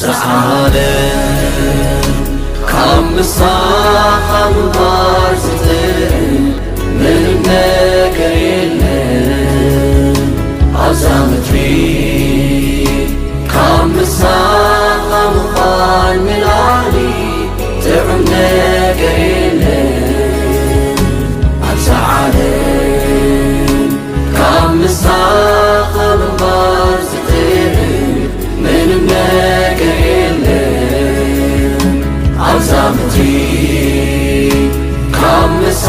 ዓለም ካብ ምሳኻ ምንባር ዝጥዕም ምንም ነገር የለን። ኣብዛ ምድሪ ካብ ምሳኻ ምዃን ንላዕሊ ጥዑም ነገር የለን። ኣብዛ ዓለም ካብ ምሳኻ ምንባር ዝጥዕም ምንም ነገር የለን። ኣብዛ ምድሪ ካብ ምሳ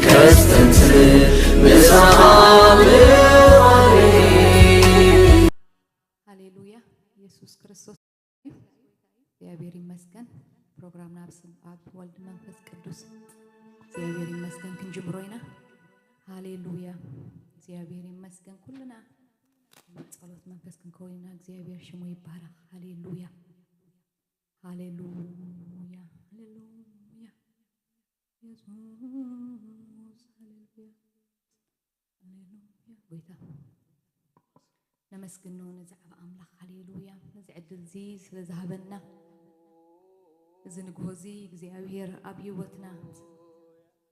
ከስተንትር ብዛዕባ ምርኣይ። ሃሌሉያ። ኢየሱስ ክርስቶስ፣ እግዚኣብሔር ይመስገን። ፕሮግራምና ኣብ ስም ኣብ ወልድ መንፈስ ቅዱስ እግዚኣብሔር ይመስገን ክንጅምሮ ኢና። ሃሌሉያ። እግዚኣብሔር ይመስገን። ኩልና ጸሎት መንፈስ ክንከውን ኢና። እግዚኣብሔር ሽሙ ይባረኽ። ሃሌሉያ። ሃሌሉያ፣ ሃሌሉያ። የሱስ፣ ሃሌሉያ፣ ሃሌሉያ። ጎይታ ነመስግኖ ነዚ ዓቢ ኣምላኽ፣ ሃሌሉያ፣ ነዚ ዕድል እዚ ስለ ዝሃበና፣ እዚ ንግሆ እዚ እግዚኣብሔር ኣብ ህይወትና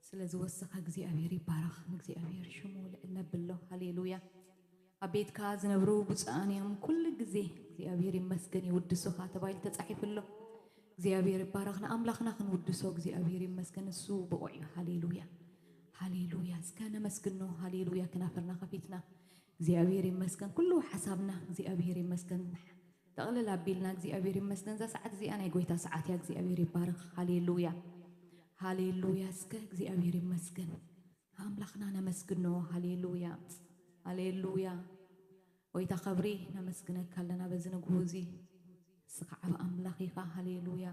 ስለ ዝወሰኸ እግዚኣብሔር ይባረኽ። ንእግዚኣብሔር ሽሙ ልዕል ነብሎ። ሃሌሉያ። ኣብ ቤትካ ዝነብሩ ብፁዓን እዮም፣ ኩሉ ግዜ እግዚኣብሔር ይመስገን ይውድሱኻ ተባሂሉ ተጻሒፉ ኣሎ። እግዚኣብሔር ይባረኽ። ንኣምላኽና ክንውድሶ እግዚኣብሔር ይመስገን፣ እሱ ብቑዕ እዩ። ሃሌሉያ፣ ሃሌሉያ። እስከ ነመስግኖ። ሃሌሉያ። ከናፍርና ከፊትና እግዚኣብሔር ይመስገን፣ ኩሉ ሓሳብና እግዚኣብሔር ይመስገን። ጠቕልል ኣቢልና እግዚኣብሔር ይመስገን። እዛ ሰዓት እዚኣ ናይ ጎይታ ሰዓት እያ። እግዚኣብሔር ይባረኽ። ሃሌሉያ፣ ሃሌሉያ። እስከ እግዚኣብሔር ይመስገን። ኣምላኽና ነመስግኖ። ሃሌሉያ፣ ሃሌሉያ። ጎይታ ኸብሪ ነመስግነካ ኣለና በዚ ንግሆ እዚ። ንስኻ ዓቢ ኣምላኽ ኢኻ። ሃሌሉያ።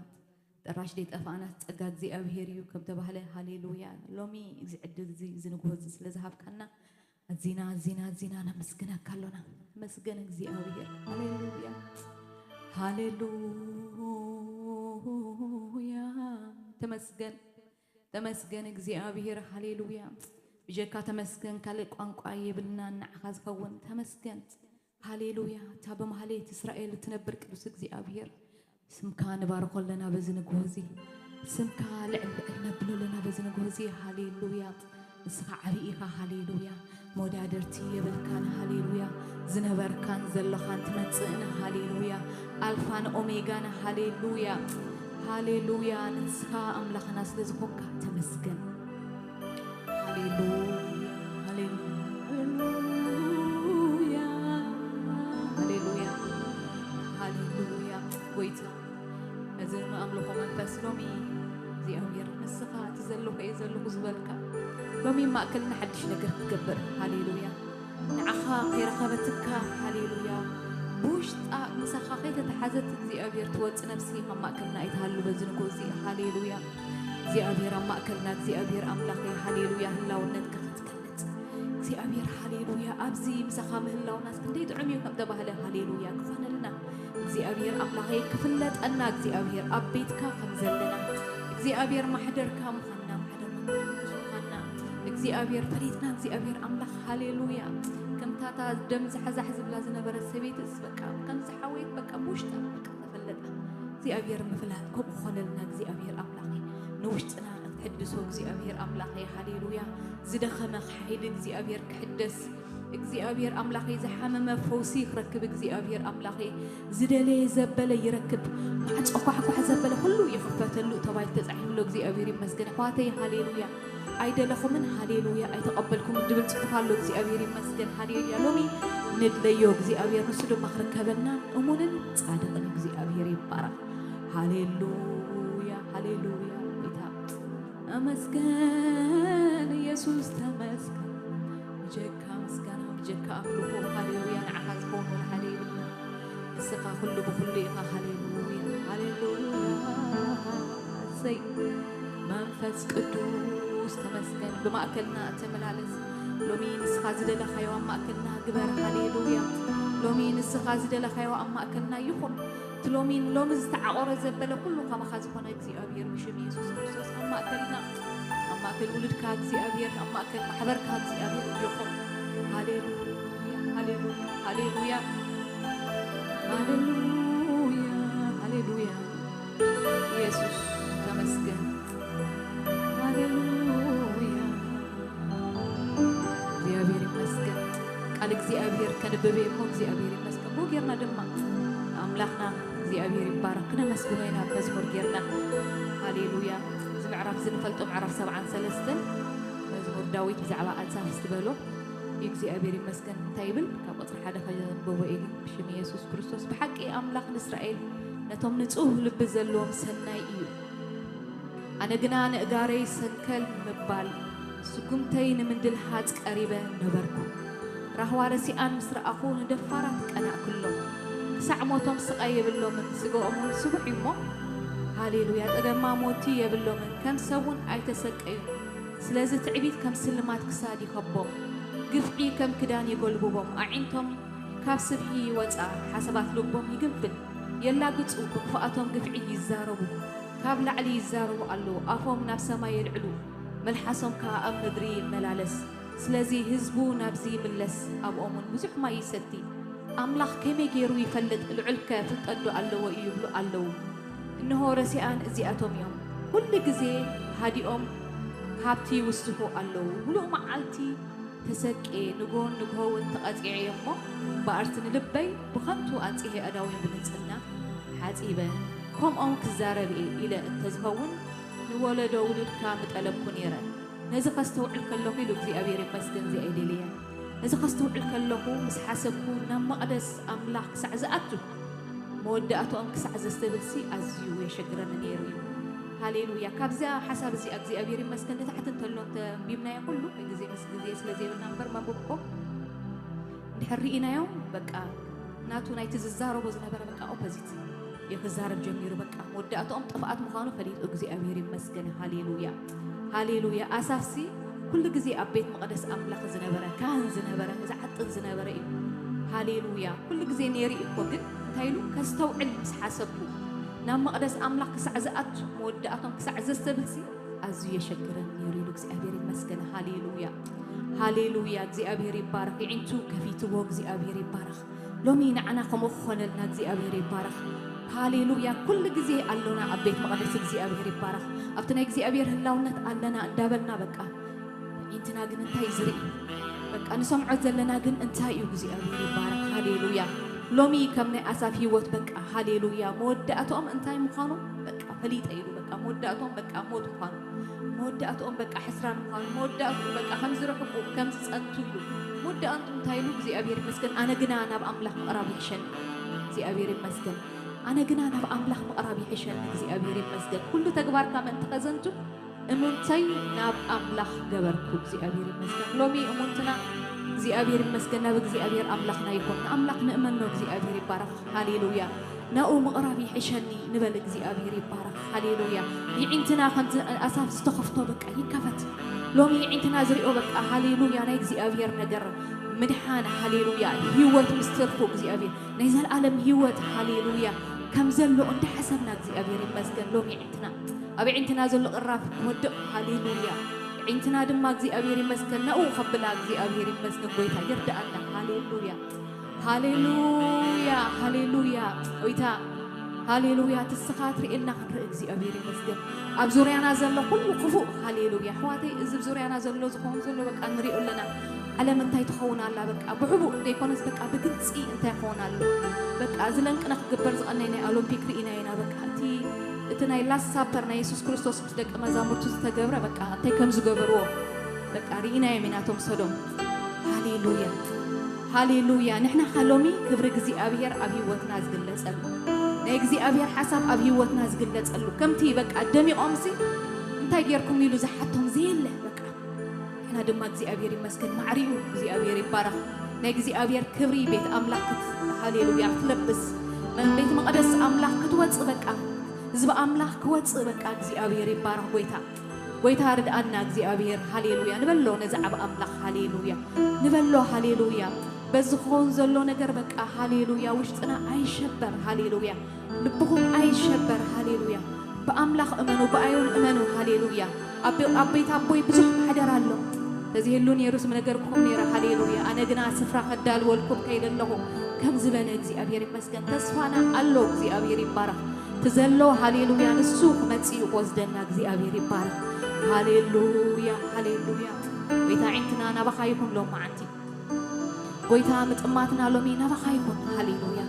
ጥራሽ ደይጠፋእናስ ጸጋ እግዚኣብሔር እዩ ከም ተባህለ። ሃሌሉያ። ሎሚ እዚ ዕድል እዚ፣ እዚ ንግሆ እዚ ስለ ዝሃብካና ኣዚና፣ ኣዚና፣ ኣዚና ነመስግነካ ኣሎና። ተመስገን እግዚኣብሔር። ሃሌሉያ፣ ሃሌሉያ። ተመስገን፣ ተመስገን እግዚኣብሔር። ሃሌሉያ። ብጀካ ተመስገን ካልእ ቋንቋ የብልናን ንዓኻ ዝኸውን። ተመስገን። ሃሌሉያ። እታ ብማህሌት እስራኤል እትነብር ቅዱስ እግዚኣብሔር፣ ስምካ ንባርኾ ኣለና በዚ ንግሆ እዚ። ስምካ ልዕል ልዕል ነብሎ ኣለና በዚ ንግሆ እዚ። ሃሌሉያ። ንስኻ ዓቢ ኢኻ። ሃሌሉያ። መወዳድርቲ የብልካን። ሃሌሉያ። ዝነበርካን ዘለኻን ትመጽእን። ሃሌሉያ። ኣልፋን ኦሜጋን። ሃሌሉያ፣ ሃሌሉያ። ንስኻ ኣምላኽና ስለ ዝኾንካ ተመስገን። ሃሌሉያ፣ ሃሌሉያ፣ ሃሌሉያ፣ ሃሌሉያ። ጎይታ፣ እዚ ኣምልኾ መንፈስ ሎሚ እግዚኣብሔር ንስኻ እቲ ዘለኹ እየ ዘለኹ ዝበልካ፣ ሎሚ ማእከልና ሓድሽ ነገር ክትገብር። ሃሌሉያ። ንዓኻ ከይረኸበትካ፣ ሃሌሉያ፣ ብውሽጣ ምሳኻ ከይተተሓዘት እግዚኣብሔር ትወጽእ ነፍሲ ካብ ማእከልና ኣይትሃሉ በዚ ንግሆ እዚ። ሃሌሉያ። እግዚኣብሔር ኣብ ማእከልና፣ እግዚኣብሔር ኣምላኸይ፣ ሃሌሉያ፣ ህላውነትካ ክትገልጽ እግዚኣብሔር፣ ሃሌሉያ። ኣብዚ ምሳኻ ምህላውናስ ክንደይ ጥዑም እዩ ከም ተባህለ፣ ሃሌሉያ፣ ክኾነልና እግዚኣብሔር ኣምላኸይ፣ ክፍለጠና እግዚኣብሔር ኣብ ቤትካ ከም ዘለና እግዚኣብሔር ማሕደርካ ምዃንና፣ ማሕደርና ምዃንና፣ እግዚኣብሔር ፈሊጥና እግዚኣብሔር ኣምላኽ፣ ሃሌሉያ። ከምታ እታ ደም ዛሕዛሕ ዝብላ ዝነበረት ሰበይትስ በቃ ከምዚ ሓወየት በቃ ብውሽጣ በቃ ተፈለጠ። እግዚኣብሔር ምፍላጥ ከምኡ ክኾነልና እግዚኣብሔር ኣምላኸይ፣ ንውሽጥና እትሕድሶ እግዚኣብሔር ኣምላኸይ፣ ሃሌሉያ። ዝደኸመ ሓይሊ እግዚኣብሔር ክሕደስ፣ እግዚኣብሔር ኣምላኸይ ዝሓመመ ፈውሲ ክረክብ፣ እግዚኣብሔር ኣምላኸይ ዝደለየ ዘበለ ይረክብ፣ ማዕጾ ኳሕኳሕ ዘበለ ኩሉ ይኽፈተሉ ተባሂሉ ተጻሒፉ ኣሎ። እግዚኣብሔር ይመስገን ኣሕዋተይ፣ ሃሌሉያ። ኣይደለኹምን፣ ሃሌሉያ፣ ኣይተቐበልኩምን ድብል ጽሑፍ ኣሎ። እግዚኣብሔር ይመስገን፣ ሃሌሉያ። ሎሚ ንድለዮ እግዚኣብሔር ንሱ ድማ ክርከበና እሙንን ጻድቕን እግዚኣብሔር ይባረኽ። ሃሌሉያ፣ ሃሌሉያ። ጎይታ ተመስገን፣ ኢየሱስ ተመስገን። ብጀካ ምስጋና፣ ብጀካ ኣምልኾ፣ ሃሌሉያ፣ ንዓኻ ዝኸውን ወላ ሓደ የብልና። ንስኻ ኩሉ ብኹሉ ኢኻ። ሃሌሉያ፣ ሃሌሉያ። እሰይ። መንፈስ ቅዱስ ተመስገን፣ ብማእከልና ተመላለስ። ሎሚ ንስኻ ዝደለኻዮ ኣብ ማእከልና ግበር። ሃሌሉያ። ሎሚ ንስኻ ዝደለኻዮ ኣብ ማእከልና ይኹን። እቲ ሎሚ፣ ሎሚ ዝተዓቖረ ዘበለ ኩሉ ካባኻ ዝኾነ እግዚኣብሔር፣ ብሽም የሱስ ክርስቶስ ኣብ ማእከልና፣ ኣብ ማእከል ውሉድካ እግዚኣብሔር፣ ኣብ ማእከል ማሕበርካ እግዚኣብሔር ይኹን። ሃሌሉያ፣ ሃሌሉያ፣ ሃሌሉያ፣ ሃሌሉያ፣ ሃሌሉያ። ኢየሱስ ተመስገን። ሃሌሉያ። እግዚኣብሔር ይመስገን። ቃል እግዚኣብሔር ከንብብ እሞ እግዚኣብሔር ይመስገን። ብኡ ጌርና ድማ ኣምላኽና እግዚኣብሔር ይባረክ። ክነመስግኖ ኢና ብመዝሙር ጌርና። ሃሌሉያ። እዚ ምዕራፍ እዚ ንፈልጦ ምዕራፍ ሰብዓን ሰለስተን መዝሙር ዳዊት ብዛዕባ ኣሳፍ ዝበሎ እዩ። እግዚኣብሔር ይመስገን። እንታይ ይብል? ካብ ቁጽሪ ሓደ ከንብቦ እየ። ብሽም ኢየሱስ ክርስቶስ። ብሓቂ ኣምላኽ ንእስራኤል ነቶም ንጹህ ልቢ ዘለዎም ሰናይ እዩ። ኣነ ግና ንእጋረይ ሰንከል ምባል፣ ስጉምተይ ንምንድልሃጽ ቀሪበ ነበርኩ። ራህዋ ረሲኣን ምስ ረኣኹ ንደፋራት ቀናእክሎም። ክሳዕ ሞቶም ስቓይ የብሎምን፣ ስግኦም እውን ስቡሕ እዩ እሞ። ሃሌሉያ። ጸገማ ሞቲ የብሎምን፣ ከም ሰብ እውን ኣይተሰቀዩን። ስለዚ ትዕቢት ከም ስልማት ክሳድ ይኸቦም፣ ግፍዒ ከም ክዳን ይጎልብቦም። ኣዒንቶም ካብ ስብሒ ይወጻ፣ ሓሳባት ልቦም ይግንፍል። የላግጹ፣ ብኽፍኣቶም ግፍዒ ይዛረቡ፣ ካብ ላዕሊ ይዛረቡ ኣለዉ። ኣፎም ናብ ሰማይ የልዕሉ፣ መልሓሶም ከኣ ኣብ ምድሪ ይመላለስ። ስለዚ ህዝቡ ናብዚ ይምለስ፣ ኣብኦም እውን ብዙሕ ማይ ይሰቲ። ኣምላኽ ከመይ ገይሩ ይፈልጥ? ልዑልከ ፍልጠት ዶ ኣለዎ እዩ? ይብሉ ኣለዉ። እንሆ ረሲኣን እዚኣቶም እዮም። ኩሉ ግዜ ሃዲኦም ሃብቲ ይውስኹ ኣለዉ። ምሉእ መዓልቲ ተሰቅየ፣ ንግሆን ንግሆ እውን ተቐጺዐ እየ እሞ፣ እምበኣርሲ ንልበይ ብኸንቱ ኣንጺሄ ኣእዳወይ ብንጽህና ሓጺበ፣ ከምኦም ክዛረብ እየ ኢለ እንተዝኸውን፣ ንወለዶ ውሉድካ ምጠለብኩ ነይረ። ነዚ ከስተውዕል ከለኹ ኢሉ እግዚኣብሔር ይመስገን፣ እዚኣ እየ ደልየ። ነዚ ከስተውዕል ከለኹ ምስ ሓሰብኩ፣ ናብ መቕደስ ኣምላኽ ክሳዕ ዝኣቱ፣ መወዳእትኦም ክሳዕ ዘስተብህልሲ ኣዝዩ የሸግረኒ ነይሩ እዩ። ሃሌሉያ። ካብዚኣ ሓሳብ እዚኣ እግዚኣብሔር ይመስገን ንታሕቲ እንተሎ እንተንቢብናዮ ኩሉ ግዜ ምስ ግዜ ስለ ዘይብልና እምበር መንብብኮ እንድሕር ርኢናዮ በቃ ናቱ ናይቲ ዝዛረቦ ዝነበረ በቃ ኦፖዚት እዩ ክዛረብ ጀሚሩ። በቃ መወዳእትኦም ጥፍኣት ምዃኑ ፈሊጡ እግዚኣብሔር ይመስገን። ሃሌሉያ፣ ሃሌሉያ። ኣሳፍሲ ኩሉ ግዜ ኣብ ቤት መቕደስ ኣምላኽ ዝነበረ፣ ካህን ዝነበረ፣ ዝዓጥን ዝነበረ እዩ። ሃሌሉያ። ኩሉ ግዜ ነይሩ እዩ እኮ፣ ግን እንታይ ኢሉ ከስተውዕል ምስ ሓሰብኩ፣ ናብ መቕደስ ኣምላኽ ክሳዕ ዝኣቱ፣ መወዳእቶም ክሳዕ ዘስተብህልሲ ኣዝዩ የሸግረን ነይሩ ኢሉ። እግዚኣብሔር ይመስገን። ሃሌሉያ፣ ሃሌሉያ። እግዚኣብሔር ይባረኽ። የዒንቱ ከፊትዎ። እግዚኣብሔር ይባረኽ። ሎሚ ንዓና ከምኡ ክኾነልና እግዚኣብሔር ይባረኽ። ሃሌሉያ። ኩሉ ግዜ ኣሎና ኣብ ቤት መቕደስ። እግዚኣብሔር ይባረኽ። ኣብቲ ናይ እግዚኣብሔር ህላውነት ኣለና እንዳበልና በቃ ኣዒንትና ግን እንታይ እዩ ዝርኢ? በቃ ንሰምዖ ዘለና ግን እንታይ እዩ? እግዚኣብሔር ይባረኽ። ሃሌሉያ። ሎሚ ከም ናይ ኣሳፍ ህይወት በቃ ሃሌሉያ። መወዳእትኦም እንታይ ምዃኑ በቃ ፈሊጠ ኢሉ። በቃ መወዳእትኦም በቃ ሞት ምዃኑ፣ መወዳእትኦም በቃ ሕስራን ምዃኑ፣ መወዳእትኡ በቃ ከም ዝርሕቁ፣ ከም ዝጸንቱ ኢሉ። መወዳእትኡ እንታይ ኢሉ? እግዚኣብሔር ይመስገን። ኣነ ግና ናብ ኣምላኽ ምቕራብ ይሕሸኒ። እግዚኣብሔር ይመስገን። ኣነ ግና ናብ ኣምላኽ ምቕራብ ይሕሸኒ። እግዚኣብሔር ይመስገን። ኩሉ ተግባርካ ምእንቲ ከዘንቱ እሙንተይ ናብ ኣምላኽ ገበርኩ። እግዚኣብሔር ይመስገን። ሎሚ እሙንትና እግዚኣብሔር ይመስገን ናብ እግዚኣብሔር ኣምላኽና ይኹን። ንኣምላኽ ንእመኖ። እግዚኣብሔር ይባረኽ። ሃሌሉያ። ናኡ ምቕራብ ይሕሸኒ ንበል። እግዚኣብሔር ይባረኽ። ሃሌሉያ። የዒንትና ከምዚ ኣሳፍ ዝተኸፍቶ በቃ ይከፈት። ሎሚ የዒንትና ዝሪኦ በቃ ሃሌሉያ ናይ እግዚኣብሔር ነገር ምድሓን ሃሌሉያ ህይወት ምስ ተርፎ እግዚኣብሔር ናይ ዘለኣለም ህይወት ሃሌሉያ ከም ዘሎ እንዳሓሰብና እግዚኣብሔር ይመስገን። ሎሚ የዒንትና ኣብ የዒንትና ዘሎ ቅራፍ ክወድቕ ሃሌሉያ። የዒንትና ድማ እግዚኣብሔር ይመስገን ናኡ ከብላ እግዚኣብሔር ይመስገን። ጎይታ ይርዳኣና። ሃሌሉያ፣ ሃሌሉያ፣ ሃሌሉያ። ጎይታ ሃሌሉያ። ትስኻ ትርእየና ክንርኢ እግዚኣብሔር ይመስገን። ኣብ ዙርያና ዘሎ ኩሉ ክፉእ ሃሌሉያ። ኣሕዋተይ እዚ ኣብ ዙርያና ዘሎ ዝኸውን ዘሎ በቃ ንሪኦ ኣለና። ዓለም እንታይ ትኸውን ኣላ በቃ ብሕቡእ ዘይኮነስ በቃ ብግልፂ እንታይ ይኸውን ኣሎ። በቃ እዚ ለንቅነ ክግበር ዝቐነይ ናይ ኦሎምፒክ ርኢና ኢና። በቃ እቲ እቲ ናይ ላስት ሳፐር ናይ የሱስ ክርስቶስ ምስ ደቂ መዛሙርቱ ዝተገብረ በቃ እንታይ ከም ዝገበርዎ በቃ ርኢናዮም ኢና እቶም ሰዶም። ሃሌሉያ፣ ሃሌሉያ። ንሕና ከ ሎሚ ክብሪ እግዚኣብሔር ኣብ ህይወትና ዝግለጸሉ ናይ እግዚኣብሔር ሓሳብ ኣብ ህይወትና ዝግለጸሉ ከምቲ በቃ ደሚቖምሲ እንታይ ጌርኩም ኢሉ ዝሓቶም ዘየለ በቃ ንሕና ድማ እግዚኣብሔር ይመስገን ማዕሪኡ እግዚኣብሔር ይባረኽ። ናይ እግዚኣብሔር ክብሪ ቤት ኣምላኽ ክት- ሃሌሉያ ክትለብስ መ- ቤት መቕደስ ኣምላኽ ክትወጽእ በቃ ህዝቢ ኣምላኽ ክወጽእ በቃ እግዚኣብሔር ይባረኽ። ጎይታ ጎይታ ርድኣና እግዚኣብሔር። ሃሌሉያ ንበሎ ነዚ ዓብ ኣምላኽ ሃሌሉያ ንበሎ ሃሌሉያ። በዚ ክኸውን ዘሎ ነገር በቃ ሃሌሉያ ውሽጥና ኣይሸበር ሃሌሉያ ልብኹም ኣይሸበር ሃሌሉያ። ብኣምላኽ እመኑ ብኣዮን እመኑ ሃሌሉያ። ኣብ ቤት ኣቦይ ብዙሕ ማሕደር ኣሎ። ተዝህሉ ነይሩስ ምነገርኩኹም ነይረ። ሃሌሉያ። ኣነ ግና ስፍራ ከዳልወልኩም ከይደ ኣለኹ። ከም ዝበለ እግዚኣብሔር ይመስገን። ተስፋና ኣሎ። እግዚኣብሔር ይባረኽ። እቲ ዘሎ ሃሌሉያ ንሱ ክመጽእ እዩ ክወስደና። እግዚኣብሔር ይባረኽ። ሃሌሉያ፣ ሃሌሉያ። ጎይታ፣ ዒንትና ናባኻ ይኹን ሎመዓንቲ። ጎይታ፣ ምጥማትና ሎሚ ናባኻ ይኹን። ሃሌሉያ።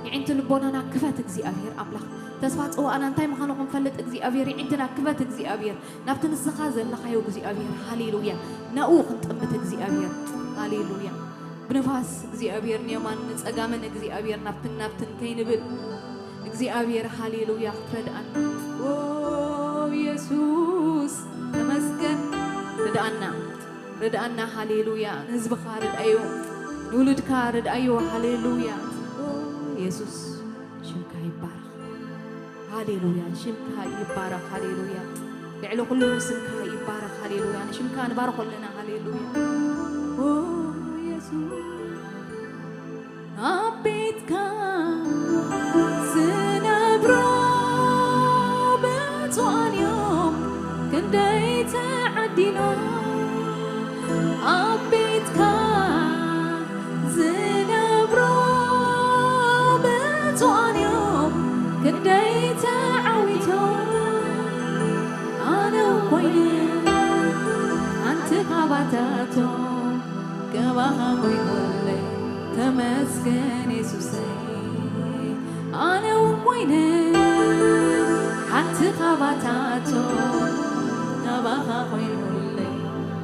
የዒንቲ ልቦናና ክፈት እግዚኣብሔር ኣምላኽ። ተስፋ ጽዋእና እንታይ ምዃኑ ክንፈልጥ እግዚኣብሔር የዒንትና ክፈት እግዚኣብሔር። ናብቲ ንስኻ ዘለኻዮ እግዚኣብሔር። ሃሌሉያ። ናብኡ ክንጥምት እግዚኣብሔር። ሃሌሉያ። ብንፋስ እግዚኣብሔር ንየማን ንጸጋምን እግዚኣብሔር ናብትን ናብትን ከይንብል እግዚኣብሔር። ሃሌሉያ። ክትረድኣና ኦ ኢየሱስ ተመስገን። ርድኣና፣ ርድኣና። ሃሌሉያ። ንህዝብኻ ርድኣዮ፣ ንውሉድካ ርድኣዮ። ሃሌሉያ። ኦ ኢየሱስ ሽምካ ይባረኽ። ሃሌሉያ። ሽምካ ይባረኽ። ሃሌሉያ። ልዕሊ ኩሉ ስምካ ይባረኽ። ሃሌሉያ። ንሽምካ ንባርኾ ኣለና። ሃሌሉያ። ኦ ኢየሱስ ኣብ ቤትካ ዝነብሩ ብፁዓን እዮም ክንደይ ተዓዲሎም። ኣብ ቤትካ ዝነብሩ ብፁዓን እዮም ክንደይ ተዓዊቶም። ኣነ ኮይነ ሓንቲ ካባታቶም። ገባኻ ኮይኑለይ ተመስገን የሱሰይ። ኣነ እውን ኮይነ ሓንቲ ካባታቶም። ገባኻ ኮይኑለይ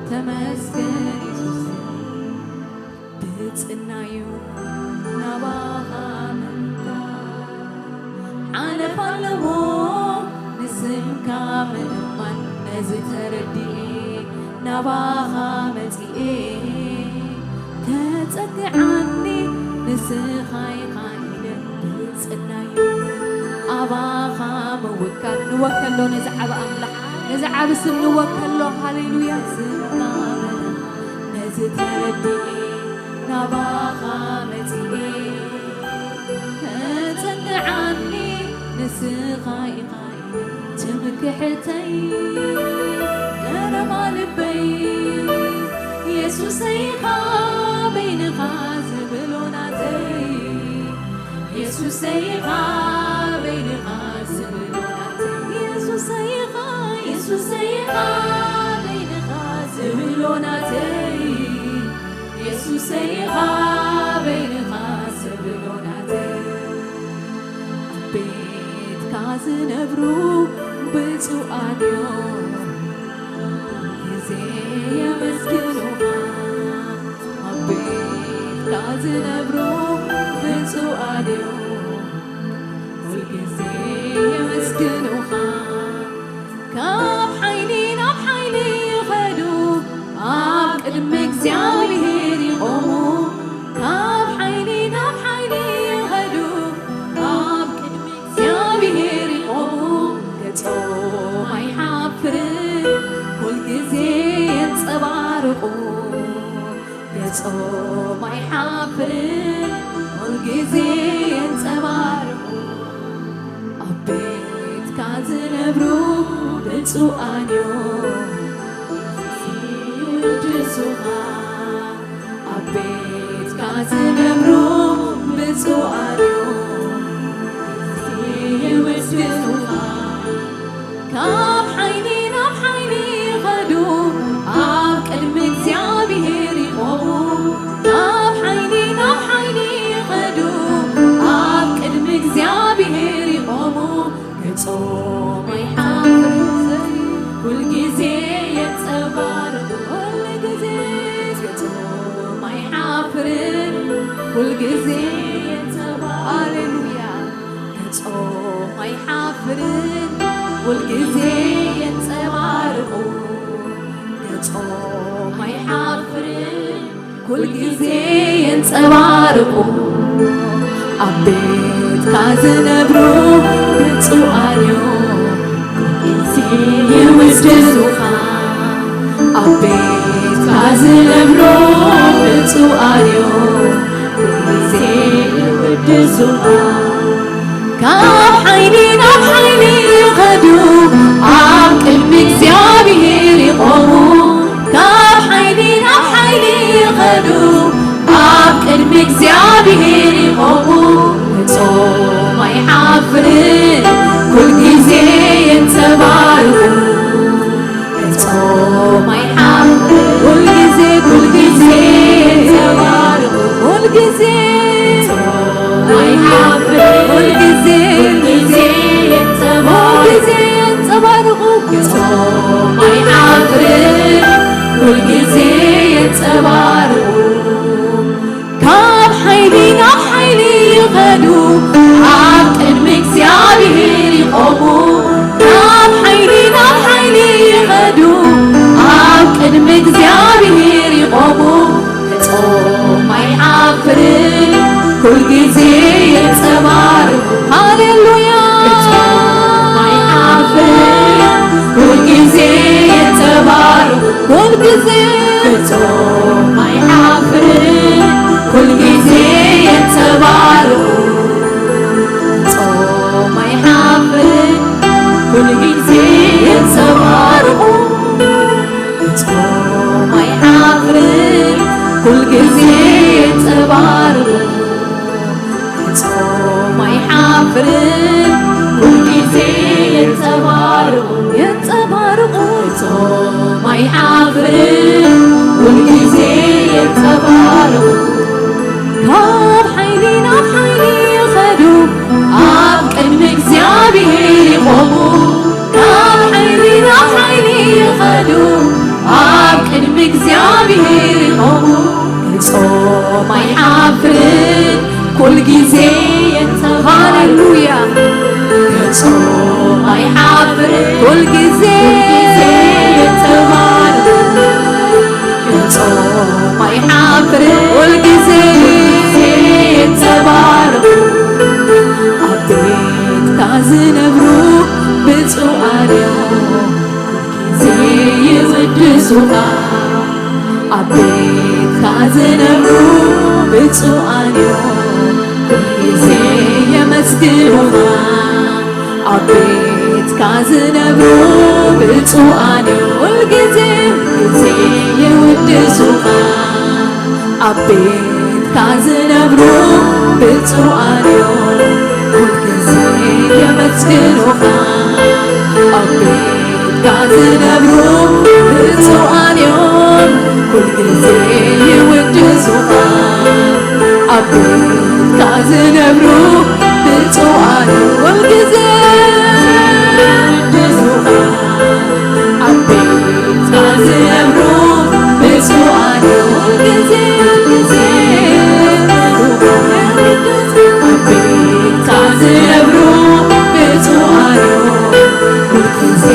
ተመስገን የሱሰይ። ብጽናዩ ናባኻ ምምካን ሓለፍ ኣለዎ ንስምካ ምእማን። ነዚ ተረዲኤ ናባኻ መጺኤ ተጸግዓኒ ንስኻ ኢኻ ኢለ ብጽናዩ ኣባኻ ምውካል። ንወከሎ ነዚ ዓቢ ኣምላኽ፣ ነዚ ዓቢ ስም ንወከሎ። ሃሌሉያ። ስምካ ምእማን ነዚ ተረዲኤ ናባኻ መጺኤ ተጸግዓኒ ንስኻ ኢኻ ትምክሕተይ ቀረባ ልበይ የሱሰይ ኢኻ በይንኻ ዝብሎ ናተይ። የሱሰይ ኢኻ በይንኻ ዝብሎ ናተይ። የሱሰይ ኢኻ፣ የሱሰይ ኢኻ በይንኻ ዝብሎ ናተይ። የሱሰይ ኢኻ በይንኻ ዝብሎ ናተይ። ኣብ ቤትካ ዝነብሩ ብፁዓን እዮም ግዜ የመስግኑኻ። ኣብ ቤትካ ዝነብሩ ብፁዓን እዮም ኩልግዜ የመስግኑኻ። ካብ ሓይሊ ናብ ሓይሊ ይኸዱ ኣብ ቅድሚ እግዚኣብሔር ይቆሙ። ካብ ሓይሊ ናብ ሓይሊ ይኸዱ ኣብ ቅድሚ እግዚኣብሔር ይቆሙ። ገጾም ኣይሓፍርን ኩልግዜ የንጸባርቁ። ገጾም ኣይሓፍርን ኩልግዜ የንጸባርቁ። ኣብ ቤትካ ዝነብሩ ብፁዓን እዮም ይውድሱኻ። ኣብ ቤትካ ዝነብሩ ብፁዓን እዮም ይውድሱኻ። ካብ ሓይሊ ናብ ሓይሊ ይኸዱ ኣብ ቅድሚ እግዚኣብሔር ይቆሙ። ካብ ሓይሊ ናብ ሓይሊ ይኸዱ ኣብ ቅድሚ እግዚኣብሔር ይቆሙ። ገጾም ኣይሓፍርን ኩልግዜ የንጸባርቁ። ኩልግዜ ገጾም ኣይሓፍርን ኩልግዜ የንጸባርቁ። ሃሌሉያ። ገጾም ኣይሓፍርን ኩልግዜ የንጸባርቁ። ገጾም ኣይሓፍርን ኩልግዜ የንጸባርቁ። ኣብ ቤትካ ዝነብሩ ብፁዓን እዮም ኩልግዜ ይውድሱኻ። ኣብ ቤትካ ዝነብሩ ብፁዓን እዮም ኩልግዜ ይውድሱኻ። ካብ ሓይሊ ናብ ሓይሊ ይኸዱ ኣብ ቅድሚ እግዚኣብሔር ይቆሙ። ካብ ሓይሊ እግዚኣብሔር ይቆሙ፣ ገጾም ኣይሓፍርን፣ ኩልግዜ የንጸባርቁ። ገጾም ኣይሓፍርን፣ ኩልግዜ፣ ኩልግዜ የንጸባርቁ። ኩልግዜ ገጾም ኣይሓፍርን፣ ኩልግዜ፣ ኩልግዜ የንጸባርቁ። ኩልግዜ የንጸባርቁ። ገጾም ኣይሓፍርን፣ ኩልግዜ የንጸባርቁ። ካብ ሓይሊ ናብ ሓይሊ ይኸዱ፣ ኣብ ቅድሚ እግዚኣብሔር ይቆሙ። ካብ ሓይሊ ናብ ሓይሊ ይኸዱ፣ ኣብ ቅድሚ እግዚኣብሔር ይቆሙ። ገጾም ኣይሓፍርን፣ ኩልግዜ የንጸባርቁ። ሃሌሉያ። ገጾም ኣይሓፍርን፣ ኩልግዜ የንጸባርቁ። ኩልግዜ ገጾም ኣይሓፍርን፣ ኩልግዜ የንጸባርቁ። ገጾም ኣይሓፍርን፣ ኩልግዜ የንጸባርቁ። ገጾም ኣይሓፍርን፣ ኩልግዜ የንጸባርቁ። ገጾም ኣይሓፍርን፣ ኩልግዜ የንጸባርቁ። የንጸባርቁ። ገጾም ኣይሓፍርን፣ ኩልግዜ የንጸባርቁ። ካብ ሓይሊ ናብ ሓይሊ ይኸዱ፣ ኣብ ቅድሚ እግዚኣብሔር ይቆሙ። ካብ ሓይሊ ናብ ሓይሊ ይኸዱ፣ ኣብ ቅድሚ እግዚኣብሔር ይቆሙ። ገጾም ኣይሓፍርን፣ ኩልግዜ የንጸባርቁ። ሃሌሉያ። ገጾም ኣይሓፍርን፣ ኩልግዜ የንጸባርቁ። ገጾም ኣይሓፍርን፣ ኩልግዜ የንጸባርቁ። ኣብ ቤትካ ዝነብሩ ብፁዓን እዮም፣ ኩልግዜ ይውድሱኻ። ኣብ ቤትካ ዝነብሩ ብፁዓን እዮም፣ ኩልግዜ የመስግኑኻ። ኣብ ቤትካ ዝነብሩ ብፁዓን እዮም፣ ኩልግዜ፣ ግዜ ይውድሱኻ። ኣብ ቤትካ ዝነብሩ ብፁዓን እዮም፣ ኩልግዜ የመስግኑኻ። ኣብ ቤትካ ዝነብሩ ብፁዓን እዮም፣ ኩልግዜ ይውድሱኻ። ኣብ ቤትካ ዝነብሩ ብፁዓን እዮም፣ ኩልግዜ ይውድሱኻ። ኣብ ቤትካ ዝነብሩ ብፁዓን እዮም፣ ኩልግዜ፣ ኩልግዜ ይውድሱኻ። ኣብ ቤትካ ዝነብሩ ብፁዓን እዮም፣ ኩልግዜ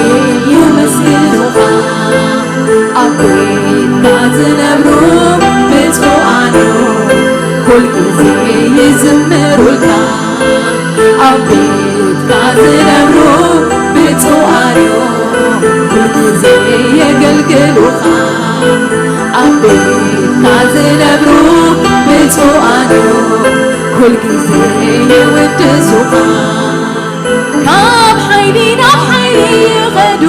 የመስግኑኻ። ኣብ ቤትካ ዝነብሩ ብፁዓን እዮም፣ ኩልግዜ ይዝምሩልካ። ኣብ ቤትካ ዝነብሩ ብፁዓን እዮም፣ ኩልግዜ የገልግሉኻ። ኣብ ቤትካ ዝነብሩ ብፁዓን እዮም፣ ኩልግዜ ይውድሱኻ። ካብ ሓይሊ ናብ ሓይሊ ይኸዱ፣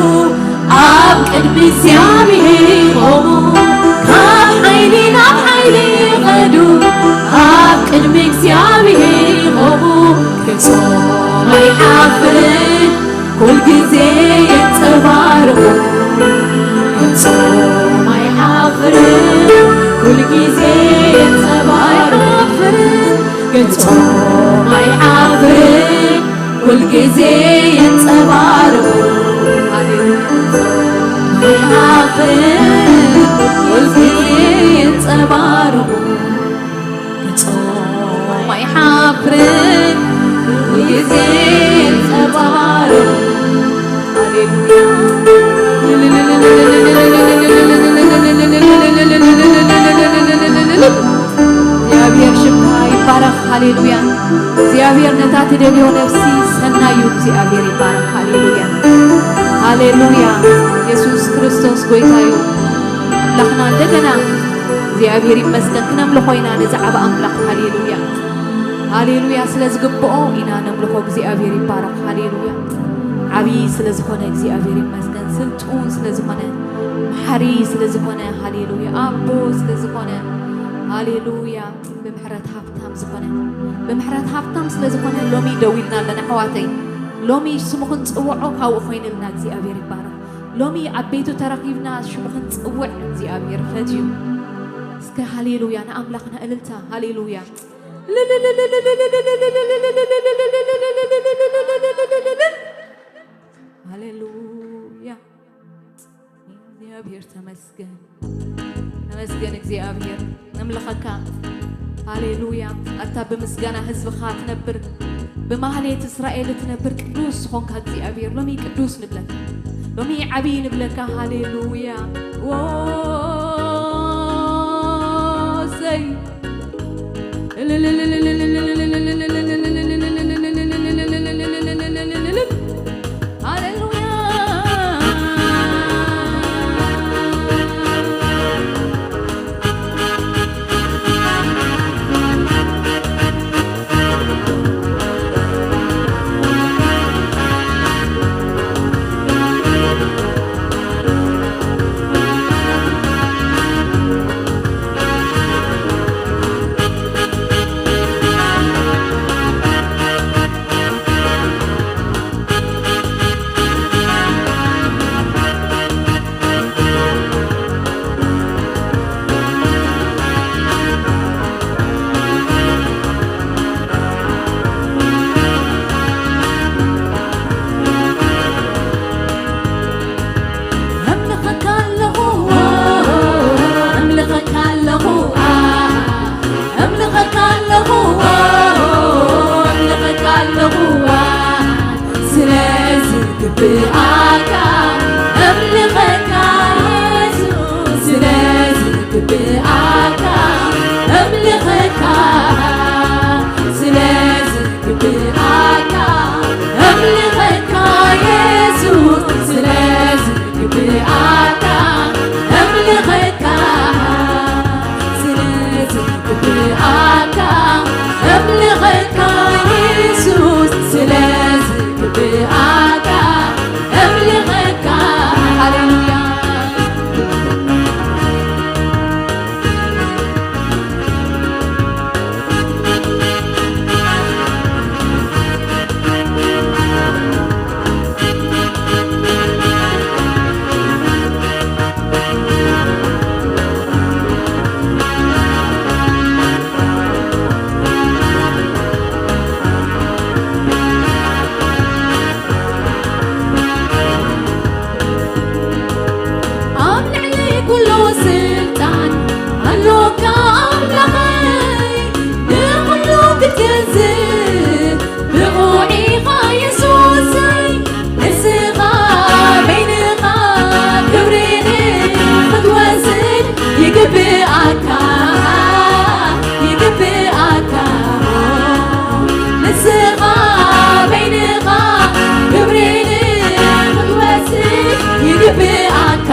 ኣብ ቅድሚ እግዚኣብሔር ይቆሙ። ካብ ሓይሊ ናብ ሓይሊ ይኸዱ፣ ኣብ ቅድሚ እግዚኣብሔር ይቆሙ። ገጾም ኣይሓፍርን፣ ኩልግዜ የንጸባርቁ። ገጾም ኣይሓፍርን፣ ኩልግዜ የንጸባርቁ። ገጾም ኣይሓፍርን፣ ኩልግዜ የንጸባርቁ። ኣይሓፍርን፣ ኩልግዜ የንጸባርቁ። ገጾም ኣይሓፍርን፣ ኩልግዜ የንጸባርቁ። ሃሌሉያ። እግዚኣብሔር ሽምካ ይባረኽ። ሃሌሉያ። እግዚኣብሔር ነታ ትደልዮ ነፍሲ ሰናዩ እግዚኣብሔር ይባረኽ። ሃሌሉያ፣ ሃሌሉያ። የሱስ ክርስቶስ ጎይታ እዩ። ኣምላኽና እንደገና እግዚኣብሔር ይመስገን ክነምልኾ ኢና ነዚ ዓቢ ኣምላኽ። ሃሌሉያ፣ ሃሌሉያ። ስለ ዝግብኦ ኢና ነምልኾ። እግዚኣብሔር ይባረኽ። ሃሌሉያ። ዓቢ ስለ ዝኾነ እግዚኣብሔር ይመስገን። ስልጡን ስለ ዝኾነ፣ መሓሪ ስለ ዝኾነ፣ ሃሌሉያ። ኣቦ ስለ ዝኾነ፣ ሃሌሉያ። ብምሕረት ሃብታም ዝኾነ፣ ብምሕረት ሃብታም ስለ ዝኾነ ሎሚ ደው ኢልና ኣለና ኣሕዋተይ። ሎሚ ስሙ ክንጽውዖ ካብኡ ኮይንልና እግዚኣብሔር ይባረኽ። ሎሚ ኣብ ቤቱ ተረኺብና ሽሙ ክንጽውዕ እግዚኣብሔር ፈትዩ። እስከ ሃሌሉያ ንኣምላኽና እልልታ። ሃሌሉያ። ሃሌሉያ። እግዚኣብሔር ተመስገን። ተመስገን እግዚኣብሔር። ነምልኸካ። ሃሌሉያ። ኣታ ብምስጋና ህዝብኻ ትነብር፣ ብማህሌት እስራኤል ትነብር ቅዱስ ዝኾንካ እግዚኣብሔር ሎሚ ቅዱስ ንብለካ። ሎሚ ዓብዪ ንብለካ። ሃሌሉያ። ዎሰይ። ሃሌሉያ። ኣምልኸካ ኣለኹ፣ ኣምልኸካ ኣለኹ፣ ኣምልኸካ ኣለኹ፣ ኣምልኸካ ኣለኹ። ስለ ዝግብኣካ ኣምልኸካ የሱስ፣ ስለ ዝግብኣካ ኣምልኸካ፣ ስለ ዝግብኣካ ኣምልኸካ የሱስ፣ ስለ ዝግብኣካ ኣምልኸካ፣ ስለ ዝግብኣካ ኣምልኸካ የሱስ፣ ስለ ዝግብኣካ ኣምልኸካ። ሃሌሉያ። ኣብ ልዕሊ ኩሉ ስልጣን ኣሎካ ኣምላኸይ፣ ንኹሉ ክትገዝእ ብቑዕ ኢኻ የሱሰይ። ንስኻ በይንኻ ክብሪ ክትወስድ ይግብኣካ፣ ይግብኣካ። ንስኻ በይንኻ ክብሪ ክትወስድ ይግብኣካ፣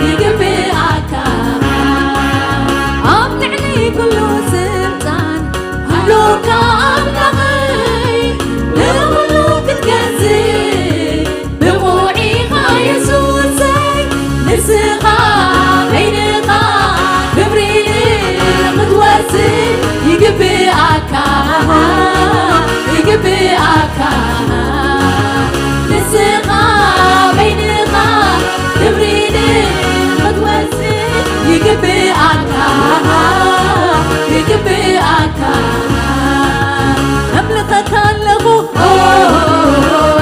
ይግብኣካ። ኣብ ልዕሊ ኩሉ ስልጣን ኣሎካ ኣምላኸይ፣ ንኹሉ ክትገዝእ ብቑዕ ኢኻ የሱሰይ። ንስኻ በይንኻ ክብሪ ክትወስድ ይግብኣካ፣ ይግብኣካ። ንስኻ በይንኻ ክብሪ ክትወስድ ይግብኣካ፣ ይግብኣካ። ኣምልኸካ ኣለኹ፣ ኦ፣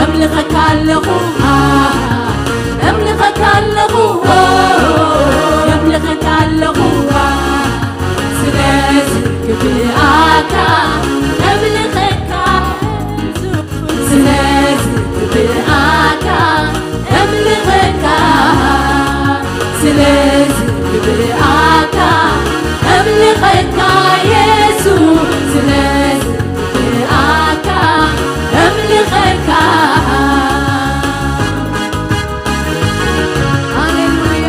ኣምልኸካ ኣለኹ፣ ኣ፣ ኣምልኸካ ኣለኹ፣ ኦ፣ ኣምልኸካ ኣለኹ፣ ኣ። ስለ ዝግብኣካ ኣምልኸካ፣ ስለ ዝግብኣካ ኣምልኸካ፣ ስለ ዝግብኣካ ኣምልኸካ የሱስ፣ ስለ ዝግብኣካ ኣምልኸካ። ሃሌሉያ።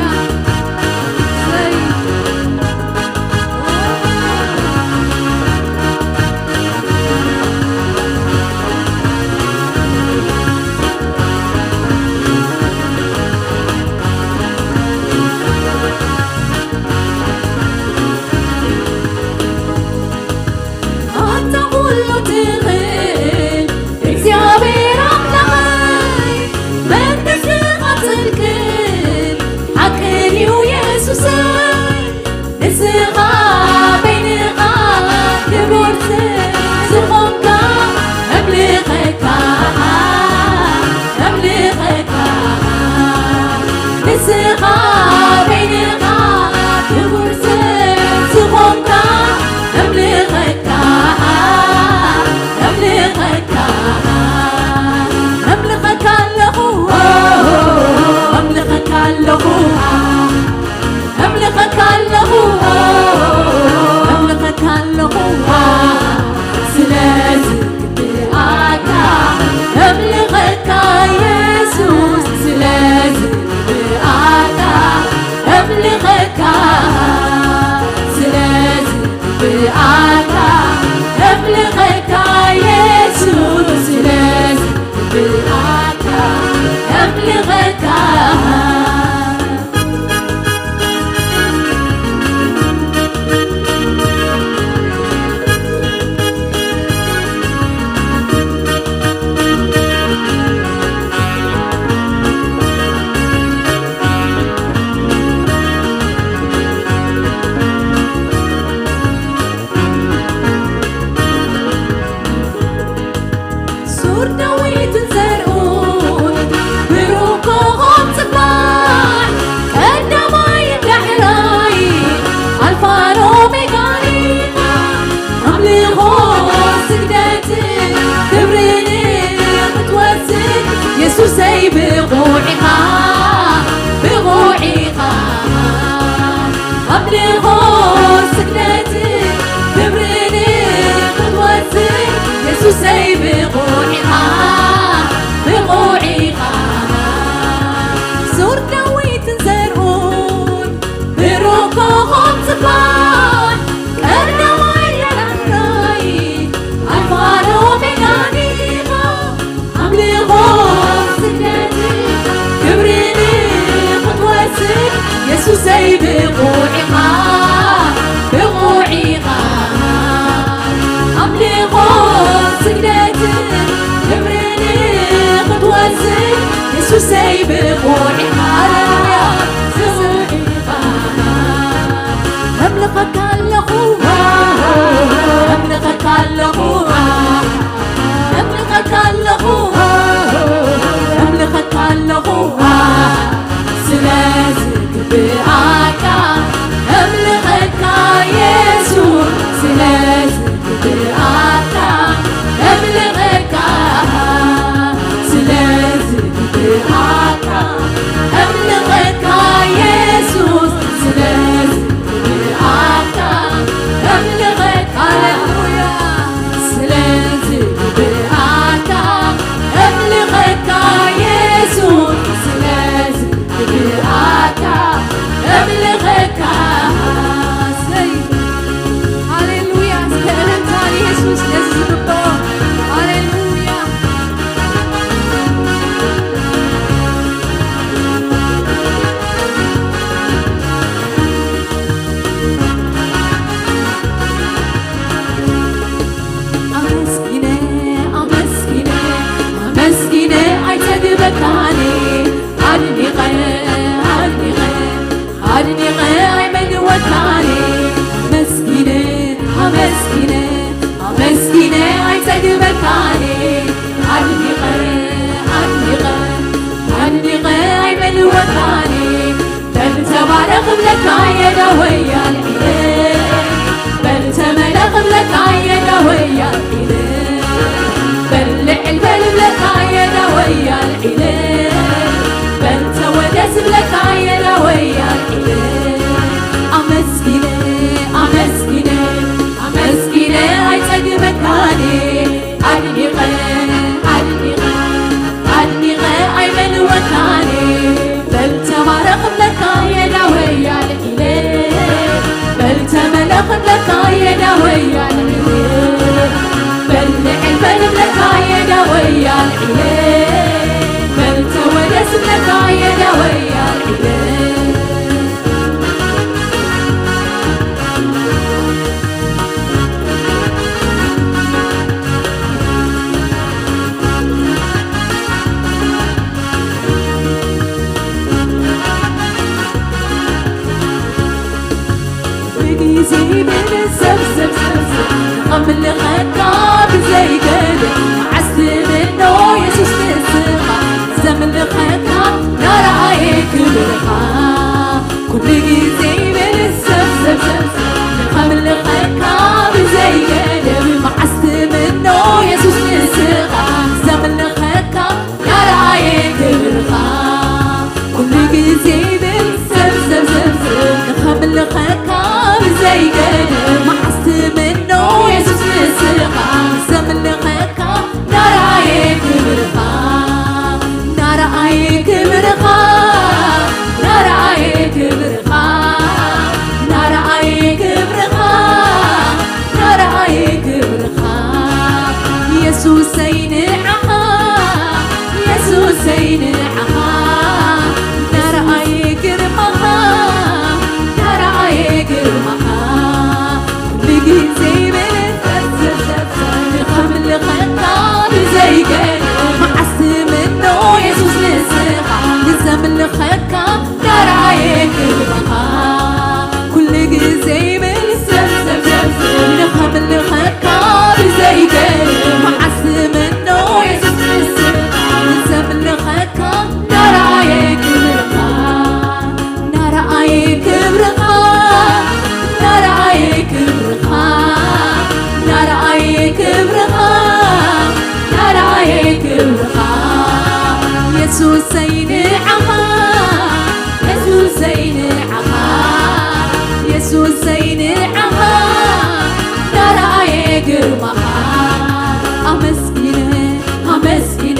ኮኾብ ጽባሕ ቀዳማይ ዳሕራይ ኣልፋ ኦሜጋ ዲኻ ኣምልኾ ስግደት ክብሪ ንኽትወስድ የሱሰይ ብቑዕ ኢኻ ብቑዕ ኢኻ ኣምልኾ ስግደት ክብሪ ንኽትወስድ የሱሰይ ብቑዕ ኢኻ ሃሌሉያ ብቑዕ ኢኻ ኣምልኸካ ኣለኹ ኣምልኸካ ኣለኹ ኣምልኸካ ኣለኹ ኣምልኸካ ኣለኹ ስለ ዝግብኣካ ኣምልኸካ የሱስ ስለ ዝግብኣካ ኣምልኸካ ስለ ዝግብኣካ ኣምልኸካ የሱስ ስለ ዝግብኣካ ኣምልኸካ ሃሌሉያ ስለ ዝግብኣካ ኣምልኸካ የሱስ ስለ ዝግብኣካ ኣምልኸካ ሰይ ሃሌሉያ እስከ እልልታ ንየሱስ ነዚ ዝግብኦ ሃሌሉያ ኣመስጊነ ኣመስጊነ ኣመስጊነ ኣይጸግበካን ኣድኒቐ ኣድኒቐ ኣድኒቐ ኣይመልወካን ኣመስጊነ ኣመስጊነ ኣመስጊነ ኣይጸግበካን ኣድኒቐ ኣድኒቐ ኣድኒቐ ኣይመልወካን በል ተባረኽ እብለካ የዳወያ ልዒለ በል ተመለኽ እብለካ የዳወያ ልዒለ በል ልዕል በል እብለካ የዳወያ ልዒለ በል ተወደስ እብለካ የዳወያ ልዒለ ኣመስጊነ ኣመስጊነ ኣመስጊነ ኣይጸግበካን ኣድኒቐ ኣድኒቐ ኣድኒቐ ኣይመልወካን በል ተባረኽ እብለካ የዳወያ ልዒለ በል ተመለኽ እብለካ የዳወያ ልዒለ በል ልዕል በል እብለካ የዳወያ ልዒለ በል ተወደስ እብለካ የዳወያ ልዒለ ብግዜ ብንሰብሰብ ኣምልኸካ ብዘይገድብ መዓስ ትምኖ የሱስ ንስኻ ዘምልኸካ ናርኣየ ክብርኻ ኩሉ ግዜ ብንሰብሰብ ከምልኸካ ብዘይገድብ መዓስ ትምኖ የሱስ ንስኻ ዘምልኸካ ናርኣየ ክብርኻ ኩሉ ግዜ ብንሰብሰብ ከምልኸካ ብዘይገድብ መዓስ ትምኖ የሱስ ንስኻ ዘምልኸካ ናርኣየ ክብርኻ ናርኣየ ክብርኻ ናርኣየ ክብርኻ ናርኣየ ክብርኻ ናርኣየ ክብርኻ የሱሰይ ንዓኻ የሱሰይ ንዓኻ ናርኣየ ግርማኻ ናርኣየ ግርማኻ ብግዜ ብንሰብሰብ ከምልኸካ ብዘይገድብ መዓስ ትምኖ የሱስ ንስኻ ንዘምልኸካ ናርኣየ ክብርኻ ኩሉ ግዜ ብንሰብሰብ ከምልኸካ ብዘይገድብ መዓስ ትምኖ የሱስ ንስኻ ንዘምልኸካ ናርኣየ ክብርኻ ናርኣየ ክብርኻ ናርኣየ ክብርኻ ናርኣየ ክብርኻ ናርኣየ ክብርኻ የሱሰይ ንዓኻ የሱሰይ ንዓኻ የሱሰይ ንዓኻ ናርኣየ ግርማኻ ኣመስጊነ ኣመስጊነ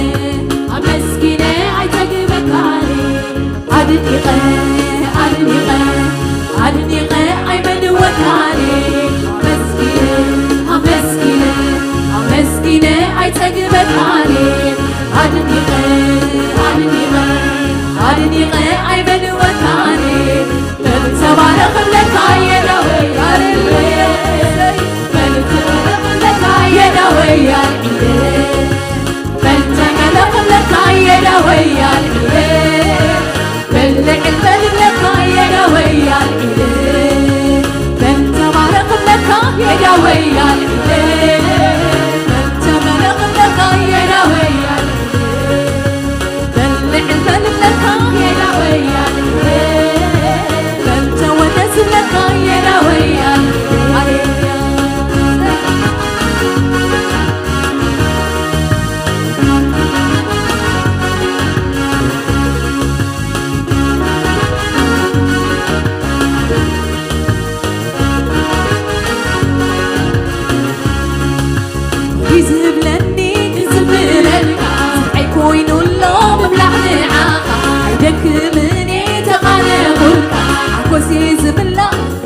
ኣመስጊነ ኣይጸግበካን ኣድኒቐ ኣድኒቐ ኣድኒቐ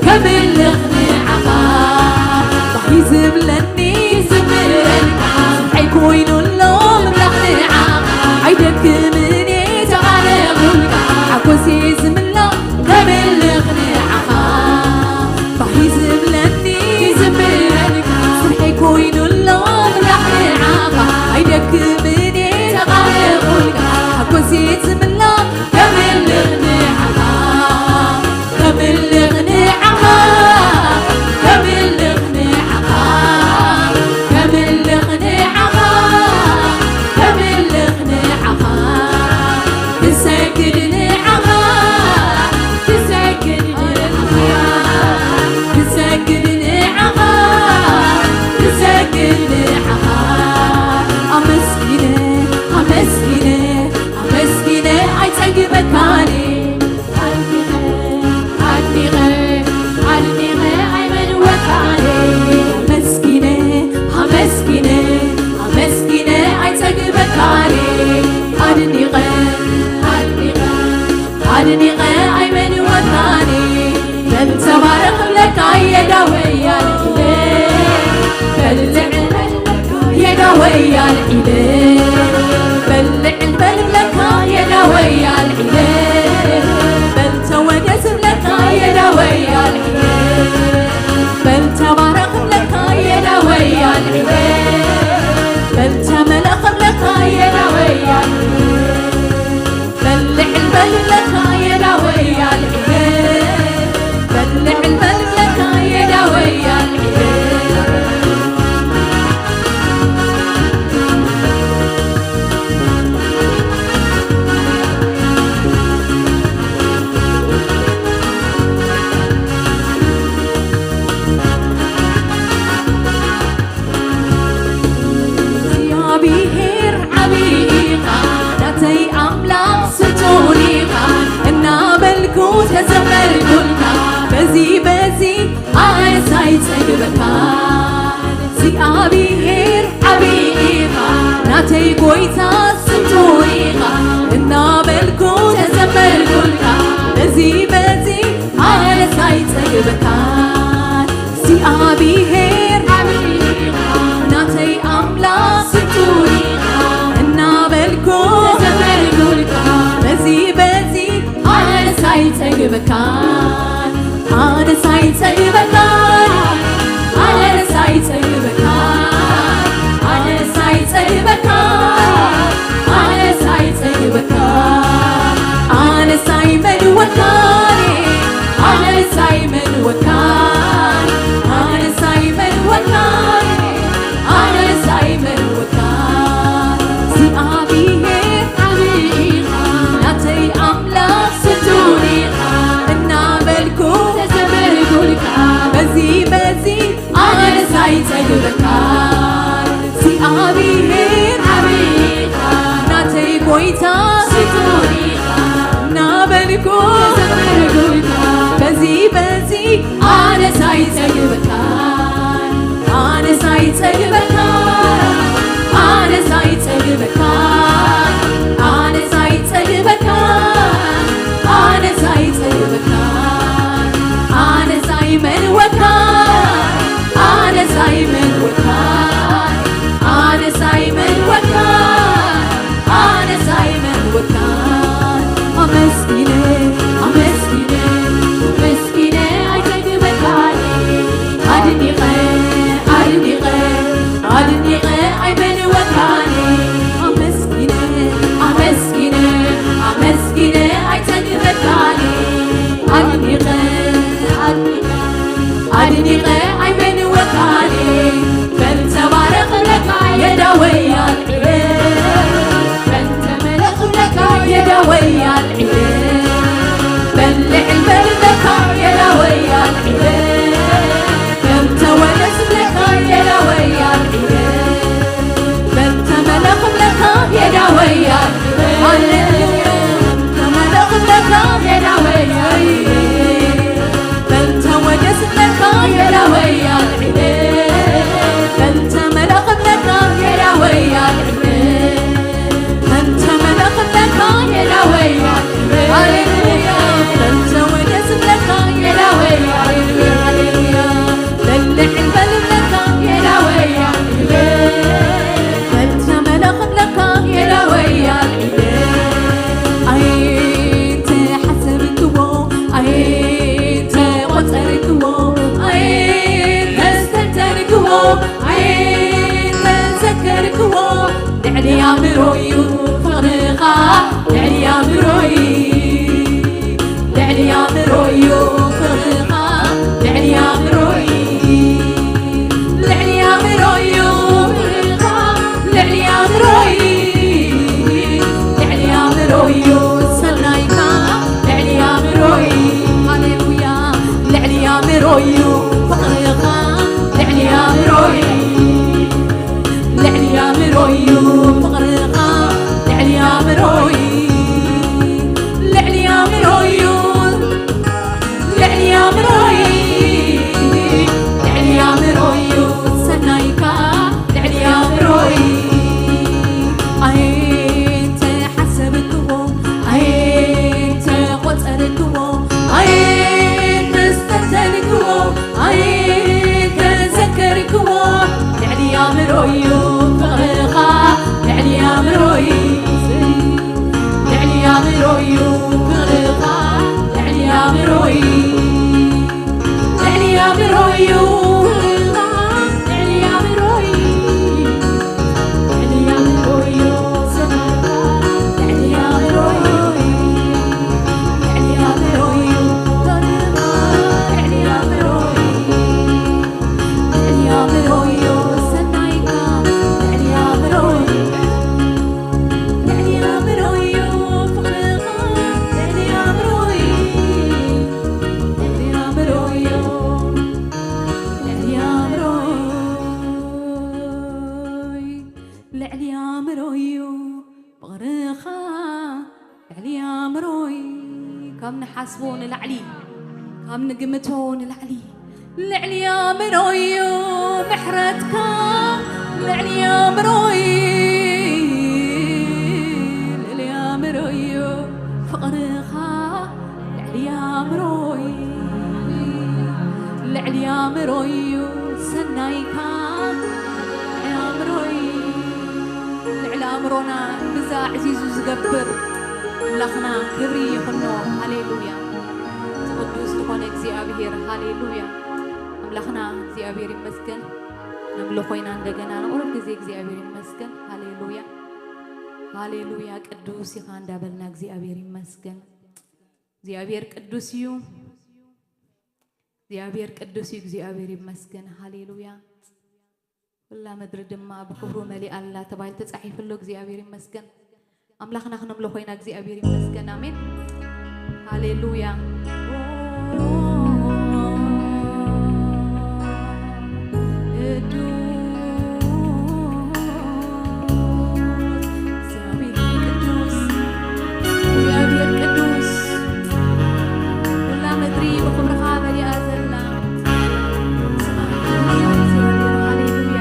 ከምልኽ ንዓኻ ባሂ ዝብለኒ ዝምረልካ ስምዐይ ኮይኑ ኣሎ ምምላኽ ንዓኻ ኣይደክምን እየ ተቓረኹልካ ሓጎሰይ ዝምላ ከምልኽ ንዓኻ ባሂ ዝብለኒ ዝምረልካ ስምዐይ ኮይኑ ኣሎ ምምላኽ ንዓኻ ኣይደክምን እየ ተቓረኹልካ ሓጎሰይ ዝምላ ከምልኽ ንዓኻ ከምልኽ ንዓኻ ከምልኽ ንዓኻ ከምልኽ ንዓኻ ከምልኽ ንዓኻ ክሰግድ ንዓኻ ክሰግድ ንዓኻ ክሰግድ ንዓኻ ክሰግድ ንዓኻ ኣመስጊነ ኣመስጊነ ኣመስጊነ ኣይጸግበካን ኣድኒቐ ኣድኒቐ ኣድኒቐ ኣይመንወካን ኣመስጊነ ኣመስጊነ ኣመስጊነ ኣይጸግበካን ኣድኒቐ ኣድኒቐ ኣድኒቐ ኣይመንወካን በል ተባረኽ እብለካ የዳወያ ልዕለ በል ልዕል የዳወያ ልዕለ በል ልዕል በል እብለካ የዳወያ ልዕለ በል ተወደስ እብለካ የዳወያ ልዕለ በል ተባረኽ እብለካ የዳወያ ልዕለ በል ተመለኽ እብለካ የዳወያ ልዕለ በልዕ በልለካ የዳወያ ልዕለ በልዕ በልለካ የዳወያ ልዕለ እግዚኣብሔር ዓብዪ ኢኻ ናተይ ኣምላኽ ስልጡን ኢኻ እናበልኩ ተዘመርኩልካ በዚ በዚ ኣነስ ኣይጸግበካ እግዚኣብሔር ዓብዪ ኢኻ ናተይ ጎይታ ስልጡን ኢኻ እናበልኩ ተዘመርኩልካ በዚ በዚ ኣነስ ኣይጸግበካ እግዚኣብሔር ናተይ ኣምላኽ ስልጡን ኢኻ እናበልኩ ተዘመርኩልካ በዚ በዚ ኣነስ ኣይጸግበካ ኣነስ ኣይጸግበካ ኣነስ ኣይጸግበካ ኣነስ ኣይጸግበካ ኣነስ ኣይጸግበካ ኣነስ ኣይመንወካን ኣነስ ኣይመንወካን ኣነስ ኣይመንወካን ኣነስ ኣይመንወካን እግዚኣብሔር ዓብዪ ኢኻ ናተይ ኣምላኽ ስልጡን ኢኻ እናበልኩ ተዘመርኩልካ በዚ በዚ ኣነስ ኣይጸግበካ እግዚኣብሔር ዓብዪ ኢኻ ናተይ ጎይታ ስልጡን ኢኻ እናበልኩ ተዘመርኩልካ በዚ በዚ ኣነስ ኣይጸግበካ ኣነስ ኣይጸግበካ ኣነስ ኣይጸግበካ ኣነስ ኣይጸግበካ ኣነስ ኣይጸግበካ ኣነስ ኣይመንወካ ኣነስ ኣይመንወካ ኣነስ ኣይመንወካ ኣነስ ኣይመንወካ ኣመስጊነ ኣመስጊነ ኣመስጊነ ኣይጸግበካን ኣድኒቐ ኣድኒቐ ኣድኒቐ ኣይመንወካን ኣመስጊነ ኣመስጊነ ኣመስጊነ ኣይጸግበካን ኣድኒቐ ኣድኒቐ ኣድኒቐ ኣይመንወካን በል ተባረኽ ለካ የዳወያ ልዕለ በል ተመለኽ ለካ የዳወያ ልዕለ በል ልዕል በል ለካ የዳወያ ልዕለ በል ተወደስ ለካ የዳወያ ልዕለ በል ተመለኽ ለካ የዳወያ ሃሌሉያ ተመለኽ ለካ የዳወያ በል ተወደስ ለካ የዳወያ ኣእምሮዩ ፍቕርኻ ልዕሊ ኣእምሮይ፣ ልዕሊ ኣእምሮዩ ፍቕርኻ ልዕሊ ኣእምሮይ፣ ልዕሊ ኣእምሮዩ ፍቕርኻ ልዕሊ ኣእምሮይ፣ ልዕሊ ኣእምሮዩ ሰናይካ ልዕሊ ኣእምሮይ። ሃሌሉያ። ልዕሊ ኣእምሮዩ ፍቕርኻ ልዕሊ ኣእምሮይ፣ ልዕሊ ኣእምሮዩ ፍቕርኻ ልዕሊ ኣእምሮይ፣ ልዕሊ ኣእምሮዩ፣ ልዕሊ ኣእምሮይ፣ ልዕሊ ኣእምሮዩ ሰናይካ ልዕሊ ኣእምሮይ። ኣይተሓሰብክዎ፣ ኣይተቖጸርክዎ፣ ኣይተስተንተንክዎ፣ ኣይተዘከርክዎ፣ ልዕሊ ኣእምሮዩ ፍቕርኻ ልዕሊ ኣእምሮይ፣ ልዕሊ ኣእምሮዩ ፍቕርኻ ልዕሊ ኣእምሮይ፣ ልዕሊ ኣእምሮዩ፣ ልዕሊ ኣእምሮይ፣ ልዕሊ ኣእምሮዩ ሰናይካ ልዕሊ ኣእምሮይ፣ ልዕሊ ኣእምሮዩ ፍቕርኻ ልዕሊ ኣእምሮይ። ልዕሊ ኣእምሮዩ ሰናይካ ልዕሊ ኣእምሮይ፣ ልዕሊ ኣእምሮዩ ፍቕርኻ ልዕሊ ኣእምሮይ፣ ልዕሊ ኣእምሮዩ፣ ልዕሊ ኣእምሮይ፣ ልዕሊ ኣእምሮዩ ፍቕርኻ ልዕሊ ኣእምሮይ፣ ካብ ንሓስቦ ንላዕሊ፣ ካብ ንግምቶ ንላዕሊ፣ ልዕሊ ኣእምሮዩ ምሕረትካ፣ ልዕሊ ኣእምሮይ፣ ልዕሊ ኣእምሮዩ ፍቕርኻ፣ ልዕሊ ኣእምሮይ፣ ልዕሊ ኣእምሮዩ ሰናይካ፣ ልዕሊ ኣእምሮይ፣ ልዕሊ ኣእምሮና ብዛ ኣዕዚዙ ዝገብር ኣምላኽና ክብሪ ይኹኖ። ሃሌሉያ። እቲ ቅዱስ ዝኾነ እግዚኣብሔር፣ ሃሌሉያ። ኣምላኽና እግዚኣብሔር ይመስገን። ነምልኾ ኢና እንደገና ንቑሩብ ግዜ እግዚኣብሔር ይመስገን። ሃሌሉያ፣ ሃሌሉያ። ቅዱስ ኢኻ እንዳበልና እግዚኣብሔር ይመስገን። እግዚኣብሔር ቅዱስ እዩ። እግዚኣብሔር ቅዱስ እዩ። እግዚኣብሔር ይመስገን። ሃሌሉያ። ኩላ ምድሪ ድማ ብክብሩ መሊኣ ኣላ ተባሂሉ ተጻሒፉ ኣሎ። እግዚኣብሔር ይመስገን። ኣምላኽና ክነምልኾ ኢና። እግዚኣብሔር ይመስገን። ኣሜን። ሃሌሉያ። ቅዱስ፣ እግዚኣብሔር ቅዱስ፣ ኩላ ምድሪ ብኽብርኻ መሊኣ ዘላ። ሃሌሉያ።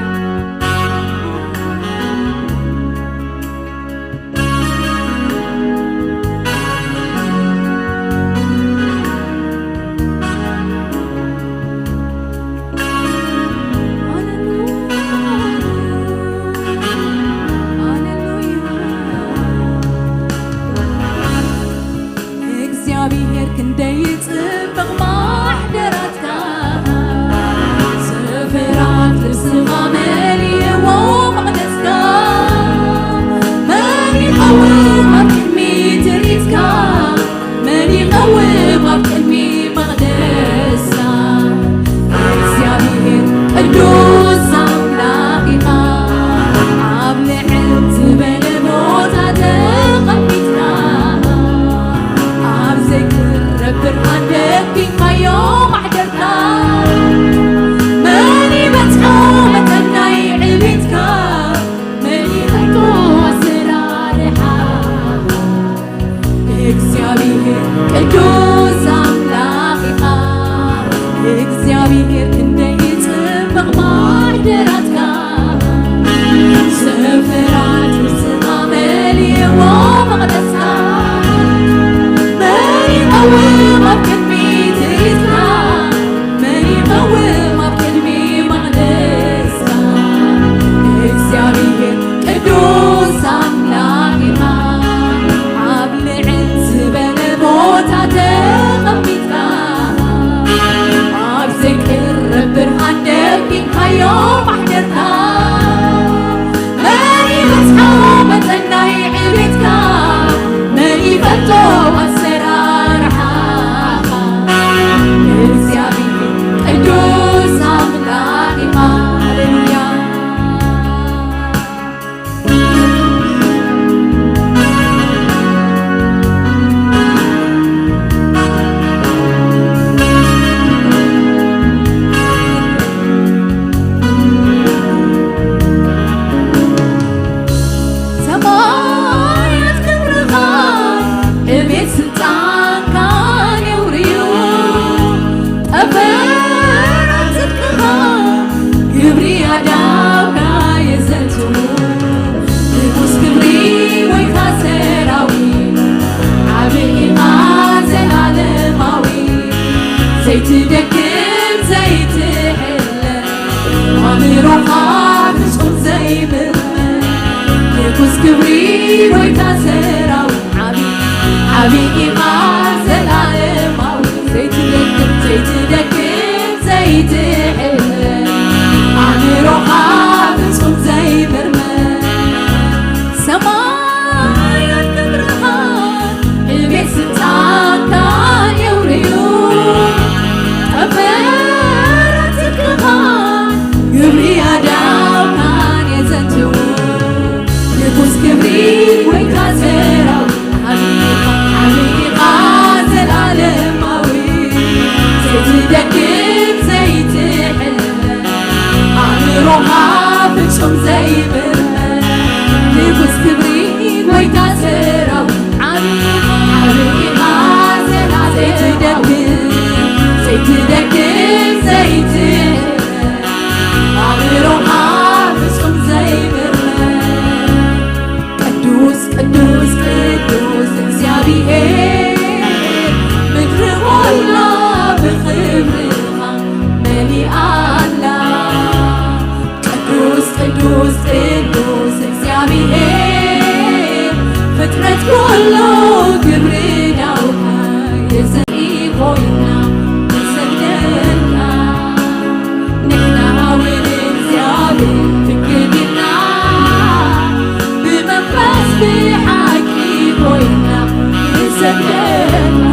ኣእምሮኻ ፍጹም ዘይምርመር፣ ንጉስ ክብሪ፣ ጎይታ ሰራዊት፣ ዓቢ፣ ዓቢ ኢኻ ዘላለማዊ፣ ዘይትደክም፣ ዘይትደክም፣ ዘይትሕለል፣ ኣእምሮኻ ፍጹም ዘይምርመር፣ ሰማያት ክብርኻ ዕቤት ስልጣንካን የውርዩ፣ ጠፈራት ጽድቅኻን ግብሪ ኣእዳውካን የዘንትዉ። ንጉስ ክብሪ፣ ጎይታ ሰራዊት፣ ዓቢ ኢኻ፣ ዓቢ ኢኻ ዘላለማዊ፣ ዘይትደክም፣ ዘይትሕለል፣ ኣእምሮኻ ፍጹም ዘይምርመር፣ ንጉስ ክብሪ፣ ጎይታ ሰራዊት፣ ዓቢ ኢኻ፣ ዓቢ ኢኻ ዘላለማዊ፣ ዘይትደክም፣ ዘይትደክም፣ ዘይትሕለል፣ ኣእምሮኻ ፍጹም ዘይምርመር። ቅዱስ፣ ቅዱስ፣ ቅዱስ እግዚኣብሔር፣ ምድሪ ኹላ ብኽብርኻ መሊኣ ኣላ። ቅዱስ፣ ቅዱስ፣ ቅዱስ እግዚኣብሔር፣ ፍጥረት ኩሉ ግብሪ ናውካ የዘርኢ ኮይና ንሰግደልካ። ንሕና እውን እግዚኣብሔር ትክክልና፣ ብመንፈስ ብሓቂ ኮይና ንሰግደልካ።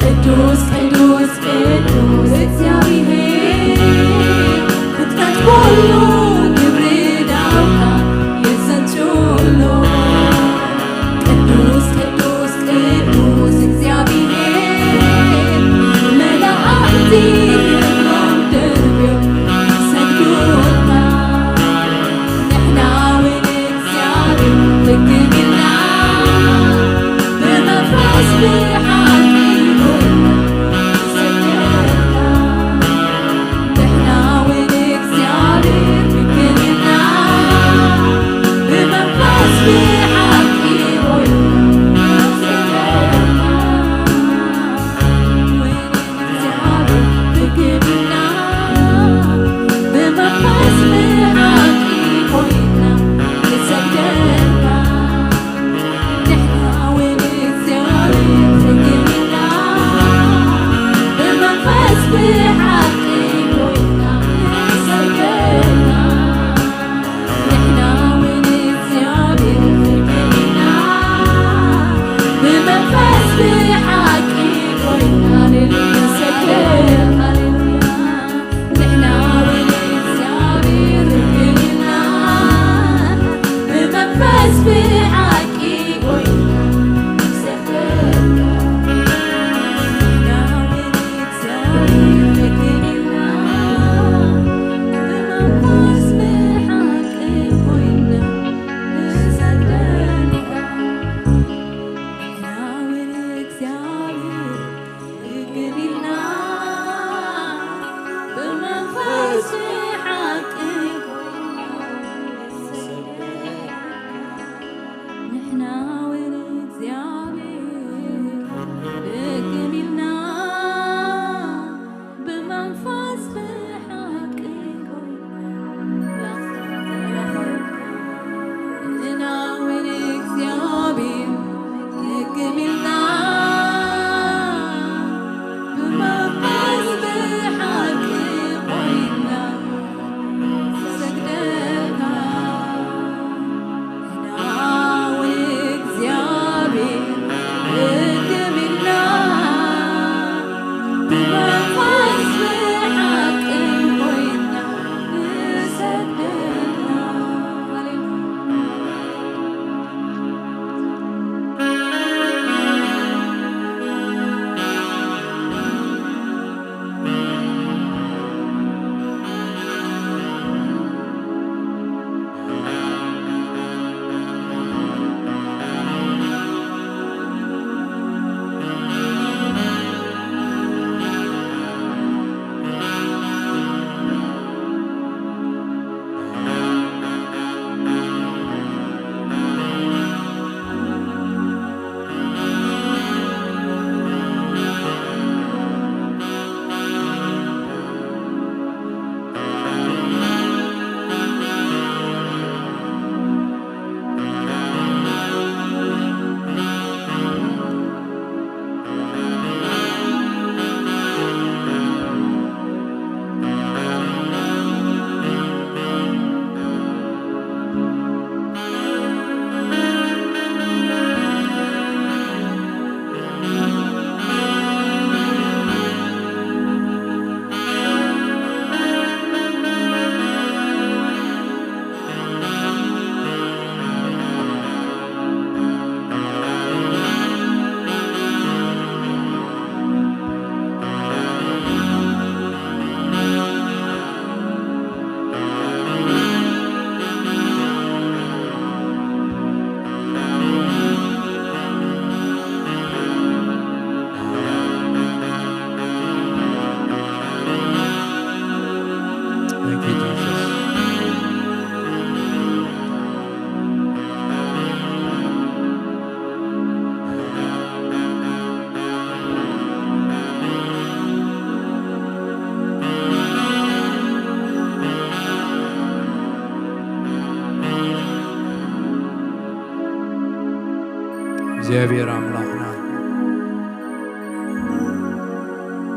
ቅዱስ ቅዱስ ቅዱስ እግዚኣብሔር፣ ፍጥረት ኩሉ ክብሪ ዳውካ የሰንጭሎ። ቅዱስ ቅዱስ ቅዱስ እግዚኣብሔር፣ መላእክቲ እግሮም ደርብዮም ይሰግዱልካ። ንሕና እውን እግዚኣብሔር ትክክልና ብመንፈስ ብሓቂ ኮይና ንሰግደልካ። ንሕና እውን እግዚኣብሔር ትክክልና ብመንፈስ ብሓቂ ኮይና ንሰግደልካ። ንሕና እውን እግዚኣብሔር ደገም ኢልና ብመንፈስ ብሓቂ ንሕና እውን እግዚኣብሔር ደገም ኢልና ብመንፈስ ብሓቂ ኮይና ንሰግደልካ። ንሕና እውን እግዚኣብሔር ደገም ኢልና ብመንፈስ ብሓቂ ኮይና ንሰግደልካ። ሃሌሉያ። Thank you, Jesus. እግዚኣብሔር ኣምላኽና፣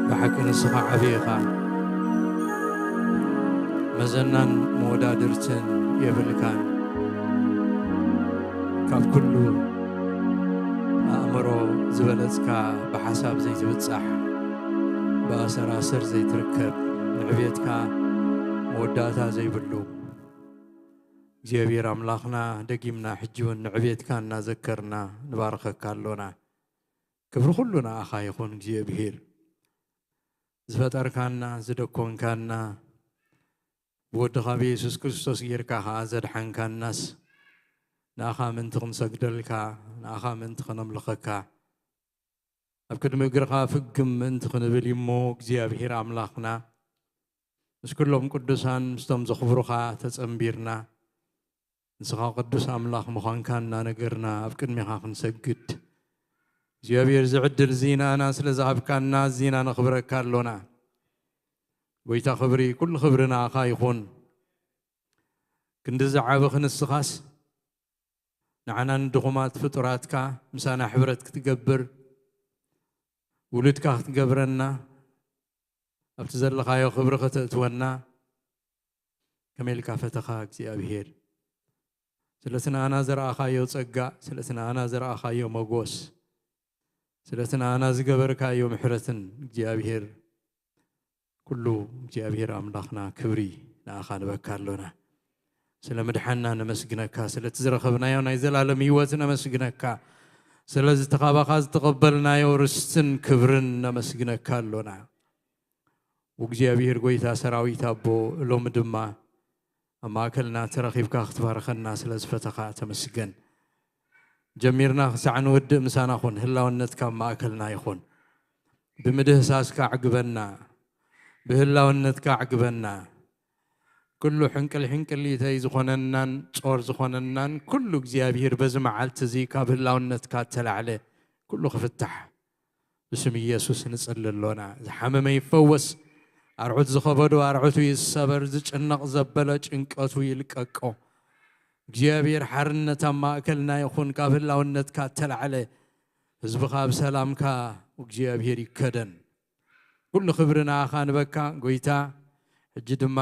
ብሓቂ ንስኻ ዓብዪ ኢኻ። መዘናን መወዳድርትን የብልካን። ካብ ኩሉ ኣእምሮ ዝበለጽካ ብሓሳብ ዘይትብጻሕ፣ ብኣሰራስር ዘይትርከብ፣ ንዕቤትካ መወዳእታ ዘይብሉ እግዚኣብሔር ኣምላኽና፣ ደጊምና ሕጂ እውን ንዕቤትካ እናዘከርና ንባርኸካ ኣሎና። ክብሪ ኩሉ ንኣኻ ይኹን እግዚኣብሔር። ዝፈጠርካና፣ ዝደኮንካና፣ ብወድኻ ብየሱስ ክርስቶስ ጌርካ ኸዓ ዘድሓንካናስ፣ ንኣኻ ምእንቲ ክንሰግደልካ፣ ንኣኻ ምእንቲ ከነምልኸካ፣ ኣብ ቅድሚ እግርኻ ፍግም ምእንቲ ክንብል እሞ እግዚኣብሔር ኣምላኽና፣ ምስ ኩሎም ቅዱሳን ምስቶም ዘኽብሩኻ ተጸንቢርና፣ ንስኻ ቅዱስ ኣምላኽ ምዃንካ እናነገርና ኣብ ቅድሚኻ ክንሰግድ እግዚኣብሔር ዝዕድል ዚናና ስለ ዝሃብካና ዚና ነኽብረካ ኣሎና። ጎይታ ክብሪ፣ ኩሉ ክብሪ ንኣኻ ይኹን። ክንዲ ዝዓበ ክንስኻስ ንዓና ንድኹማት ፍጡራትካ ምሳና ሕብረት ክትገብር፣ ውሉድካ ክትገብረና፣ ኣብቲ ዘለኻዮ ክብሪ ከተእትወና ከመይ ኢልካ ፈተኻ እግዚኣብሔር? ስለቲ ንኣና ዘርኣኻዮ ጸጋ፣ ስለቲ ንኣና ዘርኣኻዮ መጎስ፣ ስለቲ ንኣና ዝገበርካዮ ምሕረትን እግዚኣብሔር ኩሉ እግዚኣብሔር ኣምላኽና ክብሪ ንኣኻ ንበካ ኣሎና። ስለ ምድሓና ነመስግነካ፣ ስለቲ ዝረኸብናዮ ናይ ዘላለም ህይወት ነመስግነካ፣ ስለዚ ተኻባኻ ዝተቐበልናዮ ርስትን ክብርን ነመስግነካ ኣሎና። እግዚኣብሔር ጎይታ ሰራዊት ኣቦ፣ ሎሚ ድማ ኣብ ማእከልና ተረኺብካ ክትባርኸና ስለ ዝፈተኻ ተመስገን። ጀሚርና ክሳዕ ንውድእ ምሳና ኩን፣ ህላውነትካ ኣብ ማእከልና ይኹን። ብምድህሳስካ ኣዕግበና፣ ብህላውነትካ ኣዕግበና። ኩሉ ሕንቅል ሕንቅሊተይ ዝኾነናን ጾር ዝኾነናን ኩሉ እግዚኣብሔር በዚ መዓልቲ እዚ ካብ ህላውነትካ እተላዕለ ኩሉ ክፍታሕ ብስም ኢየሱስ ንጽሊ ኣሎና። ዝሓመመ ይፈወስ፣ ኣርዑት ዝኸበዶ ኣርዑቱ ይሰበር፣ ዝጭነቕ ዘበለ ጭንቀቱ ይልቀቆ። እግዚኣብሔር ሓርነት ኣብ ማእከልና ይኹን፣ ካብ ህላውነትካ እተላዕለ ህዝብኻ ብሰላምካ እግዚኣብሔር ይከደን። ኩሉ ክብሪ ንኣኻ ንበካ ጎይታ። ሕጂ ድማ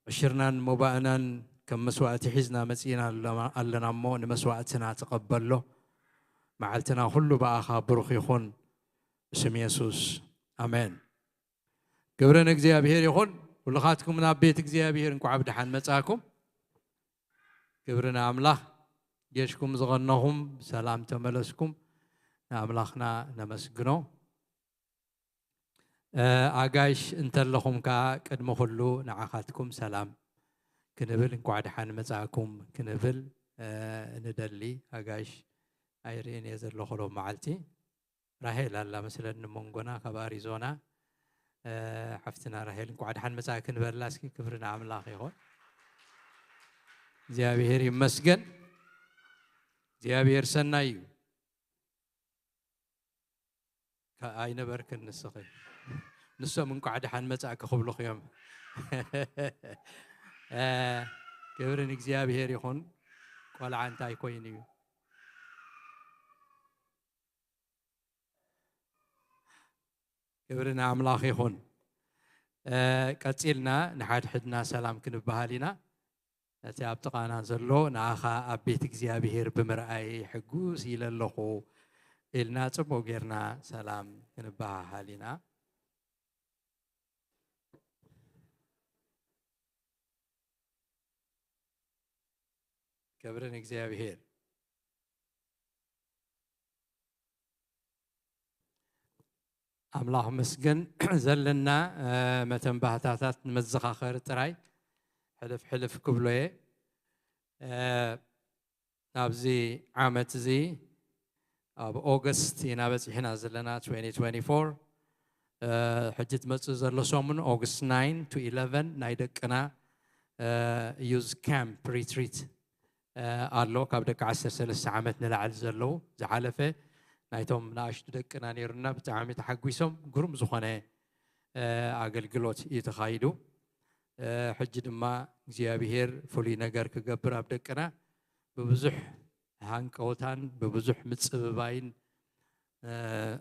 ዕሽርናን ሞባእናን ከም መስዋእቲ ሒዝና መጺእና ኣለና፣ ኣለና እሞ ንመስዋእትና ተቐበሎ። መዓልትና ኩሉ ብኣኻ ብሩኽ ይኹን። ብስም የሱስ ኣሜን። ክብሪ ንእግዚኣብሔር ይኹን። ኩልኻትኩም ናብ ቤት እግዚኣብሔር እንኳዕ ብደሓን መጻእኩም። ክብሪ ንኣምላኽ። ጌሽኩም ዝቐነኹም ብሰላም ተመለስኩም። ንኣምላኽና ነመስግኖ። እ፣ ኣጋይሽ እንተለኹም ከኣ ቅድሚ ኩሉ ንዓኻትኩም ሰላም ክንብል እንኳዕ ደሓን መጻእኩም ክንብል፣ እ፣ ንደሊ። ኣጋይሽ ኣይርእን እየ ዘለኹ ሎም መዓልቲ። ራሄል ኣላ መስለኒ መንጎና ካብ ኣሪዞና። እ፣ ሓፍትና ራሄል እንኳዕ ደሓን መጻእኪ ንበላ እስኪ። ክብሪ ንኣምላኽ ይኹን። እግዚኣብሔር ይመስገን። እግዚኣብሔር ሰናይ እዩ። ከ-፣ ኣይነበርክን ንስኺ። ንሶም እንቋዕ ደሓን መጻእኪ ክብሉኺ እዮም። እ፣ ክብሪ ንእግዚኣብሔር ይኹን። ቆልዓ እንታይ ኮይኑ እዩ? ክብሪ ንኣምላኽ ይኹን። እ፣ ቀጺልና ንሓድሕድና ሰላም ክንበሃል ኢና። ነቲ ኣብ ጥቓና ዘሎ ንኣኻ ኣብ ቤት እግዚኣብሔር ብምርኣይ ሕጉስ ኢለ ኣለኹ ኢልና ጽቡቕ ጌርና ሰላም ክንበሃሃል ኢና። ክብሪ ንእግዚኣብሔር። ኣምላኽ መስገን ዘለና፣ እ፣ መተንባህታታት ንመዘኻኸሪ ጥራይ ሕልፍ ሕልፍ ክብሎ እየ። እ፣ ናብዚ ዓመት እዚ ኣብ ኦገስት ኢና በጺሕና ዘለና፣ twenty twenty-four። እ፣ ሕጂ ትመጽእ ዘሎ ሰሙን ኦገስት nine to eleven ናይ ደቅና፣ እ፣ ዩዝ ካምፕ ሪትሪት፣ እ፣ ኣሎ። ካብ ደቂ ዓሰርተ ሰለስተ ዓመት ንላዕሊ ዘለዉ፣ ዝሓለፈ ናይቶም ንኣሽቱ ደቅና ነይሩና፣ ብጣዕሚ ተሓጒሶም፣ ግሩም ዝኾነ፣ እ፣ ኣገልግሎት እዩ ተኻይዱ። እ፣ ሕጂ ድማ እግዚኣብሄር ፍሉይ ነገር ክገብር ኣብ ደቅና ብብዙሕ ሃንቀውታን ብብዙሕ ምጽብባይን፣ እ፣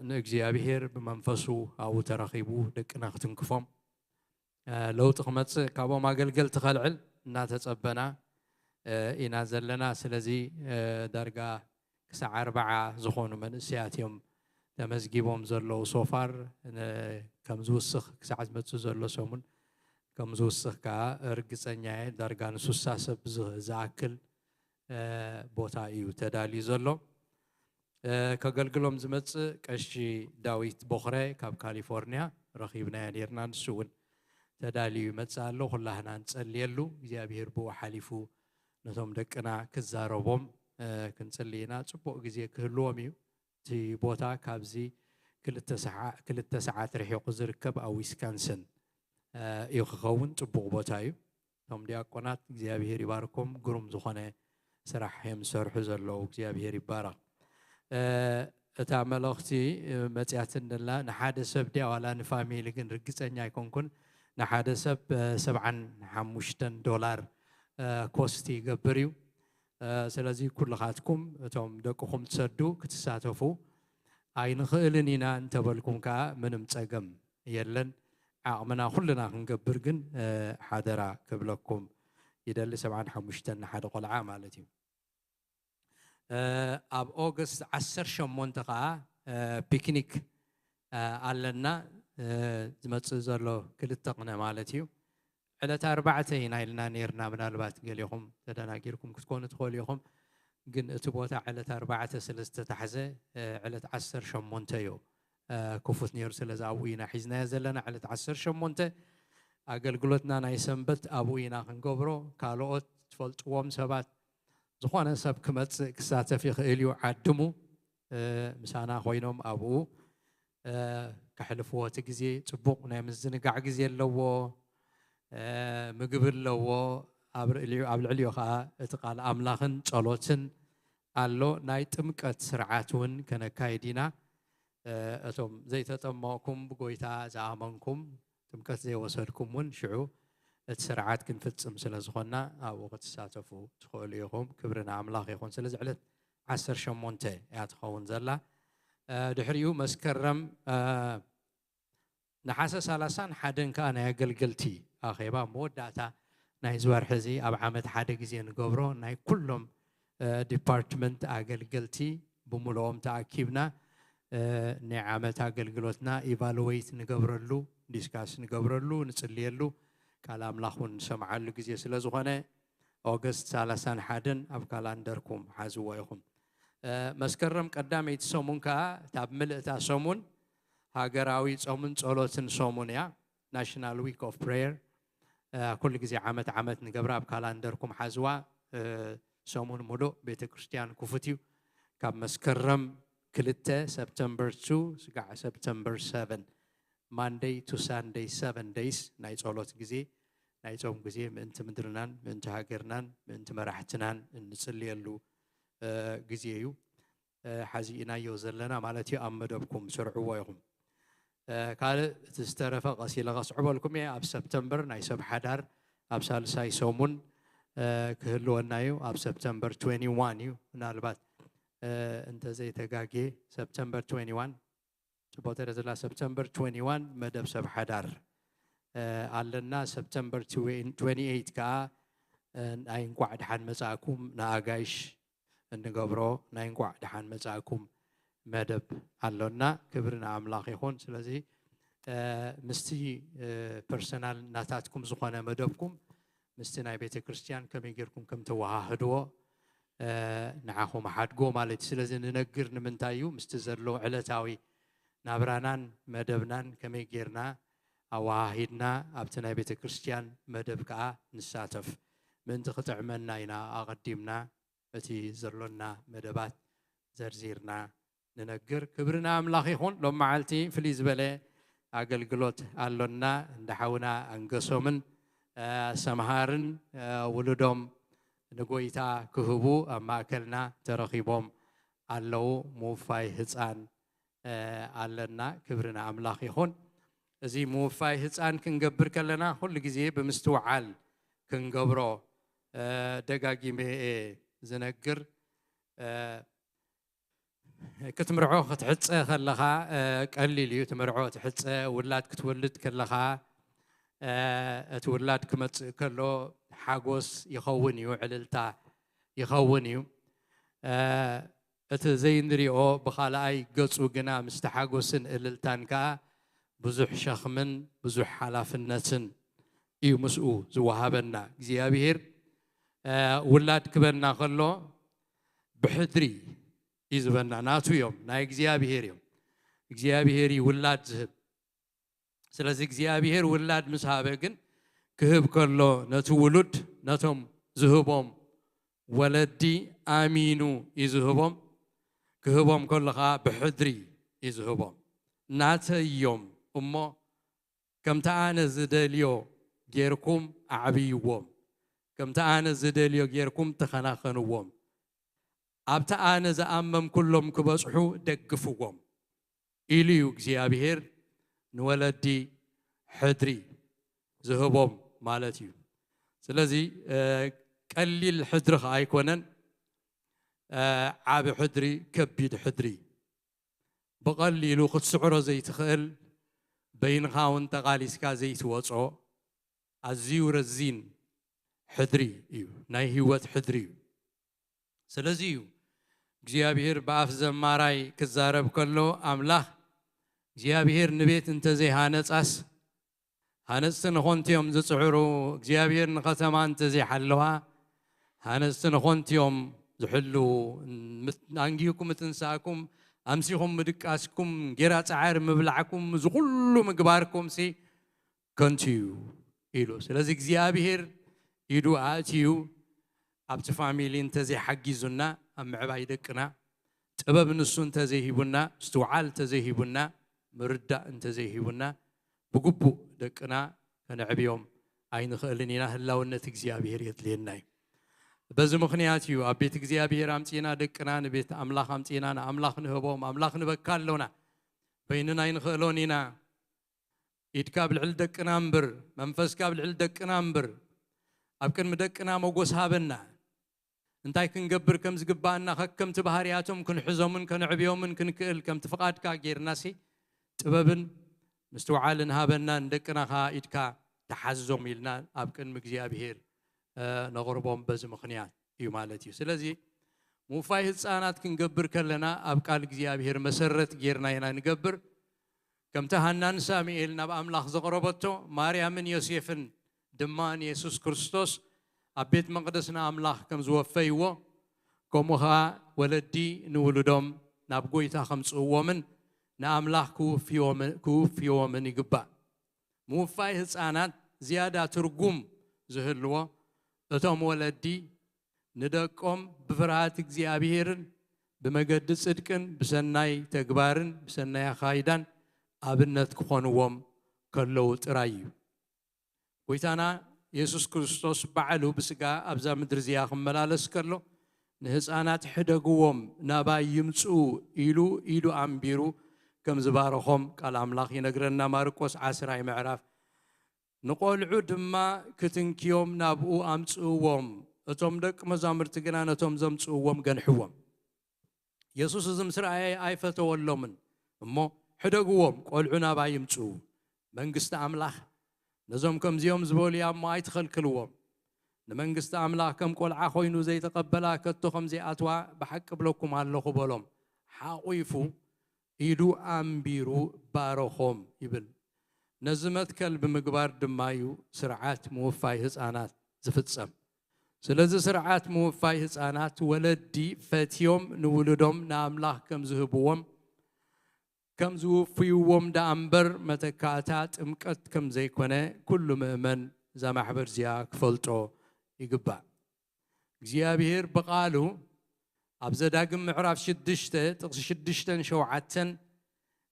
ንእግዚኣብሄር ብመንፈሱ ኣብኡ ተረኺቡ ደቅና ክትንክፎም፣ እ፣ ለውጢ ክመጽእ፣ ካብኦም ኣገልገልቲ ከልዕል እናተጸበና፣ እ፣ ኢና ዘለና። ስለዚ፣ እ፣ ዳርጋ ክሳዕ ኣርባዓ ዝኾኑ መንእሰያት እዮም ተመዝጊቦም ዘለዉ ሶፋር ከም ዝውስኽ ክሳዕ ዝመፅእ ዘሎ ሰሙን ከም ዝውስኽ ከዓ ርግፀኛ እየ። ዳርጋ ንሱሳ ሰብ ዝኣክል ቦታ እዩ ተዳልዩ ዘሎ። ከገልግሎም ዝመፅእ ቀሺ ዳዊት ቦኽረ ካብ ካሊፎርኒያ ረኺብናዮ ነርና። ንሱ እውን ተዳልዩ ይመፅእ ኣሎ። ኩላህና ንፀልየሉ። እግዚኣብሔር ብኡ ሓሊፉ ነቶም ደቅና ክዛረቦም ክንፅሊ ኢና። ፅቡቕ ግዜ ክህልዎም እዩ። እቲ ቦታ ካብዚ ክልተ ሰዓት ርሒቑ ዝርከብ ኣብ ዊስካንሰን እዩ ክኸውን። ፅቡቕ ቦታ እዩ። እቶም ዲያቆናት እግዚኣብሔር ይባርኮም። ግሩም ዝኾነ ስራሕ እዮም ዝሰርሑ ዘለዉ። እግዚኣብሔር ይባረኽ። እታ መልእኽቲ መፅያትንላ ንሓደ ሰብ ድያ ዋላ ንፋሚሊ ግን ርግፀኛ ኣይኮንኩን። ንሓደ ሰብ ሰብዓን ሓሙሽተን ዶላር ኮስት ይገብር እዩ። ስለዚ ኩልኻትኩም እቶም ደቅኹም ትሰዱ ክትሳተፉ ኣይንኽእልን ኢና እንተበልኩም ከዓ ምንም ፀገም የለን። ዓቕምና ኩልና ክንገብር ግን ሓደራ ክብለኩም ይደሊ። ሰብዓን ሓሙሽተን ንሓደ ቆልዓ ማለት እዩ። ኣብ ኦገስት ዓሰርተ ሸሞንተ ከዓ ፒክኒክ ኣለና። ዝመፅእ ዘሎ ክልተ ቅነ ማለት እዩ። ዕለት ኣርባዕተ ኢና ኢልና ነርና። ምናልባት ገሊኹም ተደናጊርኩም ክትኮኑ ትኽእሉ ኢኹም። ግን እቲ ቦታ ዕለት ኣርባዕተ ስለ ዝተታሕዘ ዕለት ዓሰርተ ሸሞንተ እዩ ክፉት ነይሩ። ስለዚ ኣብኡ ኢና ሒዝናዮ ዘለና። ዕለት ዓሰርተ ሸሞንተ ኣገልግሎትና ናይ ሰንበት ኣብኡ ኢና ክንገብሮ። ካልኦት ትፈልጥዎም ሰባት ዝኾነ ሰብ ክመፅእ ክሳተፍ ይኽእል እዩ። ዓድሙ ምሳና ኮይኖም ኣብኡ ከሕልፍዎ እቲ ግዜ ፅቡቕ ናይ ምዝንጋዕ ግዜ ኣለዎ። ምግቢ ኣለዎ። ኣብ ልዕሊኡ ከዓ እቲ ቃል ኣምላኽን ጸሎትን ኣሎ። ናይ ጥምቀት ስርዓት እውን ከነካይድ ኢና። እቶም ዘይተጠመቕኩም ብጎይታ ዝኣመንኩም ጥምቀት ዘይወሰድኩም እውን ሽዑ እቲ ስርዓት ክንፍጽም ስለ ዝኾንና ኣብኡ ክትሳተፉ ትኽእሉ ኢኹም። ክብሪ ንኣምላኽ ይኹን። ስለዚ ዕለት ዓሰርተ ሸሞንተ እያ ትኸውን ዘላ። ድሕሪኡ መስከረም ነሓሰ ሰላሳን ሓደን ከዓ ናይ ኣገልገልቲ ኣኼባ መወዳእታ ናይዚ ወርሒ እዚ ኣብ ዓመት ሓደ ግዜ ንገብሮ ናይ ኩሎም ዲፓርትመንት ኣገልገልቲ ብምልኦም ተኣኪብና ናይ ዓመት ኣገልግሎትና ኢቫሉዌት ንገብረሉ፣ ዲስካስ ንገብረሉ፣ ንጽልየሉ፣ ቃል ኣምላኽ እውን ንሰምዓሉ ግዜ ስለ ዝኾነ ኦገስት ሰላሳን ሓደን ኣብ ካላንደርኩም ሓዝዎ ኢኹም። መስከረም ቀዳመይቲ ሰሙን ከዓ እታ ምልእታ ሰሙን ሃገራዊ ጾምን ጸሎትን ሰሙን እያ። ናሽናል ዊክ ኦፍ ፕሬየር ኩሉ ግዜ ዓመት ዓመት ንገብራ። ኣብ ካላንደርኩም ሓዝዋ። ሰሙን ሙሉእ ቤተ ክርስቲያን ክፉት እዩ። ካብ መስከረም ክልተ ሰፕተምበር ቱ ስጋዕ ሰፕተምበር ሰቨን ማንደይ ቱ ሳንደይ ሰቨን ደይስ ናይ ጸሎት ግዜ ናይ ጾም ግዜ ምእንቲ ምድርናን ምእንቲ ሃገርናን ምእንቲ መራሕትናን እንጽልየሉ ግዜ እዩ። ሓዚ ኢናዮ ዘለና ማለት እዩ። ኣብ መደብኩም ስርዕዎ ኢኹም። ካልእ እቲ ዝተረፈ ቀስ ኢለ ከስዕበልኩም እየ። ኣብ ሰፕተምበር ናይ ሰብ ሓዳር ኣብ ሳልሳይ ሰሙን ክህልወና እዩ። ኣብ ሰፕተምበር ትዌንቲ ዋን እዩ። ምናልባት እንተዘይተጋጌ ሰፕተምበር ትዌንቲ ዋን ጽቡቕ ተረዘላ ሰፕተምበር ትዌንቲ ዋን መደብ ሰብ ሓዳር ኣለና። ሰፕተምበር ትዌንቲ ኤይት ከዓ ናይ እንቋዕ ደሓን መጻእኩም ንኣጋይሽ እንገብሮ ናይ እንቋዕ ደሓን መጻእኩም መደብ ኣሎና። ክብሪ ንኣምላኽ ይኹን። ስለዚ ምስቲ ፐርሰናል ናታትኩም ዝኾነ መደብኩም ምስቲ ናይ ቤተ ክርስቲያን ከመይ ጌርኩም ከም ተወሃህድዎ ንዓኹም ሓድጎ ማለት እዩ። ስለዚ ንነግር ንምንታይ እዩ ምስቲ ዘሎ ዕለታዊ ናብራናን መደብናን ከመይ ጌርና ኣወሃሂድና ኣብቲ ናይ ቤተ ክርስቲያን መደብ ከዓ ንሳተፍ ምእንቲ ክጥዕመና ኢና ኣቐዲምና እቲ ዘሎና መደባት ዘርዚርና ንነግር። ክብሪ ንኣምላኽ ይኹን። ሎም መዓልቲ ፍልይ ዝበለ ኣገልግሎት ኣሎና። እንዳ ሓውና ኣንገሶምን ሰምሃርን ውሉዶም ንጎይታ ክህቡ ኣብ ማእከልና ተረኺቦም ኣለዉ። ምውፋይ ህፃን ኣለና። ክብሪ ንኣምላኽ ይኹን። እዚ ምውፋይ ህፃን ክንገብር ከለና ኩሉ ግዜ ብምስትውዓል ክንገብሮ ደጋጊመ እየ ዝነግር። ክትምርዖ ክትሕፀ ከለኻ ቀሊል እዩ። ትምርዖ ትሕፀ ውላድ ክትወልድ ከለኻ እቲ ውላድ ክመፅእ ከሎ ሓጎስ ይኸውን እዩ፣ ዕልልታ ይኸውን እዩ። እቲ ዘይንሪኦ ብኻልኣይ ገጹ ግና ምስቲ ሓጎስን እልልታን ከኣ ብዙሕ ሸኽምን ብዙሕ ሓላፍነትን እዩ ምስኡ ዝወሃበና። እግዚኣብሔር ውላድ ክበና ከሎ ብሕድሪ እዩ ዝበና። ናቱ እዮም፣ ናይ እግዚኣብሔር እዮም። እግዚኣብሔር እዩ ውላድ ዝህብ። ስለዚ እግዚኣብሔር ውላድ ምስ ሃበ ግን ክህብ ከሎ ነቲ ውሉድ ነቶም ዝህቦም ወለዲ ኣሚኑ እዩ ዝህቦም። ክህቦም ከሎ ኸዓ ብሕድሪ እዩ ዝህቦም። ናተይ እዮም እሞ ከምቲ ኣነ ዝደልዮ ጌርኩም ኣዕብይዎም፣ ከምቲ ኣነ ዝደልዮ ጌርኩም ተኸናኸንዎም፣ ኣብቲ ኣነ ዝኣመምኩሎም ክበጽሑ ደግፍዎም ኢሉ እዩ እግዚኣብሔር ንወለዲ ሕድሪ ዝህቦም ማለት እዩ። ስለዚ ቀሊል ሕድሪ ኸዓ ኣይኮነን። ዓቢ ሕድሪ፣ ከቢድ ሕድሪ፣ ብቐሊሉ ክትስዕሮ ዘይትኽእል፣ በይንኻ እውን ተቓሊስካ ዘይትወጾ ኣዝዩ ረዚን ሕድሪ እዩ። ናይ ህይወት ሕድሪ እዩ። ስለዚ እዩ እግዚኣብሔር ብኣፍ ዘማራይ ክዛረብ ከሎ ኣምላኽ እግዚኣብሔር ንቤት እንተዘይሃነጻስ ሃነጽቲ ንኾንትዮም ዝጽዕሩ እግዚኣብሔር ንኸተማ እንተዘይሓለዋ ሃነጽቲ ንኾንትዮም ዝሕልዉ። ኣንጊህኩም ምትንሳእኩም ኣምሲኹም ምድቃስኩም ጌራ ጻዕሪ ምብላዕኩም እዚ ኩሉ ምግባርኩም ሲ ከንቱ እዩ ኢሉ። ስለዚ እግዚኣብሔር ኢዱ ኣእትዩ ኣብቲ ፋሚሊ እንተዘይሓጊዙና ኣብ ምዕባይ ደቅና ጥበብ ንሱ እንተዘይሂቡና ምስትውዓል እንተዘይሂቡና ምርዳእ እንተዘይሂቡና ብግቡእ ደቅና ከነዕብዮም ኣይንኽእልን ኢና። ህላውነት እግዚኣብሔር የድልየና እዩ። በዚ ምኽንያት እዩ ኣብ ቤት እግዚኣብሔር ኣምጺእና ደቅና ንቤት ኣምላኽ ኣምጺእና ንኣምላኽ ንህቦም ኣምላኽ ንበካ ኣሎና። በይንና ኣይንኽእሎን ኢና። ኢድካ ኣብ ልዕሊ ደቅና እምብር መንፈስካ ኣብ ልዕሊ ደቅና እምብር ኣብ ቅድሚ ደቅና መጎስ ሃበና። እንታይ ክንገብር ከም ዝግባኣና ከከምቲ ባህርያቶም ክንሕዞምን ከነዕብዮምን ክንክእል ከምቲ ፍቓድካ ጌርናሲ ጥበብን ምስትውዓልን ሃበና። ንደቅና ኸዓ ኢድካ ተሓዞም ኢልና ኣብ ቅድሚ እግዚኣብሔር ነቕርቦም በዚ ምኽንያት እዩ ማለት እዩ። ስለዚ ምውፋይ ህፃናት ክንገብር ከለና ኣብ ቃል እግዚኣብሔር መሰረት ጌርና ኢና ንገብር። ከምቲ ሃናን ሳሙኤል ናብ ኣምላኽ ዘቕረበቶ ማርያምን ዮሴፍን ድማ ንየሱስ ክርስቶስ ኣብ ቤት መቕደስ ንኣምላኽ ከም ዝወፈይዎ ከምኡ ኸዓ ወለዲ ንውሉዶም ናብ ጎይታ ከምጽእዎምን ንኣምላኽ ክውፍይዎምን ይግባእ። ምውፋይ ህፃናት ዝያዳ ትርጉም ዝህልዎ እቶም ወለዲ ንደቆም ብፍርሃት እግዚኣብሔርን ብመገዲ ጽድቅን ብሰናይ ተግባርን ብሰናይ ኣኻይዳን ኣብነት ክኾንዎም ከለዉ ጥራይ እዩ። ጎይታና የሱስ ክርስቶስ ባዕሉ ብስጋ ኣብዛ ምድሪ እዚኣ ክመላለስ ከሎ ንህፃናት ሕደግዎም ናባይ ይምፅኡ ኢሉ ኢዱ ኣንቢሩ ከም ዝባረኾም ቃል ኣምላኽ ይነግረና። ማርቆስ ዓስራይ ምዕራፍ ንቆልዑ ድማ ክትንክዮም ናብኡ ኣምጽእዎም፣ እቶም ደቂ መዛሙርቲ ግና ነቶም ዘምጽእዎም ገንሕዎም። የሱስ እዚ ምስ ረኣየ ኣይፈተወሎምን እሞ ሕደግዎም፣ ቆልዑ ናባይ ይምጽኡ፣ መንግስቲ ኣምላኽ ነዞም ከምዚኦም ዝበሉ እያ እሞ ኣይትኸልክልዎም። ንመንግስቲ ኣምላኽ ከም ቆልዓ ኮይኑ ዘይተቐበላ ከቶ ከም ዘይኣትዋ ብሓቂ እብለኩም ኣለኹ በሎም። ሓቑፉ ኢዱ ኣንቢሩ ባረኾም ይብል። ነዚ መትከል ብምግባር ድማ እዩ ስርዓት ምውፋይ ህፃናት ዝፍፀም። ስለዚ ስርዓት ምውፋይ ህፃናት ወለዲ ፈትዮም ንውሉዶም ንኣምላኽ ከም ዝህብዎም ከም ዝውፍይዎም ደኣ እምበር መተካእታ ጥምቀት ከም ዘይኮነ ኩሉ ምእመን እዛ ማሕበር እዚኣ ክፈልጦ ይግባእ። እግዚኣብሔር ብቓሉ ኣብ ዘዳግም ምዕራፍ ሽዱሽተ ጥቕሲ ሽዱሽተን ሸውዓተን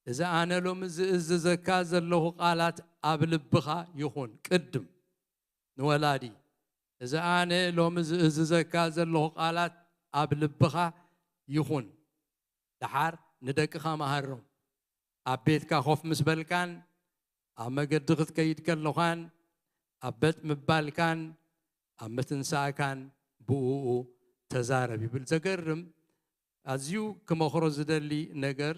እዚ ኣነ ሎሚ ዝእዝዘካ ዘለኹ ቃላት ኣብ ልብኻ ይኹን። ቅድም ንወላዲ እዚ ኣነ ሎሚ ዝእዝዘካ ዘለኹ ቃላት ኣብ ልብኻ ይኹን። ደሓር ንደቅኻ መሃሮም። ኣብ ቤትካ ኮፍ ምስ በልካን ኣብ መገዲ ክትከይድ ከለኻን ኣብ በጥ ምባልካን ኣብ ምትንሳእካን ብእኡ ተዛረብ ይብል። ዘገርም ኣዝዩ ክመኽሮ ዝደሊ ነገር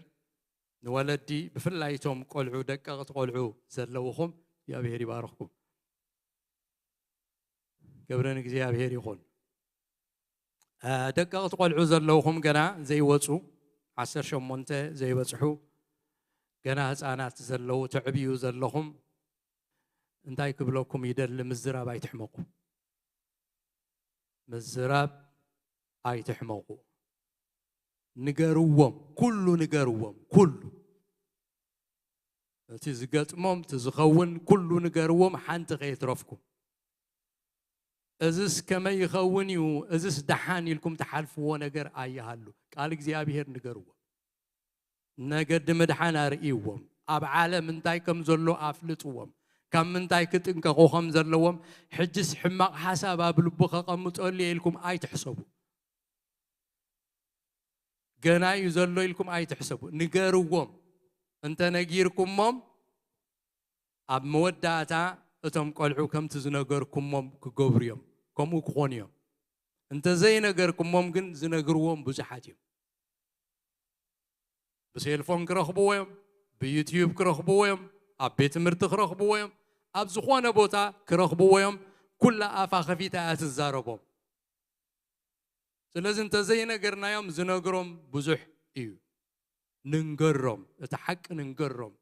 ንወለዲ ብፍላይ እቶም ቆልዑ ደቀቕቲ ቆልዑ ዘለውኹም እግዚኣብሔር ይባርኽኩም። ክብሪ ንእግዚኣብሔር ይኹን። ደቀቕቲ ቆልዑ ዘለውኹም፣ ገና ዘይወፁ፣ ዓሰርተ ሸሞንተ ዘይበፅሑ፣ ገና ህፃናት ዘለዉ፣ ተዕብዩ ዘለኹም፣ እንታይ ክብለኩም ይደሊ? ምዝራብ ኣይትሕመቁ። ምዝራብ ኣይትሕመቁ። ንገርዎም፣ ኩሉ ንገርዎም፣ ኩሉ። እቲ ዝገጥሞም፣ እቲ ዝኸውን ኩሉ ንገርዎም፣ ሓንቲ ከየትረፍኩም። እዝስ ከመይ ይኸውን እዩ፣ እዝስ ደሓን ኢልኩም ትሓልፍዎ ነገር ኣይሃሉ። ቃል እግዚኣብሔር ንገርዎም። መገዲ ምድሓን ኣርእይዎም። ኣብ ዓለም እንታይ ከም ዘሎ ኣፍልጥዎም። ካብ ምንታይ ክጥንቀቑ ከም ዘለዎም። ሕጅስ ሕማቕ ሓሳብ ኣብ ልቡ ከቐምጠሉ እየ ኢልኩም ኣይትሕሰቡ። ገና እዩ ዘሎ ኢልኩም ኣይትሕሰቡ። ንገርዎም። እንተ ነጊርኩሞም፣ ኣብ መወዳእታ እቶም ቆልዑ ከምቲ ዝነገርኩሞም ክገብሩ እዮም። ከምኡ ክኾኑ እዮም። እንተ ዘይነገርኩሞም ግን ዝነግርዎም ብዙሓት እዮም። ብሴልፎን ክረኽብዎ እዮም፣ ብዩትዩብ ክረኽብዎ እዮም፣ ኣብ ቤት ትምህርቲ ክረኽብዎ እዮም። ኣብ ዝኾነ ቦታ ክረኽብዎ እዮም። ኩላ ኣፋ ከፊታ እያ ትዛረቦም። ስለዚ እንተ ዘይነገርናዮም ዝነግሮም ብዙሕ እዩ። ንንገሮም፣ እቲ ሓቂ ንንገሮም፣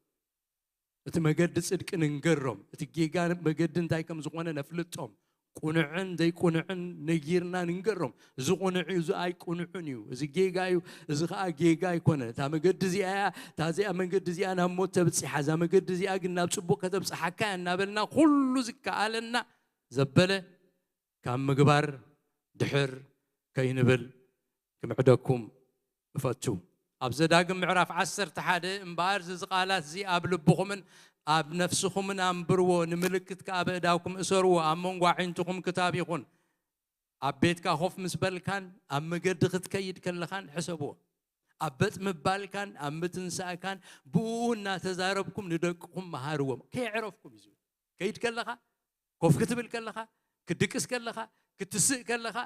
እቲ መገዲ ጽድቂ ንንገሮም፣ እቲ ጌጋ መገዲ እንታይ ከም ዝኾነ ነፍልጦም፣ ቁኑዕን ዘይቁኑዕን ነጊርና ንንገሮም። እዚ ቁኑዕ እዩ፣ እዚ ኣይቁኑዕን እዩ፣ እዚ ጌጋ እዩ፣ እዚ ኸኣ ጌጋ ኣይኮነን። እታ መገዲ እዚኣ እያ፣ እታ እዚኣ መገዲ እዚኣ ናብ ሞት ተብጽሓ፣ እዛ መገዲ እዚኣ ግን ናብ ጽቡቕ ከተብጽሓካ እያ እናበልና ኩሉ ዝከኣለና ዘበለ ካብ ምግባር ድሕር ከይንብል ክምዕደኩም እፈቱ። ኣብ ዘዳግም ምዕራፍ ዓሰርተ ሓደ፣ እምበኣር እዚ ቃላት እዚ ኣብ ልብኹምን ኣብ ነፍስኹምን ኣንብርዎ፣ ንምልክት ከኣ በእዳውኩም እሰርዎ፣ ኣብ መንጎ ኣዒንትኹም ክታብ ይኹን። ኣብ ቤትካ ኮፍ ምስ በልካን ኣብ መገዲ ክትከይድ ከለኻን ሕሰብዎ። ኣብ በጥ ምባልካን ኣብ ምትንሳእካን ብኡ እናተዛረብኩም ንደቅኹም መሃርዎም። ከየዕረፍኩም እዩ ዝብል። ከይድ ከለኻ፣ ኮፍ ክትብል ከለኻ፣ ክትድቅስ ከለኻ፣ ክትስእ ከለኻ፣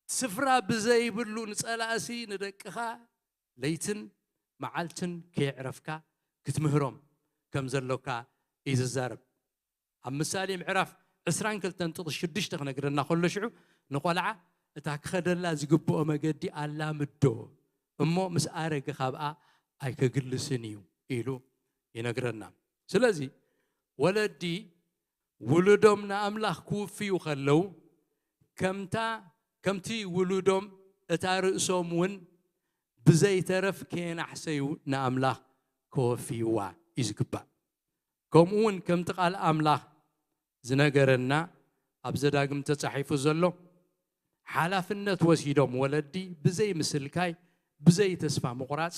ስፍራ ብዘይብሉ ንጸላእሲ ንደቅኻ ለይትን መዓልትን ከየዕረፍካ ክትምህሮም ከም ዘሎካ እዩ ዝዛረብ። ኣብ ምሳሌ ምዕራፍ ዕስራን ክልተን ጥቕሲ ሽዱሽተ ክነግረና ከሎ ሽዑ ንቖልዓ እታ ክኸደላ ዝግብኦ መገዲ ኣላምዶ እሞ ምስ ኣረገ ካብኣ ኣይከግልስን እዩ ኢሉ ይነግረና። ስለዚ ወለዲ ውሉዶም ንኣምላኽ ክውፍዩ ከለዉ ከምታ ከምቲ ውሉዶም እታ ርእሶም እውን ብዘይተረፍ ከየናሕሰዩ ንኣምላኽ ከወፍይዋ እዩ ዝግባእ። ከምኡ እውን ከምቲ ቃል ኣምላኽ ዝነገረና ኣብ ዘዳግም ተጻሒፉ ዘሎ ሓላፍነት ወሲዶም ወለዲ ብዘይ ምስልካይ ብዘይ ተስፋ ምቑራጽ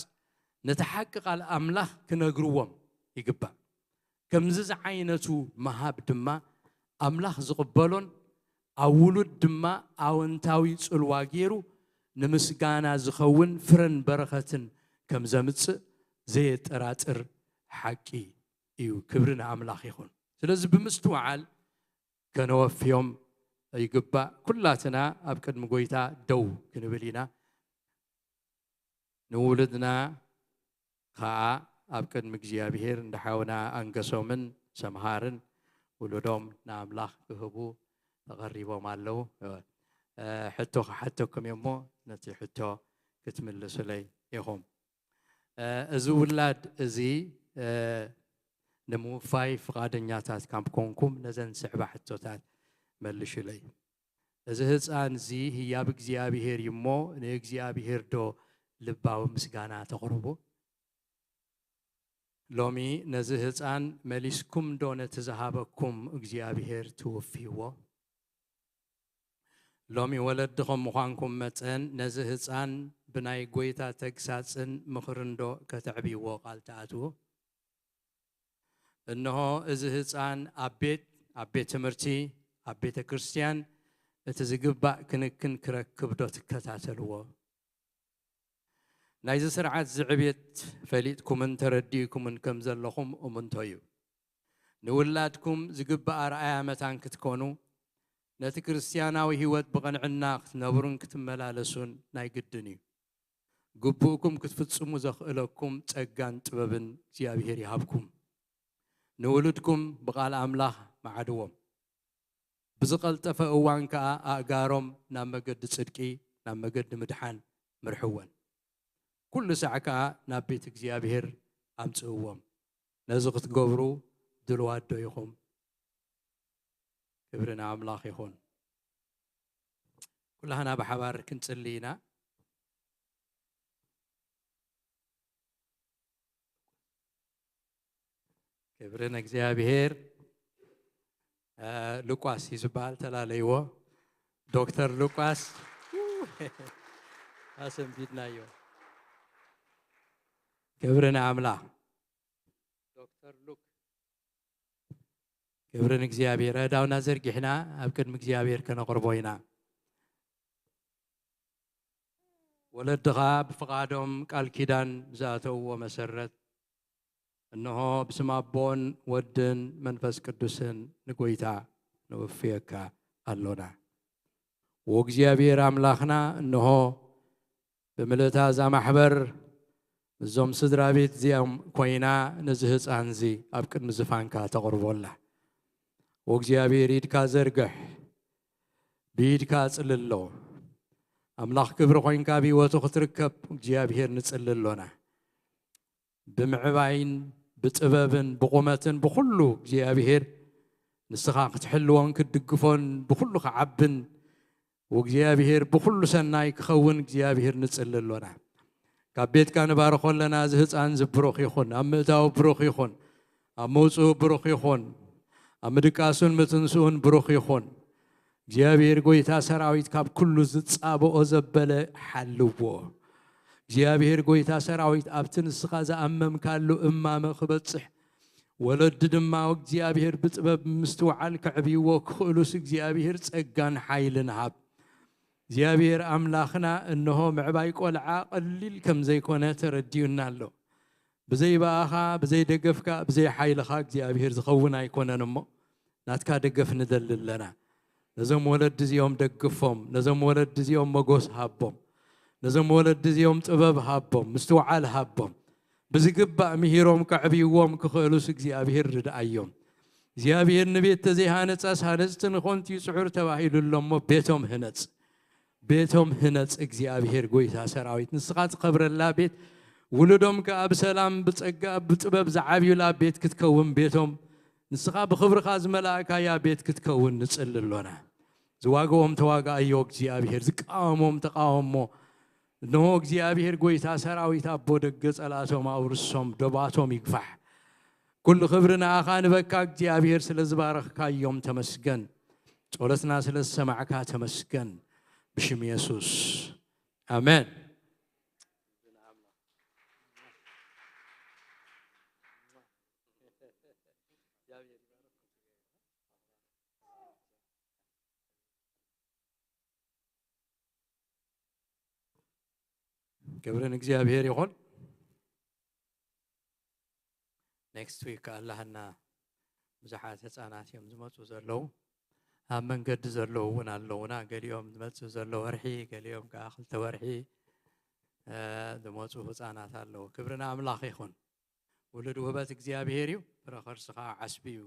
ነቲ ሓቂ ቃል ኣምላኽ ክነግርዎም ይግባእ። ከምዚ ዝዓይነቱ ምሃብ ድማ ኣምላኽ ዝቕበሎን ኣብ ውሉድ ድማ ኣወንታዊ ጽልዋ ገይሩ ንምስጋና ዝኸውን ፍረን በረኸትን ከም ዘምጽእ ዘየጠራጥር ሓቂ እዩ። ክብሪ ንኣምላኽ ይኹን። ስለዚ ብምስትውዓል ከነወፍዮም ይግባእ። ኩላትና ኣብ ቅድሚ ጎይታ ደው ክንብል ኢና። ንውሉድና ኸኣ ኣብ ቅድሚ እግዚኣብሔር እንዳ ሓውና ኣንገሶምን ሰምሃርን ውሉዶም ንኣምላኽ ክህቡ ተቐሪቦም ኣለዉ። እ፣ ሕቶ ክሓተኩም እየ እሞ ነቲ ሕቶ ክትምልሱለይ ኢኹም። እ፣ እዚ ውላድ እዚ፣ እ፣ ንምውፋይ ፍቓደኛታት ካብ ኮንኩም ነዘን ስዕባ ሕቶታት መልሹለይ። እዚ ህፃን እዚ ህያብ እግዚኣብሔር እዩ እሞ ንእግዚኣብሔር ዶ ልባዊ ምስጋና ተቕርቡ? ሎሚ ነዚ ህፃን መሊስኩም ዶ ነቲ ዝሃበኩም እግዚኣብሔር ትውፍይዎ? ሎሚ ወለዲ ከም ምዃንኩም መጠን ነዚ ህፃን ብናይ ጎይታ ተግሳፅን ምኽርን ዶ ከተዕብይዎ ቃል ትኣትዉ? እንሆ እዚ ህፃን ኣብ ቤት፣ ኣብ ቤት ትምህርቲ፣ ኣብ ቤተ ክርስቲያን እቲ ዝግባእ ክንክን ክረክብ ዶ ትከታተልዎ? ናይዚ ስርዓት እዚ ዕብየት ፈሊጥኩምን ተረዲእኩምን ከም ዘለኹም እምንቶ እዩ። ንውላድኩም ዝግባእ ኣርኣያ መታን ክትኮኑ፣ ነቲ ክርስትያናዊ ህይወት ብቕንዕና ክትነብሩን ክትመላለሱን ናይ ግድን እዩ። ግቡእኩም ክትፍጽሙ ዘኽእለኩም ጸጋን ጥበብን እግዚኣብሔር ይሃብኩም። ንውሉድኩም ብቓል ኣምላኽ መዓድዎም። ብዝቐልጠፈ እዋን ከኣ ኣእጋሮም ናብ መገዲ ጽድቂ ናብ መገዲ ምድሓን ምርሕወን። ኩሉ ሳዕ ከኣ ናብ ቤት እግዚኣብሔር ኣምጽእዎም። ነዚ ክትገብሩ ድልዋት ዶ ኢኹም? ክብሪ ንኣምላኽ ይኹን። ኩላህና ብሓባር ክንጽሊ ኢና። ክብሪ ንእግዚኣብሔር። ሉቃስ እዩ ዝበሃል፣ ተላለይዎ። ዶክተር ሉቃስ ኣሰንቢድናዮ። ክብሪ ንኣምላኽ። ዶክተር ሉክ፣ ክብሪ ንእግዚኣብሔር። ኣእዳውና ዘርጊሕና ኣብ ቅድሚ እግዚኣብሔር ከነቕርቦ ኢና። ወለድኻ ብፍቓዶም ቃል ኪዳን ብዝኣተውዎ መሰረት፣ እንሆ ብስም ኣቦን ወድን መንፈስ ቅዱስን ንጎይታ ንውፍየካ ኣሎና። ወእግዚኣብሔር ኣምላኽና፣ እንሆ ብምልእታ እዛ ማሕበር እዞም ስድራ ቤት እዚኦም ኮይና ነዚ ህፃን እዚ ኣብ ቅድሚ ዝፋንካ ተቕርቦ ኣላ። ወእግዚኣብሔር ኢድካ ዘርግሕ፣ ብኢድካ ጽልሎ። ኣምላኽ ክብሪ ኮይንካ ኣብ ህይወቱ ክትርከብ እግዚኣብሔር ንጽሊ ኣሎና። ብምዕባይን ብጥበብን ብቑመትን ብኹሉ እግዚኣብሔር ንስኻ ክትሕልዎን ክትድግፎን ብኹሉ ክዓብን ወእግዚኣብሔር ብኹሉ ሰናይ ክኸውን እግዚኣብሔር ንጽሊ ኣሎና። ካብ ቤትካ ንባርኾ ኣለና። እዚ ህፃን እዚ ብሩኽ ይኹን፣ ኣብ ምእታው ብሩኽ ይኹን፣ ኣብ መውፅኡ ብሩኽ ይኹን፣ ኣብ ምድቃሱን ምትንስኡን ብሩኽ ይኹን። እግዚኣብሔር ጎይታ ሰራዊት ካብ ኩሉ ዝጻብኦ ዘበለ ሓልዎ። እግዚኣብሔር ጎይታ ሰራዊት ኣብቲ ንስኻ ዝኣመምካሉ እማመ ክበጽሕ፣ ወለዲ ድማ እግዚኣብሔር ብጥበብ ምስትውዓል ከዕብይዎ ክኽእሉስ እግዚኣብሔር ጸጋን ሓይልን ሃብ። እግዚኣብሔር ኣምላኽና እንሆ ምዕባይ ቆልዓ ቀሊል ከም ዘይኮነ ተረዲኡና ኣሎ። ብዘይ ብኣኻ፣ ብዘይ ደገፍካ፣ ብዘይ ሓይልኻ እግዚኣብሔር ዝኸውን ኣይኮነን እሞ ናትካ ደገፍ ንደሊ ኣለና። ነዞም ወለዲ እዚኦም ደግፎም፣ ነዞም ወለዲ እዚኦም መጎስ ሃቦም፣ ነዞም ወለዲ እዚኦም ጥበብ ሃቦም፣ ምስትውዓል ሃቦም። ብዝግባእ ምሂሮም ከዕብይዎም ክኽእሉስ እግዚኣብሔር ርድኣዮም። እግዚኣብሔር ንቤት ተዘይሃነጻስ ሃነጽቲ ንኾንቲ እዩ ጽዑር ተባሂሉ ኣሎ እሞ ቤቶም ህነጽ። ቤቶም ህነጽ እግዚኣብሔር ጎይታ ሰራዊት። ንስኻ ትኸብረላ ቤት፣ ውሉዶም ከኣ ብሰላም ብጸጋ ብጥበብ ዝዓብዩላ ቤት ክትከውን ቤቶም፣ ንስኻ ብኽብርኻ ዝመላእካያ ቤት ክትከውን ንጽሊ ኣሎና። ዝዋግኦም ተዋጋኣዮ እግዚኣብሔር፣ ዝቃወሞም ተቃወሞ። እንሆ እግዚኣብሔር ጎይታ ሰራዊት ኣቦ ደገ ጸላእቶም ኣውርሶም፣ ዶባቶም ይግፋሕ። ኩሉ ክብሪ ንኣኻ ንበካ እግዚኣብሔር ስለ ዝባረኽካዮም ተመስገን። ጸሎትና ስለ ዝሰማዕካ ተመስገን። ብሽም የሱስ ኣሜን። ክብሪ ንእግዚኣብሔር ይኹን። ኔክስት ዊክ ኣለሃና። ብዙሓት ህፃናት እዮም ዝመፁ ዘለዉ። ኣብ መንገዲ ዘለዉ እውን ኣለዉና። ገሊኦም ዝመፅኡ ዘለዉ ወርሒ፣ ገሊኦም ከዓ ክልተ ወርሒ፣ እ፣ ዝመፁ ህፃናት ኣለዉ። ክብሪ ንኣምላኽ ይኹን። ውሉድ ውህበት እግዚኣብሔር እዩ፣ ፍረ ከርስኻ ዓስቢ እዩ።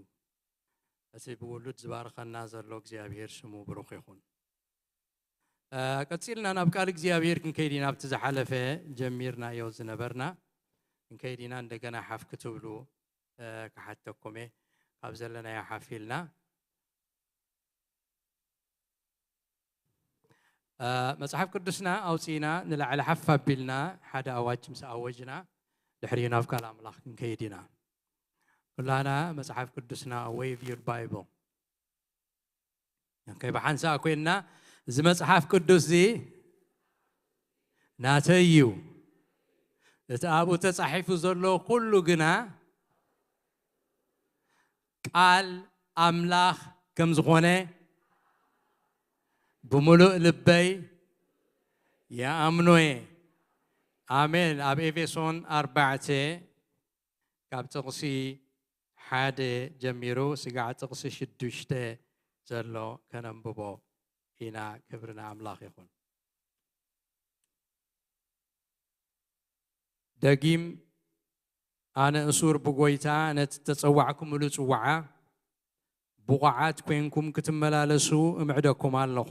እቲ ብውሉድ ዝባርኸና ዘሎ እግዚኣብሔር ስሙ ብሩኽ ይኹን። እ፣ ቀጺልና ናብ ቃል እግዚኣብሔር ክንከይድ ኢና። ኣብቲ ዝሓለፈ ጀሚርናዮ ዝነበርና ክንከይድ ኢና። እንደገና ሓፍ ክትብሉ፣ እ፣ ክሓተኩም እየ። ካብ ዘለናዮ ሓፍ ኢልና፣ እ፣ መጽሓፍ ቅዱስና ኣውጺእና ንላዕሊ ሓፍ ኣቢልና ሓደ ኣዋጅ ምስ ኣወጅና፣ ድሕሪኡ ናብ ቃል ኣምላኽ ክንከይድ ኢና። ኩላና መጽሓፍ ቅዱስና፣ wave your Bible። ኦኬ፣ ብሓንሳእ ኮይንና፣ እዚ መጽሓፍ ቅዱስ እዚ ናተይ እዩ፣ እቲ ኣብኡ ተጻሒፉ ዘሎ ኩሉ ግና ቃል ኣምላኽ ከም ዝኾነ ብምሉእ ልበይ ይኣምኖ እየ። ኣሜን። ኣብ ኤፌሶን ኣርባዕተ ካብ ጥቕሲ ሓደ ጀሚሩ ስጋዕ ጥቕሲ ሽዱሽተ ዘሎ ከነንብቦ ኢና። ክብሪ ንኣምላኽ ይኹን። ደጊም፣ ኣነ እሱር ብጎይታ ነቲ ተጸዋዕኩምሉ ጽዋዓ ብቑዓት ኮይንኩም ክትመላለሱ እምዕደኩም ኣለኹ።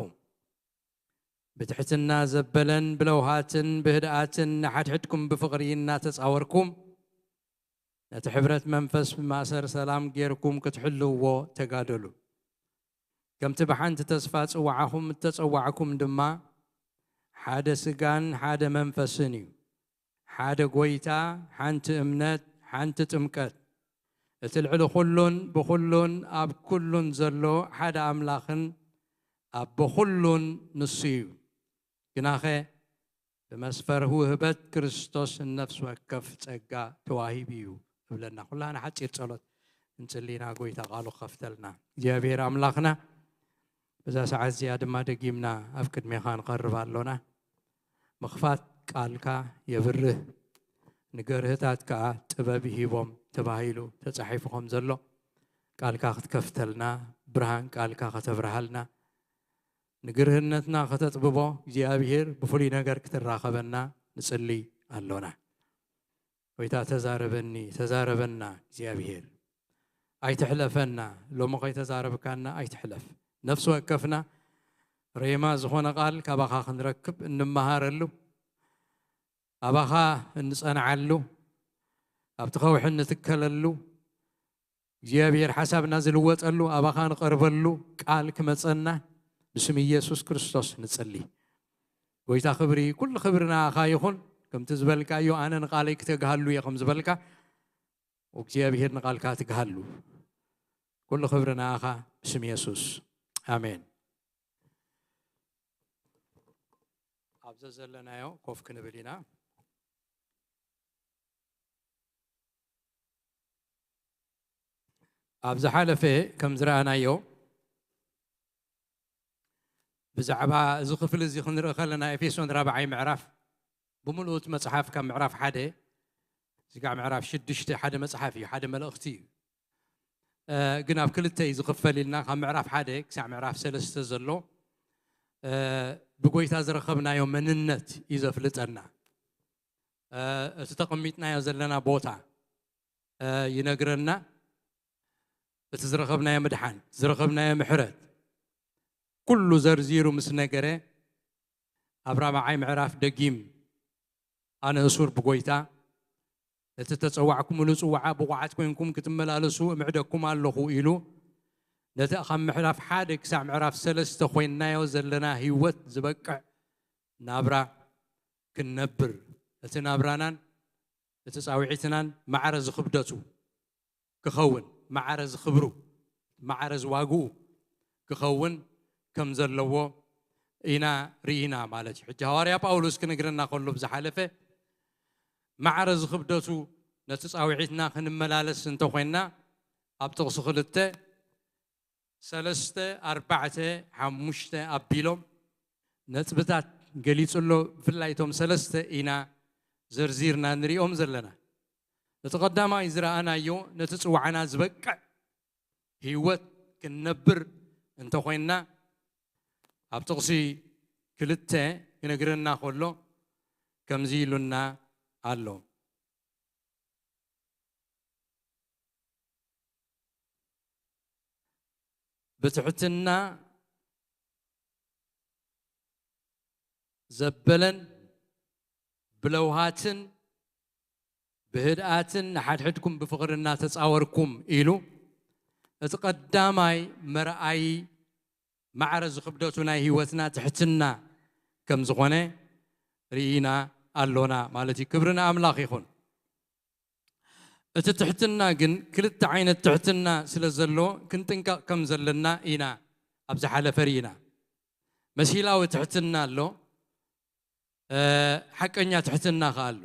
ብትሕትና ዘበለን ብለውሃትን ብህድኣትን ንሓድሕድኩም ብፍቕሪ እናተጻወርኩም፣ ነቲ ሕብረት መንፈስ ብማእሰር ሰላም ጌርኩም ክትሕልውዎ ተጋደሉ። ከምቲ ብሓንቲ ተስፋ ጽዋዓኹም እተጸዋዕኩም ድማ፣ ሓደ ስጋን ሓደ መንፈስን እዩ። ሓደ ጎይታ፣ ሓንቲ እምነት፣ ሓንቲ ጥምቀት። እቲ ልዕሊ ኩሉን ብኹሉን ኣብ ኩሉን ዘሎ ሓደ ኣምላኽን ኣቦ ኩሉን ንሱ እዩ። ግናኸ ብመስፈር ውህበት ክርስቶስ ንነፍሲ ወከፍ ጸጋ ተዋሂቡ እዩ እብለና። ኩላና ሓጺር ጸሎት እንጽሊና፣ ጎይታ ቃሉ ክኸፍተልና። እግዚኣብሔር ኣምላኽና፣ በዛ ሰዓት እዚኣ ድማ ደጊምና ኣብ ቅድሜኻ ንቐርብ ኣሎና። ምኽፋት ቃልካ የብርህ፣ ንገርህታት ከኣ ጥበብ ይሂቦም ተባሂሉ ተጻሒፉ ከም ዘሎ፣ ቃልካ ክትከፍተልና፣ ብርሃን ቃልካ ከተብርሃልና፣ ንግርህነትና ከተጥብቦ እግዚኣብሔር ብፍሉይ ነገር ክትራኸበና ንጽሊ ኣሎና። ጎይታ ተዛረበኒ፣ ተዛረበና እግዚኣብሔር። ኣይትሕለፈና፣ ሎሚ ከይተዛረብካና ኣይትሕለፍ። ነፍሲ ወከፍና ሬማ ዝኾነ ቃል ካባኻ ክንረክብ እንመሃረሉ፣ ኣባኻ እንጸንዓሉ፣ ኣብቲ ከውሒ እንትከለሉ፣ እግዚኣብሔር ሓሳብና ዝልወጠሉ፣ ኣባኻ ንቐርበሉ ቃል ክመጸና ብስም ኢየሱስ ክርስቶስ ንጽሊ። ጎይታ ክብሪ፣ ኩሉ ክብሪ ንኣኻ ይኹን። ከምቲ ዝበልካዮ፣ ኣነ ንቃለይ ክተግሃሉ እየ ከም ዝበልካ፣ እግዚኣብሔር ንቃልካ ትግሃሉ። ኩሉ ክብሪ ንኣኻ ብስም የሱስ። ኣሜን። ኣብ ዘዘለናዮ ኮፍ ክንብል ኢና። ኣብ ዝሓለፈ ከም ዝረኣናዮ፣ ብዛዕባ እዚ ክፍሊ እዚ ክንርኢ ከለና፣ ኤፌሶን ራብዓይ ምዕራፍ ብምልኡ እቲ መጽሓፍ ካብ ምዕራፍ ሓደ ስጋዕ ምዕራፍ ሽዱሽተ ሓደ መጽሓፍ እዩ፣ ሓደ መልእኽቲ እዩ። እ፣ ግን ኣብ ክልተ እዩ ዝኽፈል ኢልና፣ ካብ ምዕራፍ ሓደ ክሳዕ ምዕራፍ ሰለስተ ዘሎ፣ እ፣ ብጎይታ ዝረኸብናዮ መንነት እዩ ዘፍልጠና። እ፣ እቲ ተቐሚጥናዮ ዘለና ቦታ፣ እ፣ ይነግረና። እቲ ዝረኸብናዮ ምድሓን፣ ዝረኸብናዮ ምሕረት፣ ኩሉ ዘርዚሩ ምስ ነገረ፣ ኣብ ራብዓይ ምዕራፍ ደጊም፣ ኣነ እሱር ብጎይታ፣ ነቲ ተጸዋዕኩምሉ ጽዋዓ ብቑዓት ኮይንኩም ክትመላለሱ እምዕደኩም ኣለኹ ኢሉ፣ ነቲ ካብ ምዕራፍ ሓደ ክሳዕ ምዕራፍ ሰለስተ ኮይንናዮ ዘለና ህይወት ዝበቅዕ ናብራ ክንነብር፣ እቲ ናብራናን እቲ ጻውዒትናን ማዕረ ዝኽብደቱ ክኸውን፣ ማዕረ ዝኽብሩ፣ ማዕረ ዝዋግኡ ክኸውን ከም ዘለዎ ኢና ርኢና ማለት እዩ። ሕጂ ሃዋርያ ጳውሎስ ክነግረና ከሎ ብዝሓለፈ፣ ማዕረ ዝኽብደቱ ነቲ ጻውዒትና ክንመላለስ እንተኾይንና፣ ኣብ ጥቕሲ ክልተ፣ ሰለስተ፣ ኣርባዕተ፣ ሓሙሽተ ኣቢሎም ነጥብታት ገሊጹ ኣሎ። ብፍላይ እቶም ሰለስተ ኢና ዘርዚርና ንሪኦም ዘለና። እቲ ቀዳማይ ዝረኣናዮ፣ ነቲ ጽዋዕና ዝበቅዕ ህይወት ክንነብር እንተኾይንና፣ ኣብ ጥቕሲ ክልተ ክነግረና ከሎ ከምዚ ኢሉና ኣሎ። ብትሕትና ዘበለን ብለውሃትን ብህድኣትን ንሓድሕድኩም ብፍቕሪ እናተጻወርኩም ኢሉ፣ እቲ ቀዳማይ መርኣዪ ማዕረ ዝኽብደቱ ናይ ህይወትና ትሕትና ከም ዝኾነ ርኢና ኣሎና ማለት እዩ። ክብሪ ንኣምላኽ ይኹን። እቲ ትሕትና ግን ክልተ ዓይነት ትሕትና ስለ ዘሎ ክንጥንቀቕ ከም ዘለና ኢና ኣብ ዝሓለፈ ርኢና። መሲላዊ ትሕትና ኣሎ፣ እ፣ ሓቀኛ ትሕትና ከኣ ኣሎ።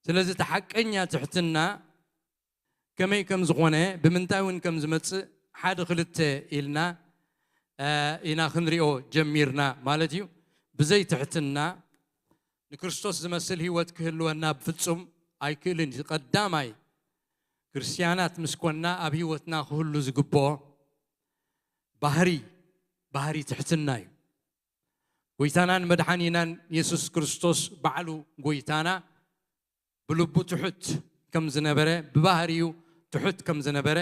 ስለዚ እቲ ሓቀኛ ትሕትና ከመይ ከም ዝኾነ፣ ብምንታይ እውን ከም ዝመጽእ ሓደ ክልተ ኢልና፣ እ፣ ኢና ክንሪኦ ጀሚርና ማለት እዩ። ብዘይ ትሕትና ንክርስቶስ ዝመስል ህይወት ክህልወና ብፍጹም ኣይክእልን እዩ። ቀዳማይ ክርስትያናት ምስ ኮንና ኣብ ህይወትና ክህሉ ዝግብኦ ባህሪ፣ ባህሪ ትሕትና እዩ። ጎይታናን መድሓኒናን የሱስ ክርስቶስ ባዕሉ ጎይታና ብልቡ ትሑት ከም ዝነበረ፣ ብባህሪኡ ትሑት ከም ዝነበረ፣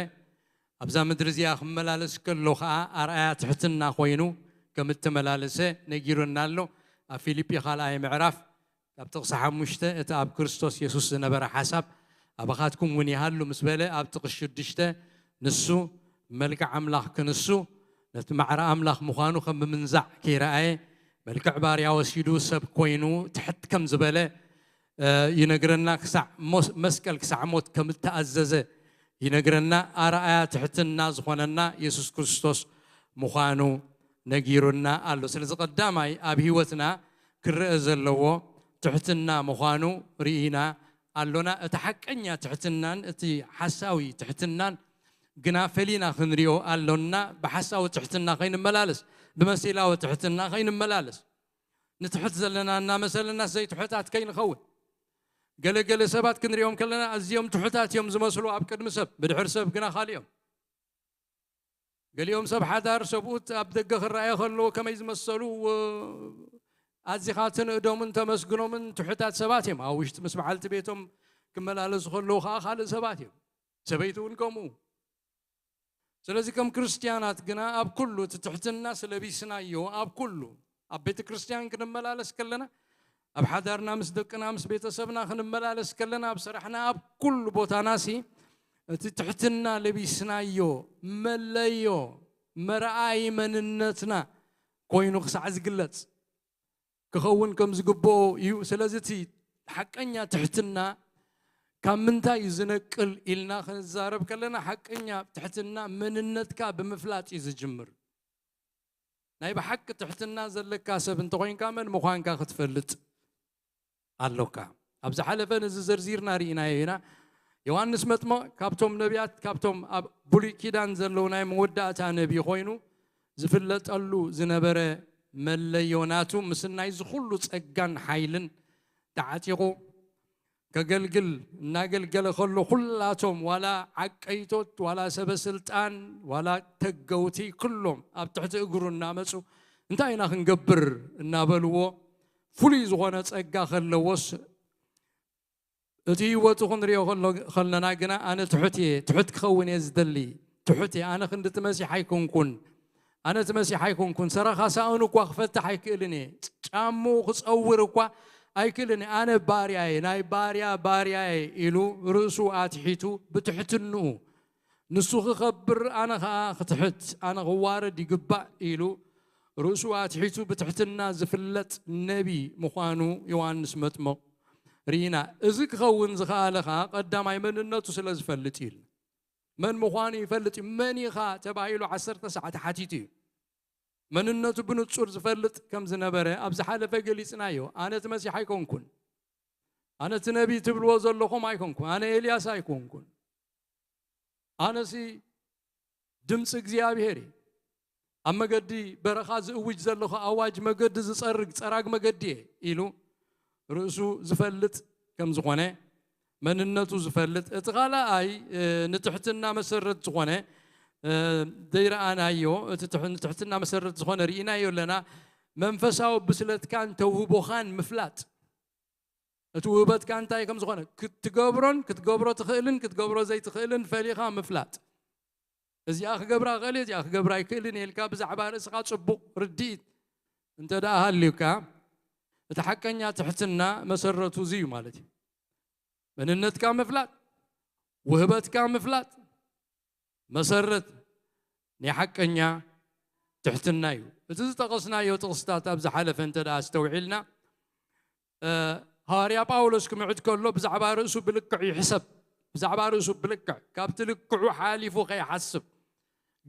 ኣብዛ ምድሪ እዚኣ ክመላለስ ከሎ ኸኣ ኣርኣያ ትሕትና ኮይኑ ከም እተመላለሰ ነጊሩና ኣሎ። ኣብ ፊልጲ ካልኣይ ምዕራፍ ኣብ ጥቕሲ ሓሙሽተ እቲ ኣብ ክርስቶስ የሱስ ዝነበረ ሓሳብ ኣባኻትኩም እውን ይሃሉ ምስ በለ፣ ኣብ ጥቕሲ ሽዱሽተ ንሱ መልክዕ ኣምላኽ ክንሱ ነቲ ማዕረ ኣምላኽ ምዃኑ ከም ብምንዛዕ ከይረኣየ፣ መልክዕ ባርያ ወሲዱ ሰብ ኮይኑ ትሕት ከም ዝበለ ይነግረና። ክሳዕ መስቀል ክሳዕ ሞት ከም እተኣዘዘ ይነግረና። ኣርኣያ ትሕትና ዝኾነና የሱስ ክርስቶስ ምዃኑ ነጊሩና ኣሎ። ስለዚ ቀዳማይ ኣብ ህይወትና ክረአ ዘለዎ ትሕትና ምዃኑ ርኢና ኣሎና። እቲ ሓቀኛ ትሕትናን እቲ ሓሳዊ ትሕትናን ግና ፈሊና ክንሪኦ ኣሎና። ብሓሳዊ ትሕትና ከይንመላለስ፣ ብመሲላዊ ትሕትና ከይንመላለስ፣ ንትሕት ዘለና እናመሰለናስ ዘይትሑታት ከይንኸውን። ገለገለ ሰባት ክንሪኦም ከለና ኣዝዮም ትሑታት እዮም ዝመስሉ ኣብ ቅድሚ ሰብ፣ ብድሕሪ ሰብ ግና ካልእ እዮም። ገሊኦም ሰብ ሓዳር ሰብኡት ኣብ ደገ ክረኣዩ ከለዉ ከመይ ዝመሰሉ ኣዚኻ ትንእዶምን ተመስግኖምን ትሑታት ሰባት እዮም። ኣብ ውሽጢ ምስ በዓልቲ ቤቶም ክመላለሱ ከለዉ ከዓ ካልእ ሰባት እዮም። ሰበይቲ እውን ከምኡ። ስለዚ ከም ክርስትያናት ግና ኣብ ኩሉ እቲ ትሕትናስ ለቢስናዮ። ኣብ ኩሉ ኣብ ቤተ ክርስትያን ክንመላለስ ከለና፣ ኣብ ሓዳርና ምስ ደቅና ምስ ቤተሰብና ክንመላለስ ከለና፣ ኣብ ስራሕና ኣብ ኩሉ ቦታናሲ እቲ ትሕትና ለቢስናዮ መለዮ መርኣይ መንነትና ኮይኑ ክሳዕ ዝግለጽ ክኸውን ከም ዝግብኦ እዩ። ስለዚ እቲ ሓቀኛ ትሕትና ካብ ምንታይ እዩ ዝነቅል ኢልና ክንዛረብ ከለና፣ ሓቀኛ ትሕትና መንነትካ ብምፍላጥ እዩ ዝጅምር። ናይ ብሓቂ ትሕትና ዘለካ ሰብ እንተኾይንካ መን ምዃንካ ክትፈልጥ ኣሎካ። ኣብ ዝሓለፈ ነዚ ዘርዚርና ርኢናዮ ኢና። ዮሃንስ መጥምቕ ካብቶም ነቢያት፣ ካብቶም ኣብ ብሉይ ኪዳን ዘለዉ ናይ መወዳእታ ነቢ ኮይኑ ዝፍለጠሉ ዝነበረ መለዮ ናቱ፣ ምስ ናይ ዝኹሉ ጸጋን ሓይልን ተዓጢቑ ከገልግል እናገልገለ ከሎ፣ ኩላቶም ዋላ ዓቀይቶት፣ ዋላ ሰበ ስልጣን፣ ዋላ ተገውቲ፣ ኩሎም ኣብ ትሕቲ እግሩ እናመጹ እንታይ ኢና ክንገብር እናበልዎ፣ ፍሉይ ዝኾነ ጸጋ ከለዎስ፣ እቲ ህይወቱ ክንሪኦ ከሎ-፣ ከለና ግና ኣነ ትሑት እየ፣ ትሑት ክኸውን እየ ዝደሊ፣ ትሑት እየ፣ ኣነ ክንዲ እቲ መሲሕ ኣይኮንኩን፣ ኣነ እቲ መሲሕ ኣይኮንኩን፣ ሰረኻ ሳእኑ እኳ ክፈትሕ ኣይክእልን እየ፣ ጫምኡ ክጸውር እኳ ኣይክእልን እየ፣ ኣነ ባርያ እየ፣ ናይ ባርያ ባርያ እየ ኢሉ ርእሱ ኣትሒቱ ብትሕትንኡ ንሱ ክኸብር ኣነ ኸኣ ክትሕት፣ ኣነ ክዋረድ ይግባእ ኢሉ ርእሱ ኣትሒቱ ብትሕትና ዝፍለጥ ነቢ ምዃኑ ዮሃንስ መጥምቕ ርኢና። እዚ ክኸውን ዝኸኣለ ኸኣ ቀዳማይ መንነቱ ስለ ዝፈልጥ እዩ። መን ምዃኑ ይፈልጥ እዩ። መን ኢኻ ተባሂሉ ዓሰርተ ሰዓት ሓቲቱ እዩ። መንነቱ ብንጹር ዝፈልጥ ከም ዝነበረ ኣብ ዝሓለፈ ገሊጽናዮ። ኣነ እቲ መሲሕ ኣይኮንኩን፣ ኣነ እቲ ነቢ ትብልዎ ዘለኹም ኣይኮንኩን፣ ኣነ ኤልያስ ኣይኮንኩን፣ ኣነሲ ድምፂ እግዚኣብሔር እየ፣ ኣብ መገዲ በረኻ ዝእውጅ ዘለኹ ኣዋጅ መገዲ ዝፀርግ ፀራግ መገዲ እየ ኢሉ ርእሱ ዝፈልጥ ከም ዝኾነ፣ መንነቱ ዝፈልጥ፣ እቲ ካልኣይ ንትሕትና መሰረት ዝኾነ ዘይረኣናዮ፣ እቲ ንትሕትና መሰረት ዝኾነ ርኢናዮ ኣለና። መንፈሳዊ ብስለትካን ተውህቦኻን ምፍላጥ፣ እቲ ውህበትካ እንታይ ከም ዝኾነ ክትገብሮን ክትገብሮ ትኽእልን ክትገብሮ ዘይትኽእልን ፈሊኻ ምፍላጥ። እዚኣ ክገብራ እኽእል እየ፣ እዚኣ ክገብራ ኣይክእልን እየ ኢልካ ብዛዕባ ርእስኻ ጽቡቕ ርድኢት እንተ ደኣ ሃልዩካ፣ እቲ ሓቀኛ ትሕትና መሰረቱ እዚ እዩ ማለት እዩ። መንነትካ ምፍላጥ፣ ውህበትካ ምፍላጥ መሰረት ናይ ሓቀኛ ትሕትና እዩ። እቲ ዝጠቐስናዮ ጥቕስታት ኣብ ዝሓለፈ እንተ ደኣ ኣስተውዒልና፣ ሃዋርያ ጳውሎስ ክምዕድ ከሎ ብዛዕባ ርእሱ ብልክዕ ይሕሰብ። ብዛዕባ ርእሱ ብልክዕ፣ ካብቲ ልክዑ ሓሊፉ ከይሓስብ፣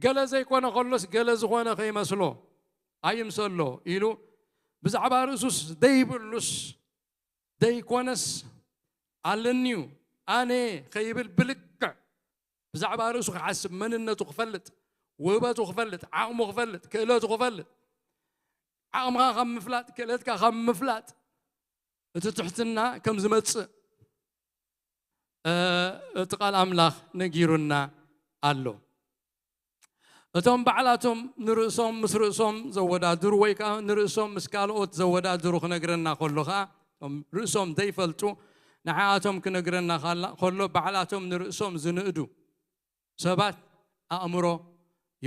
ገለ ዘይኮነ ከሎስ ገለ ዝኾነ ከይመስሎ፣ ኣይምሰሎ ኢሉ ብዛዕባ ርእሱስ ደይብሉስ ደይኮነስ ኣለኒዩ ኣነ ከይብል ብልክዕ ብዛዕባ ርእሱ ክሓስብ፣ መንነቱ ክፈልጥ፣ ውህበቱ ክፈልጥ፣ ዓቕሙ ክፈልጥ፣ ክእለቱ ክፈልጥ፣ ዓቕምኻ ካብ ምፍላጥ፣ ክእለትካ ካብ ምፍላጥ እቲ ትሕትና ከም ዝመጽእ እቲ ቃል ኣምላኽ ነጊሩና ኣሎ። እቶም ባዕላቶም ንርእሶም ምስ ርእሶም ዘወዳድሩ ወይ ከዓ ንርእሶም ምስ ካልኦት ዘወዳድሩ ክነግረና ከሎ ከዓ፣ እቶም ርእሶም ዘይፈልጡ ንዓኣቶም ክነግረና ካላ-፣ ከሎ ባዕላቶም ንርእሶም ዝንእዱ ሰባት ኣእምሮ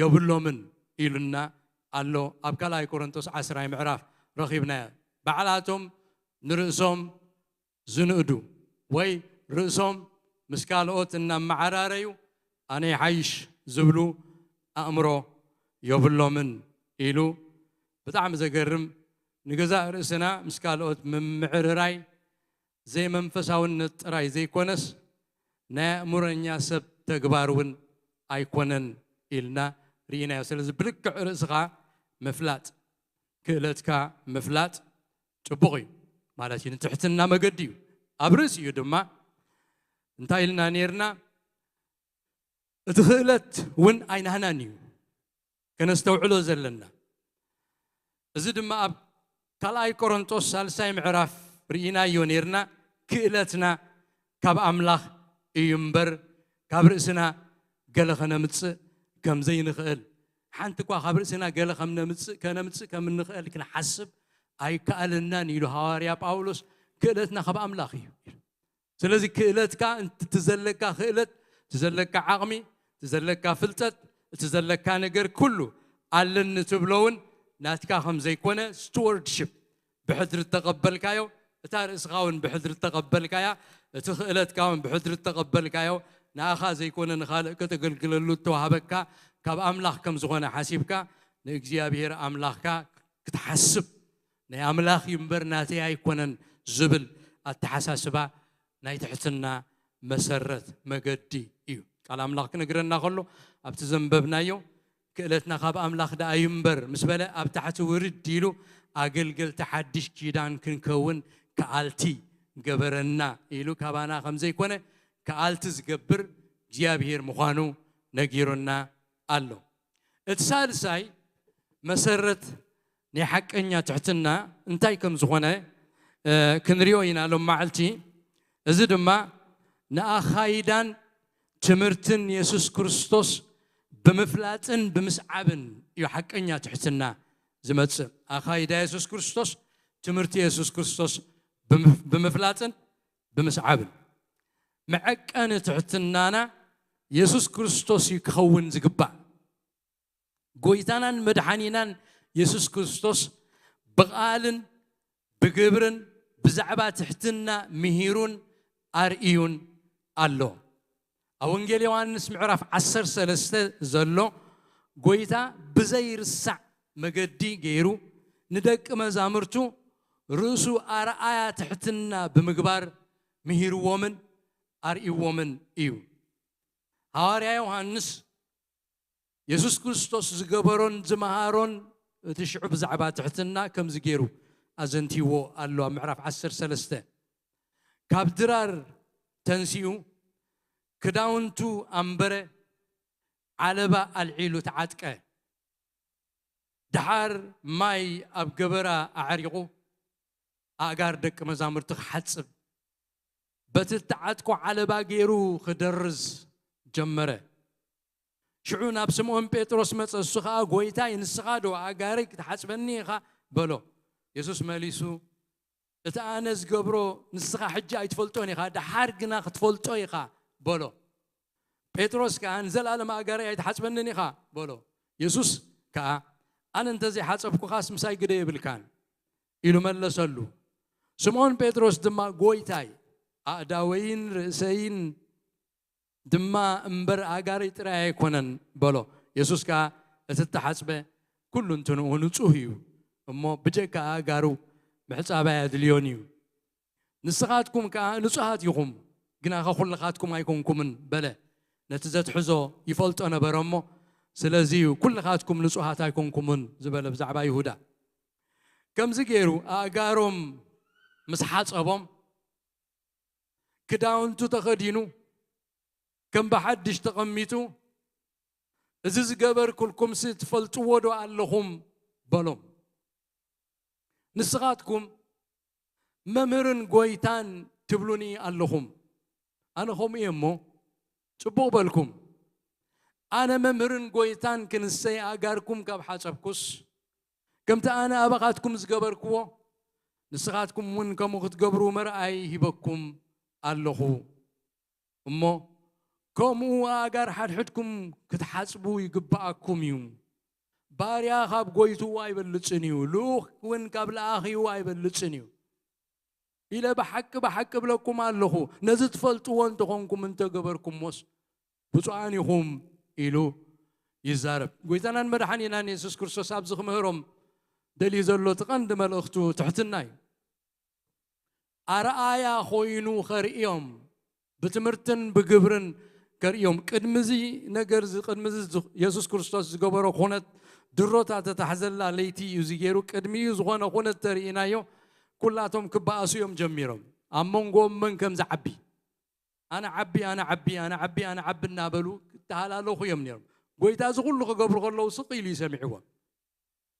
የብሎምን ኢሉና ኣሎ። ኣብ ካልኣይ ቆሮንቶስ ዓስራይ ምዕራፍ ረኺብናዮ። ባዕላቶም ንርእሶም ዝንእዱ ወይ ርእሶም ምስ ካልኦት እናመዓራረዩ ኣነ ይሓይሽ ዝብሉ ኣእምሮ የብሎምን ኢሉ። ብጣዕሚ ዘገርም። ንገዛእ ርእስና ምስ ካልኦት ምምዕርራይ ዘይመንፈሳውነት ጥራይ ዘይኮነስ ናይ ኣእምሮኛ ሰብ ተግባር እውን ኣይኮነን ኢልና ርኢናዮ። ስለዚ ብልክዕ ርእስኻ ምፍላጥ፣ ክእለትካ ምፍላጥ ጽቡቕ እዩ ማለት እዩ። ንትሕትና መገዲ እዩ። ኣብ ርእሲኡ ድማ እንታይ ኢልና ነይርና? እቲ ክእለት እውን ኣይናህናን እዩ ከነስተውዕሎ ዘለና። እዚ ድማ ኣብ ካልኣይ ቆሮንቶስ ሳልሳይ ምዕራፍ ርኢናዮ ነይርና። ክእለትና ካብ ኣምላኽ እዩ እምበር ካብ ርእስና ገለ ከነምጽእ ከም ዘይንኽእል፣ ሓንቲ እኳ ካብ ርእስና ገለ ከም ነምጽእ፣ ከነምጽእ ከም እንኽእል ክንሓስብ ኣይከኣለናን ኢሉ ሃዋርያ ጳውሎስ። ክእለትና ካብ ኣምላኽ እዩ። ስለዚ ክእለትካ፣ እቲ ዘለካ ክእለት፣ እቲ ዘለካ ዓቕሚ፣ እቲ ዘለካ ፍልጠት፣ እቲ ዘለካ ነገር ኩሉ ኣለኒ ትብሎ እውን ናትካ ከም ዘይኮነ፣ ስቱዋርድሺፕ ብሕድሪ እተቐበልካዮ፣ እታ ርእስኻ እውን ብሕድሪ እተቐበልካያ፣ እቲ ክእለትካ እውን ብሕድሪ እተቐበልካዮ፣ ንኣኻ ዘይኮነ ንኻልእ ከተገልግለሉ እተዋህበካ ካብ ኣምላኽ ከም ዝኾነ ሓሲብካ ንእግዚኣብሔር ኣምላኽካ ክትሓስብ፣ ናይ ኣምላኽ እዩ እምበር ናተይ ኣይኮነን ዝብል ኣተሓሳስባ ናይ ትሕትና መሰረት መገዲ እዩ። ቃል ኣምላኽ ክነግረና ከሎ ኣብቲ ዘንበብናዮ ክእለትና ካብ ኣምላኽ ደኣ እዩ እምበር ምስ በለ ኣብ ታሕቲ ውርድ ኢሉ ኣገልገልቲ ሓድሽ ኪዳን ክንከውን ከኣልቲ ገበረና ኢሉ ካባና ከም ዘይኮነ ከኣልቲ ዝገብር እግዚኣብሔር ምዃኑ ነጊሩና ኣሎ። እቲ ሳልሳይ መሰረት ናይ ሓቀኛ ትሕትና እንታይ ከም ዝኾነ፣ እ፣ ክንሪኦ ኢና ሎም መዓልቲ። እዚ ድማ ንኣኻይዳን ትምህርትን የሱስ ክርስቶስ ብምፍላጥን ብምስዓብን እዩ ሓቀኛ ትሕትና ዝመጽእ። ኣኻይዳ የሱስ ክርስቶስ፣ ትምህርቲ የሱስ ክርስቶስ ብምፍ-፣ ብምፍላጥን ብምስዓብን። መዐቀኒ ትሕትናና የሱስ ክርስቶስ እዩ ክኸውን ዝግባእ። ጎይታናን መድሓኒናን የሱስ ክርስቶስ ብቓልን ብግብርን ብዛዕባ ትሕትና ምሂሩን ኣርእዩን ኣሎ። ኣብ ወንጌል ዮሃንስ ምዕራፍ ዓሰርተ ሰለስተ ዘሎ ጎይታ ብዘይርሳዕ መገዲ ገይሩ ንደቂ መዛሙርቱ ርእሱ ኣርኣያ ትሕትና ብምግባር ምሂርዎምን ኣርእይዎምን እዩ። ሃዋርያ ዮሃንስ የሱስ ክርስቶስ ዝገበሮን ዝመሃሮን እቲ ሽዑ ብዛዕባ ትሕትና ከምዚ ገይሩ ኣዘንቲዎ ኣሎ። ኣብ ምዕራፍ ዓሰርተ ሰለስተ ካብ ድራር ተንሲኡ ክዳውንቱ ኣንበረ፣ ዓለባ ኣልዒሉ ተዓጥቀ። ደሓር ማይ ኣብ ገበራ ኣዕሪቑ ኣእጋር ደቂ መዛሙርቲ ክሓጽብ በቲ እተዓጥቆ ዓለባ ገይሩ ክደርዝ ጀመረ። ሽዑ ናብ ስምዖን ጴጥሮስ መጸ። እሱ ኸኣ፣ "ጐይታይ፣ ንስኻ ዶ ኣእጋረይ ክትሓጽበኒ ኢኻ?" በሎ። የሱስ መሊሱ፣ "እቲ ኣነ ዝገብሮ ንስኻ ሕጂ ኣይትፈልጦን ኢኻ፣ ደሓር ግና ክትፈልጦ ኢኻ" በሎ። ጴጥሮስ ከኣ፣ "ንዘለኣለም ኣእጋረይ ኣይትሓጽበንን ኢኻ" በሎ። የሱስ ከኣ፣ "ኣነ እንተ ዘይሓጸብኩኻስ ምሳይ ግደ የብልካን" ኢሉ መለሰሉ። ስምዖን ጴጥሮስ ድማ፣ "ጐይታይ፣ ኣእዳወይን ርእሰይን ድማ እምበር ኣእጋረይ ጥራይ ኣይኮነን" በሎ። የሱስ ከኣ፣ "እቲ እተሓጽበ ኩሉ እንትንኡ ንጹህ እዩ እሞ፣ ብጀካ ኣእጋሩ ምሕጻብ ኣየድልዮን እዩ። ንስኻትኩም ከኣ ንጹሃት ኢኹም፣ ግናኸ ኩልኻትኩም ኣይኮንኩምን" በለ። ነቲ ዘትሕዞ ይፈልጦ ነበረ እሞ፣ "ስለዚ እዩ ኩልኻትኩም ንጹሃት ኣይኮንኩምን" ዝበለ ብዛዕባ ይሁዳ። ከምዚ ገይሩ ኣእጋሮም ምስ ሓጸቦም፣ ክዳውንቱ ተኸዲኑ፣ ከም ብሓድሽ ተቐሚጡ፣ "እዚ ዝገበርኩልኩምሲ ትፈልጥዎ ዶ ኣለኹም?" በሎም። "ንስኻትኩም መምህርን ጐይታን ትብሉኒ ኣለኹም። ኣነ ከምኡ እየ እሞ፣ ጽቡቕ በልኩም። ኣነ መምህርን ጐይታን ክንሰይ ኣእጋርኩም ካብ ሓጸብኩስ፣ ከምቲ ኣነ ኣባኻትኩም ዝገበርክዎ፣ ንስኻትኩም እውን ከምኡ ክትገብሩ መርኣይ ሂበኩም ኣለኹ። እሞ ከምኡ ኣእጋር ሓድሕድኩም ክትሓጽቡ ይግብኣኩም እዩ። ባርያ ካብ ጎይትኡ ኣይበልጽን እዩ፣ ልኡኽ እውን ካብ ለኣኺኡ ኣይበልጽን እዩ ኢለ ብሓቂ ብሓቂ እብለኩም ኣለኹ። ነዚ ትፈልጥዎ እንተኾንኩም እንተገበርኩሞስ ብፁዓን ኢኹም ኢሉ ይዛረብ። ጎይታናን መድሓኒናን የሱስ ክርስቶስ ኣብዚ ክምህሮም ደልዩ ዘሎ እቲ ቀንዲ መልእኽቱ ትሕትና እዩ። ኣርኣያ ኮይኑ ከርእዮም፣ ብትምህርትን ብግብርን ከርእዮም። ቅድሚ እዚ ነገር እዚ፣ ቅድሚ እዚ ዝ-፣ የሱስ ክርስቶስ ዝገበሮ ኩነት፣ ድሮ እታ ተታሕዘላ ለይቲ እዩ እዚ ገይሩ። ቅድሚኡ ዝኾነ ኩነት ተርእይናዮ፣ ኩላቶም ክበኣሱ እዮም ጀሚሮም። ኣብ መንጎኦም መን ከም ዝዓቢ፣ ኣነ ዓቢ፣ ኣነ ዓቢ፣ ኣነ ዓቢ፣ ኣነ ዓቢ እናበሉ ክተሃላለኹ እዮም ነይሮም። ጎይታ እዚ ኩሉ ክገብሩ ከለዉ ስቕ ኢሉ እዩ ሰሚዕዎም።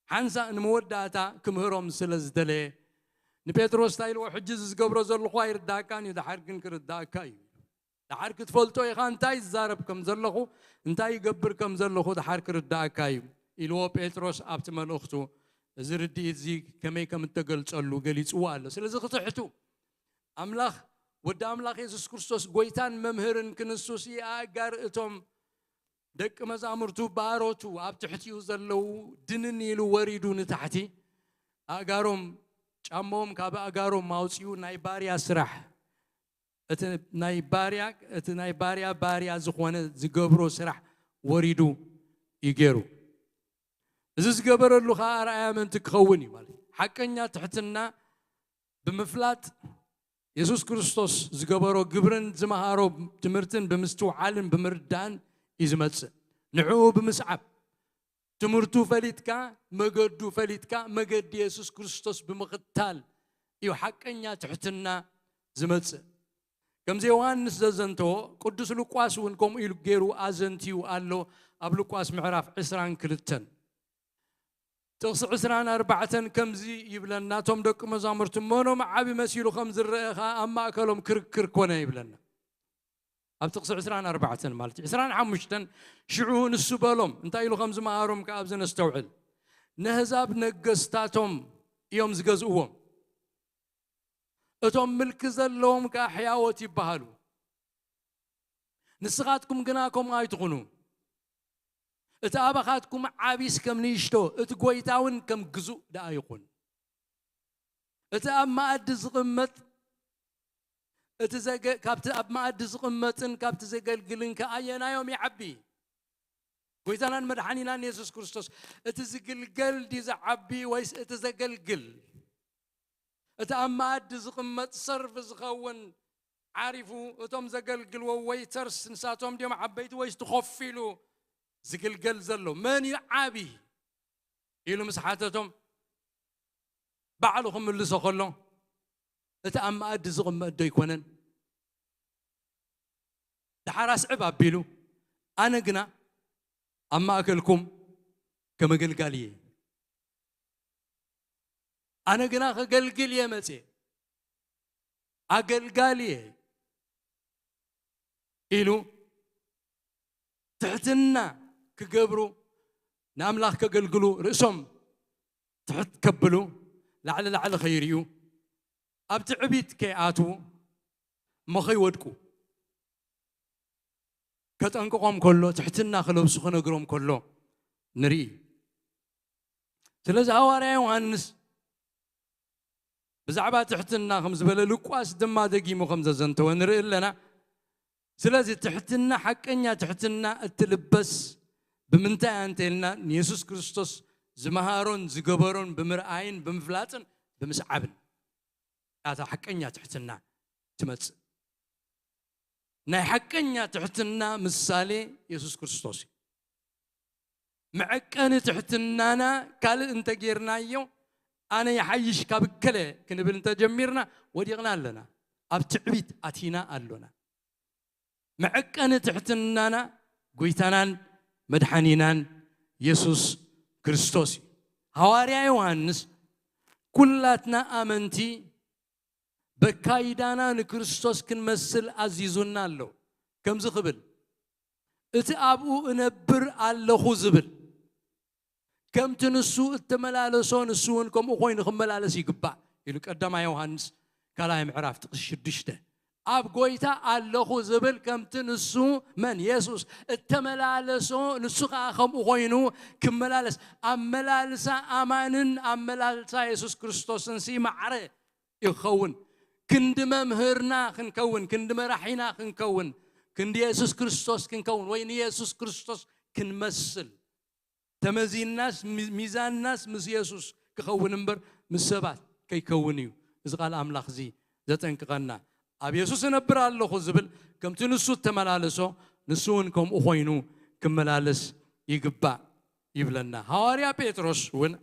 ሓንሳእ ንመወዳእታ ክምህሮም ስለ ዝደለየ፣ ንጴጥሮስ እንታይ ኢልዎ? ሕጂ እዚ ዝገብሮ ዘለኹ ኣይርዳእካን እዩ፣ ደሓር ግን ክርዳእካ እዩ። ደሓር ክትፈልጦ ኢኻ እንታይ ዝዛረብ ከም ዘለኹ፣ እንታይ ይገብር ከም ዘለኹ ደሓር ክርዳእካ እዩ ኢልዎ። ጴጥሮስ ኣብቲ መልእኽቱ እዚ ርድኢት እዚ ከመይ ከም እተገልጸሉ ገሊጽዎ ኣሎ። ስለዚ ክትሕቱ፣ ኣምላኽ፣ ወዲ ኣምላኽ የሱስ ክርስቶስ ጎይታን መምህርን ክንሱስ፣ ኣእጋር እቶም ደቂ መዛሙርቱ ባሮቱ ኣብ ትሕቲኡ ዘለዉ ድንን ኢሉ ወሪዱ ንታሕቲ፣ ኣእጋሮም፣ ጫማኦም ካብ ኣእጋሮም ኣውጺኡ ናይ ባርያ ስራሕ፣ እቲ ናይ ባርያ፣ እቲ ናይ ባርያ ባርያ ዝኾነ ዝገብሮ ስራሕ ወሪዱ እዩ ገይሩ። እዚ ዝገበረሉ ኸኣ ኣርኣያ ምእንቲ ክኸውን እዩ ማለት እዩ። ሓቀኛ ትሕትና ብምፍላጥ፣ የሱስ ክርስቶስ ዝገበሮ ግብርን ዝመሃሮ ትምህርትን ብምስትውዓልን ብምርዳእን እዩ ዝመጽእ። ንዕኡ ብምስዓብ፣ ትምህርቱ ፈሊጥካ፣ መገዱ ፈሊጥካ፣ መገዲ የሱስ ክርስቶስ ብምኽታል እዩ ሓቀኛ ትሕትና ዝመጽእ። ከምዚ ዮሃንስ ዘዘንተዎ፣ ቅዱስ ሉቃስ እውን ከምኡ ኢሉ ገይሩ ኣዘንትዩ ኣሎ ኣብ ሉቃስ ምዕራፍ ዕስራን ክልተን። ጥቕሲ ዕስራን ኣርባዕተን ከምዚ ይብለና፣ እቶም ደቂ መዛሙርቲ መኖም ዓቢ መሲሉ ከም ዝረአ ኸኣ ኣብ ማእከሎም ክርክር ኮነ ይብለና። ኣብ ጥቕሲ ዕስራን ኣርባዕተን ማለት እዩ። ዕስራን ሓሙሽተን ሽዑ ንሱ በሎም፣ እንታይ ኢሉ ከም ዝመሃሮም ከኣ ኣብዚ ነስተውዕል። ነህዛብ ነገስታቶም እዮም ዝገዝእዎም፣ እቶም ምልኪ ዘለዎም ከኣ ሕያዎት ይበሃሉ። ንስኻትኩም ግና ከምኡ ኣይትኹኑ። እቲ ኣባኻትኩም ዓቢስ ከም ንእሽቶ፣ እቲ ጐይታ እውን ከም ግዙእ ደኣ ይኹን። እቲ ኣብ መኣዲ ዝቕመጥ፣ እቲ ዘገ-፣ ካብቲ ኣብ መኣዲ ዝቕመጥን ካብቲ ዘገልግልን ከ ኣየናዮም ይዓቢ? ጐይታናን መድሓኒናን የሱስ ክርስቶስ፣ እቲ ዝግልገል ድዩ ዝዓቢ ወይስ እቲ ዘገልግል? እቲ ኣብ መኣዲ ዝቕመጥ ሰርቭ ዝኸውን ዓሪፉ፣ እቶም ዘገልግልዎ ዌይተርስ ንሳቶም ድዮም ዓበይቲ ወይስ እቲ ኮፍ ኢሉ ዝግልገል ዘሎ? መን እዩ ዓቢ? ኢሉ ምስ ሓተቶም፣ ባዕሉ ክምልሶ ከሎ፣ እቲ ኣብ መኣዲ ዝቕመጥ ዶ ኣይኮነን? ደሓር ኣስዕብ ኣቢሉ፣ ኣነ ግና ኣብ ማእከልኩም ከም ኣገልጋሊ እየ። ኣነ ግና ከገልግል እየ መጽየ። ኣገልጋሊ እየ ኢሉ ትሕትና ክገብሩ፣ ንኣምላኽ ከገልግሉ ርእሶም ትሕት ከብሉ፣ ላዕሊ ላዕሊ ከይርእዩ፣ ኣብ ትዕቢት ከይኣትዉ፣ እሞ ከይወድቁ ከጠንቅቖም ከሎ፣ ትሕትና ክለብሱ ክነግሮም ከሎ ንርኢ። ስለዚ ሃዋርያ ዮሃንስ ብዛዕባ ትሕትና ከም ዝበለ፣ ሉቃስ ድማ ደጊሙ ከም ዘዘንተወ ንርኢ ኣለና። ስለዚ ትሕትና፣ ሓቀኛ ትሕትና እትልበስ ብምንታይ እንተ ኢልና፣ ንየሱስ ክርስቶስ ዝመሃሮን ዝገበሮን ብምርኣይን ብምፍላጥን ብምስዓብን፣ እታ ሓቀኛ ትሕትና ትመጽእ። ናይ ሓቀኛ ትሕትና ምሳሌ የሱስ ክርስቶስ እዩ። መዐቀኒ ትሕትናና ካልእ እንተጌርናዮ፣ ኣነ ይሓይሽ ካብ እከለ ክንብል እንተጀሚርና፣ ወዲቕና ኣለና። ኣብ ትዕቢት ኣቲና ኣሎና። መዐቀኒ ትሕትናና ጐይታናን መድሓኒናን የሱስ ክርስቶስ እዩ። ሃዋርያ ዮሃንስ፣ ኩላትና ኣመንቲ በካይዳና ንክርስቶስ ክንመስል ኣዚዙና ኣሎ። ከምዚ ክብል፣ እቲ ኣብኡ እነብር ኣለኹ ዝብል፣ ከምቲ ንሱ እተመላለሶ፣ ንሱ እውን ከምኡ ኮይኑ ክመላለስ ይግባእ ኢሉ ቀዳማይ ዮሃንስ ካልኣይ ምዕራፍ ጥቕሲ ሽዱሽተ። ኣብ ጎይታ ኣለኹ ዝብል ከምቲ ንሱ መን የሱስ እተመላለሶ ንሱ ከኣ ከምኡ ኮይኑ ክመላለስ ኣመላልሳ ኣማንን ኣመላልሳ የሱስ ክርስቶስን ሲ ማዕረ ይኸውን። ክንዲ መምህርና ክንከውን ክንዲ መራሒና ክንከውን ክንዲ የሱስ ክርስቶስ ክንከውን ወይ ንየሱስ ክርስቶስ ክንመስል ተመዚንናስ ሚዛንናስ ምስ የሱስ ክኸውን እምበር ምስ ሰባት ከይከውን እዩ። እዚ ቃል ኣምላኽ እዚ ዘጠንቅቐና። ኣብ የሱስ እነብር ኣለኹ ዝብል ከምቲ ንሱ እተመላለሶ ንሱ እውን ከምኡ ኮይኑ ክመላለስ ይግባእ ይብለና። ሃዋርያ ጴጥሮስ እውን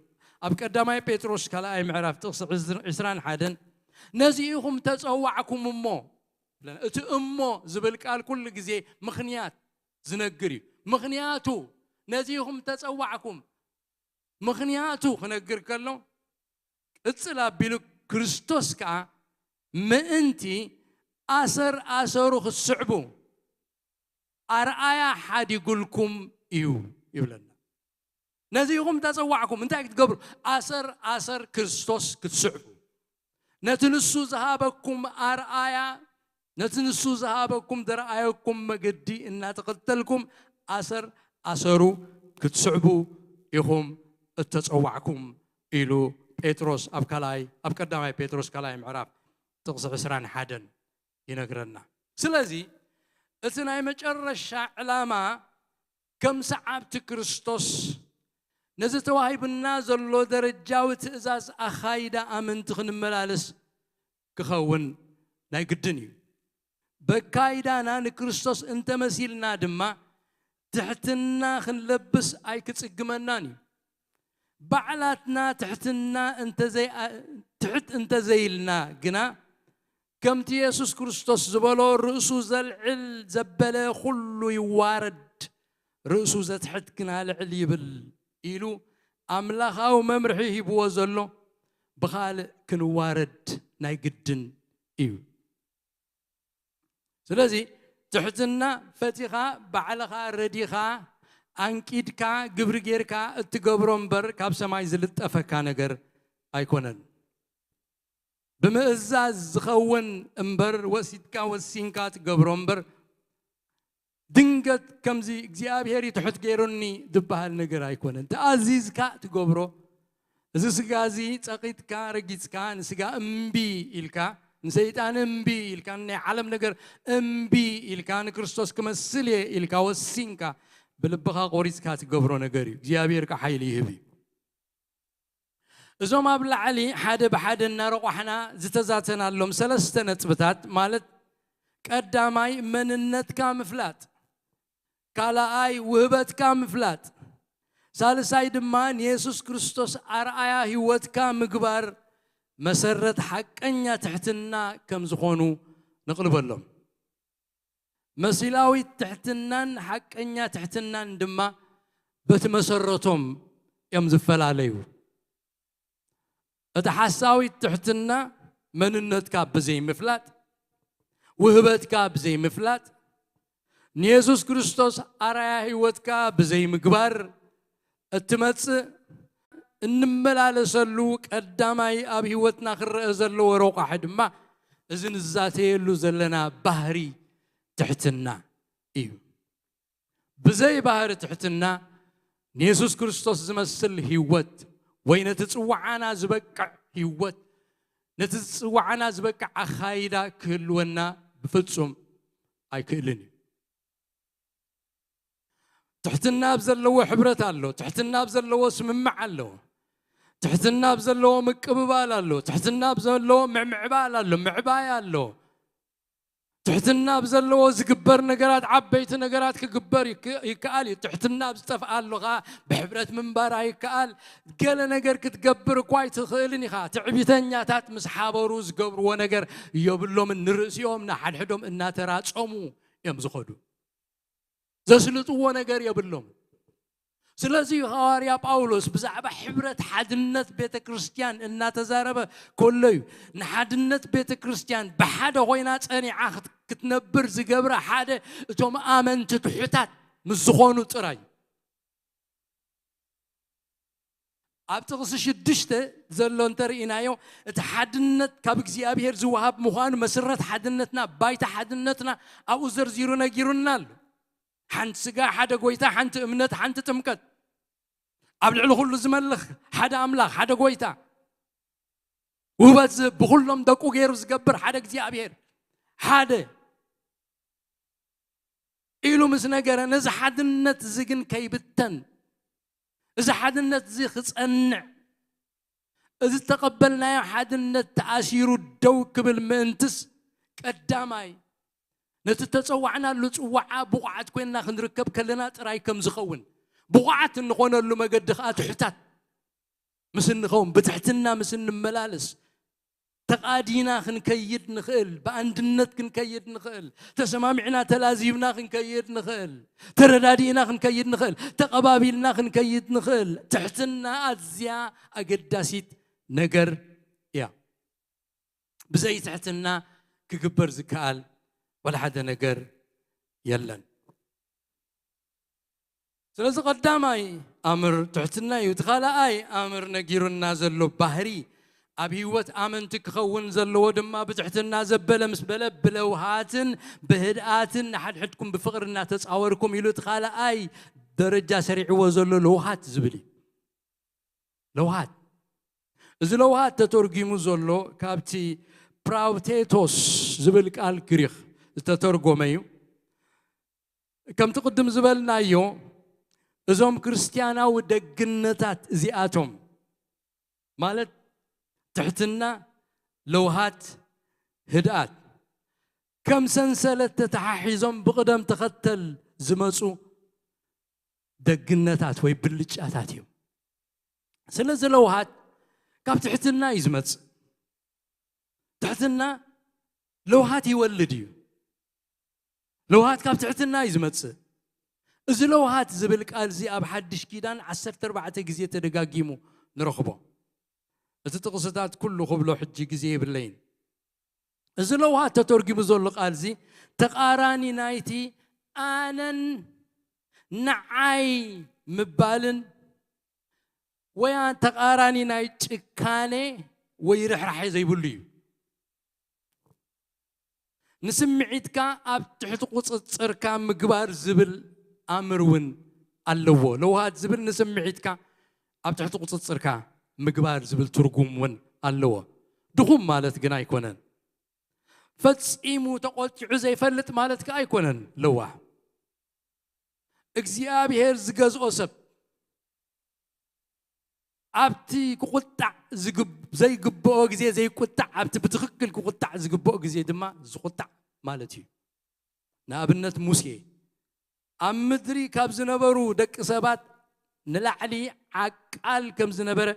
ኣብ ቀዳማይ ጴጥሮስ ካልኣይ ምዕራፍ ጥቕሲ ዕስራን ሓደን ነዚ ኢኹም ተጸዋዕኩም እሞ እቲ እሞ ዝብል ቃል ኩሉ ግዜ ምኽንያት ዝነግር እዩ። ምኽንያቱ ነዚ ኢኹም ተጸዋዕኩም ምኽንያቱ ክነግር ከሎ ቅጽል ኣቢሉ ክርስቶስ ከኣ ምእንቲ ኣሰር ኣሰሩ ክትስዕቡ ኣርኣያ ሓዲጉልኩም እዩ ይብለና። ነዚ ኢኹም ተጸዋዕኩም እንታይ ክትገብሩ? ኣሰር ኣሰር ክርስቶስ ክትስዕቡ ነቲ ንሱ ዝሃበኩም ኣርኣያ ነቲ ንሱ ዝሃበኩም ዘርኣየኩም መገዲ እናተኸተልኩም ኣሰር ኣሰሩ ክትስዕቡ ኢኹም እተጸዋዕኩም ኢሉ ጴጥሮስ ኣብ ካልኣይ ኣብ ቀዳማይ ጴጥሮስ ካልኣይ ምዕራፍ ጥቕሲ ዕስራን ሓደን ይነግረና። ስለዚ እቲ ናይ መጨረሻ ዕላማ ከም ሰዓብቲ ክርስቶስ ነዚ ተዋሂቡና ዘሎ ደረጃዊ ትእዛዝ ኣኻይዳ ኣመንቲ ክንመላለስ ክኸውን ናይ ግድን እዩ። በካይዳና ንክርስቶስ እንተመሲልና ድማ ትሕትና ክንለብስ ኣይክጽግመናን እዩ። ባዕላትና ትሕትና እንተዘይ ትሕት እንተዘይልና ግና ከምቲ የሱስ ክርስቶስ ዝበሎ ርእሱ ዘልዕል ዘበለ ኩሉ ይዋረድ፣ ርእሱ ዘትሕት ግና ልዕል ይብል ኢሉ ኣምላኻዊ መምርሒ ሂብዎ ዘሎ ብኻልእ ክንዋረድ ናይ ግድን እዩ። ስለዚ ትሕትና ፈቲኻ ባዕልኻ ረዲኻ ኣንቂድካ ግብሪ ጌርካ እትገብሮ እምበር ካብ ሰማይ ዝልጠፈካ ነገር ኣይኮነን። ብምእዛዝ ዝኸውን እምበር ወሲድካ ወሲንካ ትገብሮ እምበር ድንገት ከምዚ እግዚኣብሔር ይትሑት ገይሩኒ ዝበሃል ነገር ኣይኮነን። ተኣዚዝካ ትገብሮ እዚ ስጋ እዚ ጸቒጥካ ረጊጽካ ንስጋ እምቢ ኢልካ ንሰይጣን እምቢ ኢልካ ናይ ዓለም ነገር እምቢ ኢልካ ንክርስቶስ ክመስል እየ ኢልካ ወሲንካ ብልብኻ ቆሪጽካ ትገብሮ ነገር እዩ። እግዚኣብሔር ከ ሓይሊ ይህብ እዩ። እዞም ኣብ ላዕሊ ሓደ ብሓደ እናረቋሕና ዝተዛተናሎም ሰለስተ ነጥብታት ማለት ቀዳማይ መንነትካ ምፍላጥ፣ ካልኣይ ውህበትካ ምፍላጥ፣ ሳልሳይ ድማ ንየሱስ ክርስቶስ ኣርኣያ ህይወትካ ምግባር መሰረት ሓቀኛ ትሕትና ከም ዝኾኑ ነቕልበሎም። መሲላዊት ትሕትናን ሓቀኛ ትሕትናን ድማ በቲ መሰረቶም እዮም ዝፈላለዩ። እቲ ሓሳዊት ትሕትና መንነትካ ብዘይምፍላጥ፣ ውህበትካ ብዘይምፍላጥ፣ ንየሱስ ክርስቶስ ኣርኣያ ህይወትካ ብዘይምግባር እትመጽእ እንመላለሰሉ ቀዳማይ ኣብ ህይወትና ክረአ ዘለዎ ረቋሒ ድማ እዚ ንዛተየሉ ዘለና ባህሪ ትሕትና እዩ። ብዘይ ባህሪ ትሕትና ንየሱስ ክርስቶስ ዝመስል ህይወት ወይ ነቲ ጽዋዓና ዝበቅዕ ህይወት ነቲ ጽዋዓና ዝበቅዕ ኣኻይዳ ክህልወና ብፍጹም ኣይክእልን እዩ። ትሕትና ኣብ ዘለዎ ሕብረት ኣሎ። ትሕትና ኣብ ዘለዎ ስምምዕ ኣሎ። ትሕትና ኣብ ዘለዎ ምቅብባል ኣሎ። ትሕትና ኣብ ዘለዎ ምዕምዕባል ኣሎ፣ ምዕባይ ኣሎ። ትሕትና ኣብ ዘለዎ ዝግበር ነገራት ዓበይቲ ነገራት ክግበር ይክ- ይከኣል እዩ። ትሕትና ኣብ ዝጠፍኣ ኣሎ ኸዓ ብሕብረት ምንባር ኣይከኣል። ገለ ነገር ክትገብር እኳ ኣይትኽእልን ኢኻ። ትዕቢተኛታት ምስ ሓበሩ ዝገብርዎ ነገር የብሎምን። ንርእሲኦም ንሓድሕዶም እናተራጸሙ እዮም ዝኸዱ። ዘስልጥዎ ነገር የብሎም። ስለዚ እዩ ሃዋርያ ጳውሎስ ብዛዕባ ሕብረት ሓድነት ቤተ ክርስቲያን እናተዛረበ ከሎ እዩ ንሓድነት ቤተ ክርስቲያን ብሓደ ኮይና ጸኒዓ ክት- ክትነብር ዝገብራ ሓደ እቶም ኣመንቲ ትሑታት ምስ ዝኾኑ ጥራይ። ኣብ ጥቕሲ ሽዱሽተ ዘሎ እንተርኢናዮ፣ እቲ ሓድነት ካብ እግዚኣብሔር ዝወሃብ ምዃኑ፣ መሰረት ሓድነትና፣ ባይታ ሓድነትና ኣብኡ ዘርዚሩ ነጊሩና ኣሎ። ሓንቲ ስጋ፣ ሓደ ጎይታ፣ ሓንቲ እምነት፣ ሓንቲ ጥምቀት፣ ኣብ ልዕሊ ኩሉ ዝመልኽ ሓደ ኣምላኽ፣ ሓደ ጎይታ፣ ውህበት ዝህብ፣ ብኹሎም ደቁ ገይሩ ዝገብር ሓደ እግዚኣብሔር፣ ሓደ ኢሉ ምስ ነገረ፣ ነዚ ሓድነት እዚ ግን ከይብተን፣ እዚ ሓድነት እዚ ክጸንዕ፣ እዚ ዝተቐበልናዮ ሓድነት ተኣሲሩ ደው ክብል ምእንትስ፣ ቀዳማይ ነቲ ተጸዋዕናሉ ጽዋዓ ብቑዓት ኮይንና ክንርከብ ከለና ጥራይ ከም ዝኸውን፣ ብቑዓት እንኾነሉ መገዲ ከኣ ትሑታት ምስ እንኸውን፣ ብትሕትና ምስ እንመላለስ፣ ተቓዲና ክንከይድ ንኽእል፣ ብኣንድነት ክንከይድ ንኽእል፣ ተሰማሚዕና ተላዚብና ክንከይድ ንኽእል፣ ተረዳዲእና ክንከይድ ንኽእል፣ ተቐባቢልና ክንከይድ ንኽእል። ትሕትና ኣዝያ ኣገዳሲት ነገር እያ። ብዘይ ትሕትና ክግበር ዝከኣል ወላ ሓደ ነገር የለን። ስለዚ ቀዳማይ ኣምር ትሕትና እዩ። እቲ ካልኣይ ኣምር ነጊሩና ዘሎ ባህሪ ኣብ ህይወት ኣመንቲ ክኸውን ዘለዎ ድማ ብትሕትና ዘበለ ምስ በለ ብለውሃትን ብህድኣትን ንሓድሕድኩም ብፍቕሪ እናተጻወርኩም ኢሉ እቲ ካልኣይ ደረጃ ሰሪዕዎ ዘሎ ለውሃት ዝብል እዩ። ለውሃት። እዚ ለውሃት ተተርጒሙ ዘሎ ካብቲ ፕራውቴቶስ ዝብል ቃል ግሪኽ ዝተተርጎመ እዩ። ከምቲ ቅድም ዝበልናዮ፣ እዞም ክርስትያናዊ ደግነታት እዚኣቶም፣ ማለት ትሕትና፣ ለውሃት፣ ህድኣት፣ ከም ሰንሰለት ተተሓሒዞም ብቕደም ተኸተል ዝመጹ ደግነታት ወይ ብልጫታት እዮም። ስለዚ ለውሃት ካብ ትሕትና እዩ ዝመጽእ። ትሕትና ለውሃት ይወልድ እዩ። ለውሃት ካብ ትሕትና እዩ ዝመጽእ። እዚ ለውሃት ዝብል ቃል እዚ ኣብ ሓድሽ ኪዳን ዓሰርተ ኣርባዕተ ግዜ ተደጋጊሙ ንረኽቦ። እቲ ጥቕስታት ኩሉ ክብሎ ሕጂ ግዜ የብለይን። እዚ ለውሃት ተተርጊሙ ዘሎ ቃል እዚ ተቓራኒ ናይቲ ኣነን ንዓይ ምባልን ወይ ተቓራኒ ናይ ጭካኔ ወይ ርሕራሐ ዘይብሉ እዩ። ንስምዒትካ ኣብ ትሕቲ ቁጽጽርካ ምግባር ዝብል ኣምር እውን ኣለዎ። ለውሃት ዝብል ንስምዒትካ ኣብ ትሕቲ ቁጽጽርካ ምግባር ዝብል ትርጉም እውን ኣለዎ። ድኹም ማለት ግን ኣይኮነን። ፈጺሙ ተቖጢዑ ዘይፈልጥ ማለት ከኣ ኣይኮነን ለዋህ። እግዚኣብሔር ዝገዝኦ ሰብ ኣብቲ ክቁጣዕ ዝግብ-፣ ዘይግብኦ ግዜ ዘይቁጣዕ፣ ኣብቲ ብትኽክል ክቁጣዕ ዝግብኦ ግዜ ድማ ዝቁጣዕ ማለት እዩ። ንኣብነት ሙሴ ኣብ ምድሪ ካብ ዝነበሩ ደቂ ሰባት ንላዕሊ ዓቃል ከም ዝነበረ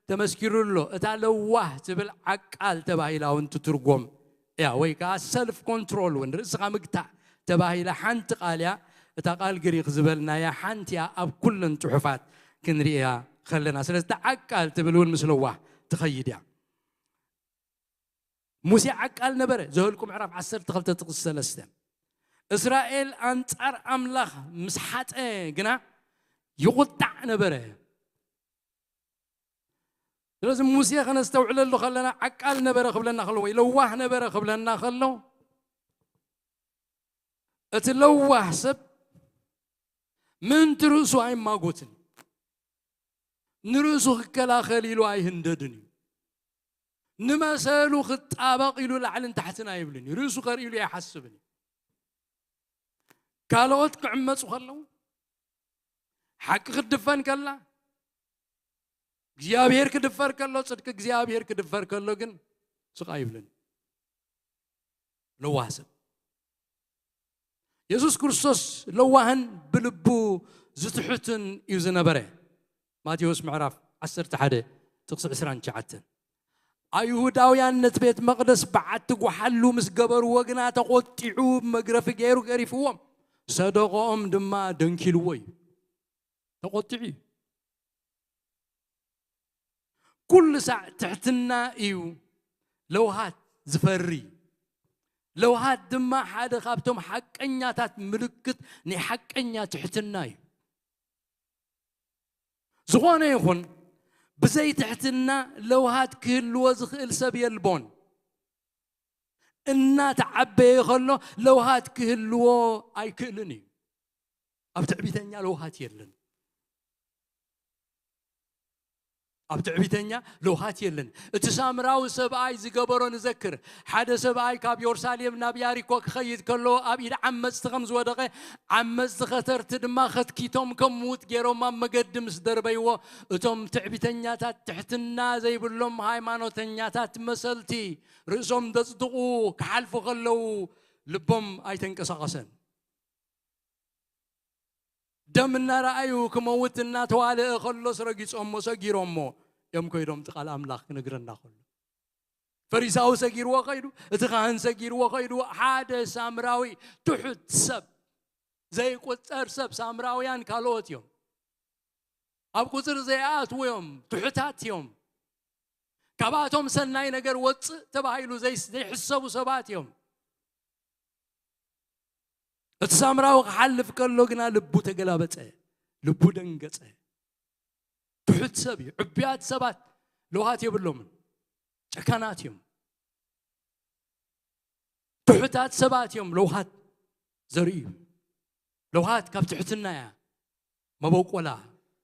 ተመስኪሩ ኣሎ። እታ ለዋህ ትብል ዓቃል ተባሂላ እውን ትትርጎም እያ፣ ወይ ከዓ ሰልፍ ኮንትሮል እውን ርእስኻ ምግታእ ተባሂላ ሓንቲ ቃል እያ። እታ ቃል ግሪክ ዝበልናያ ሓንቲ እያ ኣብ ኩለን ጽሑፋት ክንርእያ ከለና። ስለዚ እታ ዓቃል ትብል እውን ምስ ለዋህ ትኸይድ እያ። ሙሴ ዓቃል ነበረ፣ ዘኍልቁ ምዕራፍ ዓሰርተ ክልተ ጥቕሲ ሰለስተ። እስራኤል ኣንጻር ኣምላኽ ምስ ሓጠ ግና ይቑጣዕ ነበረ። ስለዚ ሙሴ ከነስተውዕለሉ ከለና ዓቃል ነበረ ክብለና ከሎ ወይ ለዋህ ነበረ ክብለና ከሎ፣ እቲ ለዋህ ሰብ ምእንቲ ርእሱ ኣይማጎትን። ንርእሱ ክከላኸል ኢሉ ኣይህንደድን እዩ። ንመሰሉ ክጣበቕ ኢሉ ላዕልን ታሕትን ኣይብልን እዩ። ርእሱ ከርኢ ኢሉ ኣይሓስብን እዩ። ካልኦት ክዕመፁ ከለዉ፣ ሓቂ ክትድፈን ከላ፣ እግዚኣብሔር ክድፈር ከሎ፣ ጽድቂ እግዚኣብሔር ክድፈር ከሎ ግን ስቕ ኣይብልን። ለዋህ ሰብ። የሱስ ክርስቶስ ለዋህን ብልቡ ዝትሑትን እዩ ዝነበረ። ማቴዎስ ምዕራፍ ዓሰርተ ሓደ ጥቕሲ ዕስራን ትሽዓተን። ኣይሁዳውያን ነቲ ቤት መቕደስ በዓቲ ጓሓሉ ምስ ገበርዎ ግና ተቖጢዑ፣ መግረፊ ገይሩ ገሪፍዎም፣ ሰደቓኦም ድማ ደንኪልዎ እዩ። ተቖጢዑ እዩ። ኩሉ ሳዕ ትሕትና እዩ ለውሃት ዝፈሪ። ለውሃት ድማ ሓደ ካብቶም ሓቀኛታት ምልክት ናይ ሓቀኛ ትሕትና እዩ። ዝኾነ ይኹን ብዘይ ትሕትና ለውሃት ክህልዎ ዝኽእል ሰብ የልቦን። እናተዓበየ ከሎ ለውሃት ክህልዎ ኣይክእልን እዩ። ኣብ ትዕቢተኛ ለውሃት የለን። ኣብ ትዕቢተኛ ለውሃት የለን። እቲ ሳምራዊ ሰብኣይ ዝገበሮ ንዘክር። ሓደ ሰብኣይ ካብ የሩሳሌም ናብ ያሪኮ ክኸይድ ከሎ ኣብ ኢድ ዓመፅቲ ከም ዝወደቐ፣ ዓመፅቲ ኸተርቲ ድማ ኸትኪቶም ከም ምዉት ገይሮም ኣብ መገዲ ምስ ደርበይዎ፣ እቶም ትዕቢተኛታት፣ ትሕትና ዘይብሎም ሃይማኖተኛታት መሰልቲ ርእሶም ዘፅድቑ ክሓልፉ ከለዉ ልቦም ኣይተንቀሳቐሰን። ደም እናረኣዩ ክመውት እናተዋልአ ከሎስ ረጊጾሞ ሰጊሮሞ እዮም ከይዶም፣ እቲ ቃል ኣምላኽ ክነግረና ከሎ። ፈሪሳዊ ሰጊርዎ ከይዱ፣ እቲ ካህን ሰጊርዎ ከይዱ፣ ሓደ ሳምራዊ ትሑት ሰብ፣ ዘይቁጸር ሰብ፣ ሳምራውያን ካልኦት እዮም። ኣብ ቁጽሪ ዘይኣትዉ እዮም፣ ትሑታት እዮም። ካብኣቶም ሰናይ ነገር ወጽእ ተባሂሉ ዘይስ-፣ ዘይሕሰቡ ሰባት እዮም። እቲ ሳምራዊ ክሓልፍ ከሎ ግና ልቡ ተገላበጠ፣ ልቡ ደንገጸ። ትሑት ሰብ እዩ። ዕቡያት ሰባት ለውሃት የብሎምን፣ ጨካናት እዮም። ትሑታት ሰባት እዮም ለውሃት ዘርእዩ። ለውሃት ካብ ትሕትና እያ መበቆላ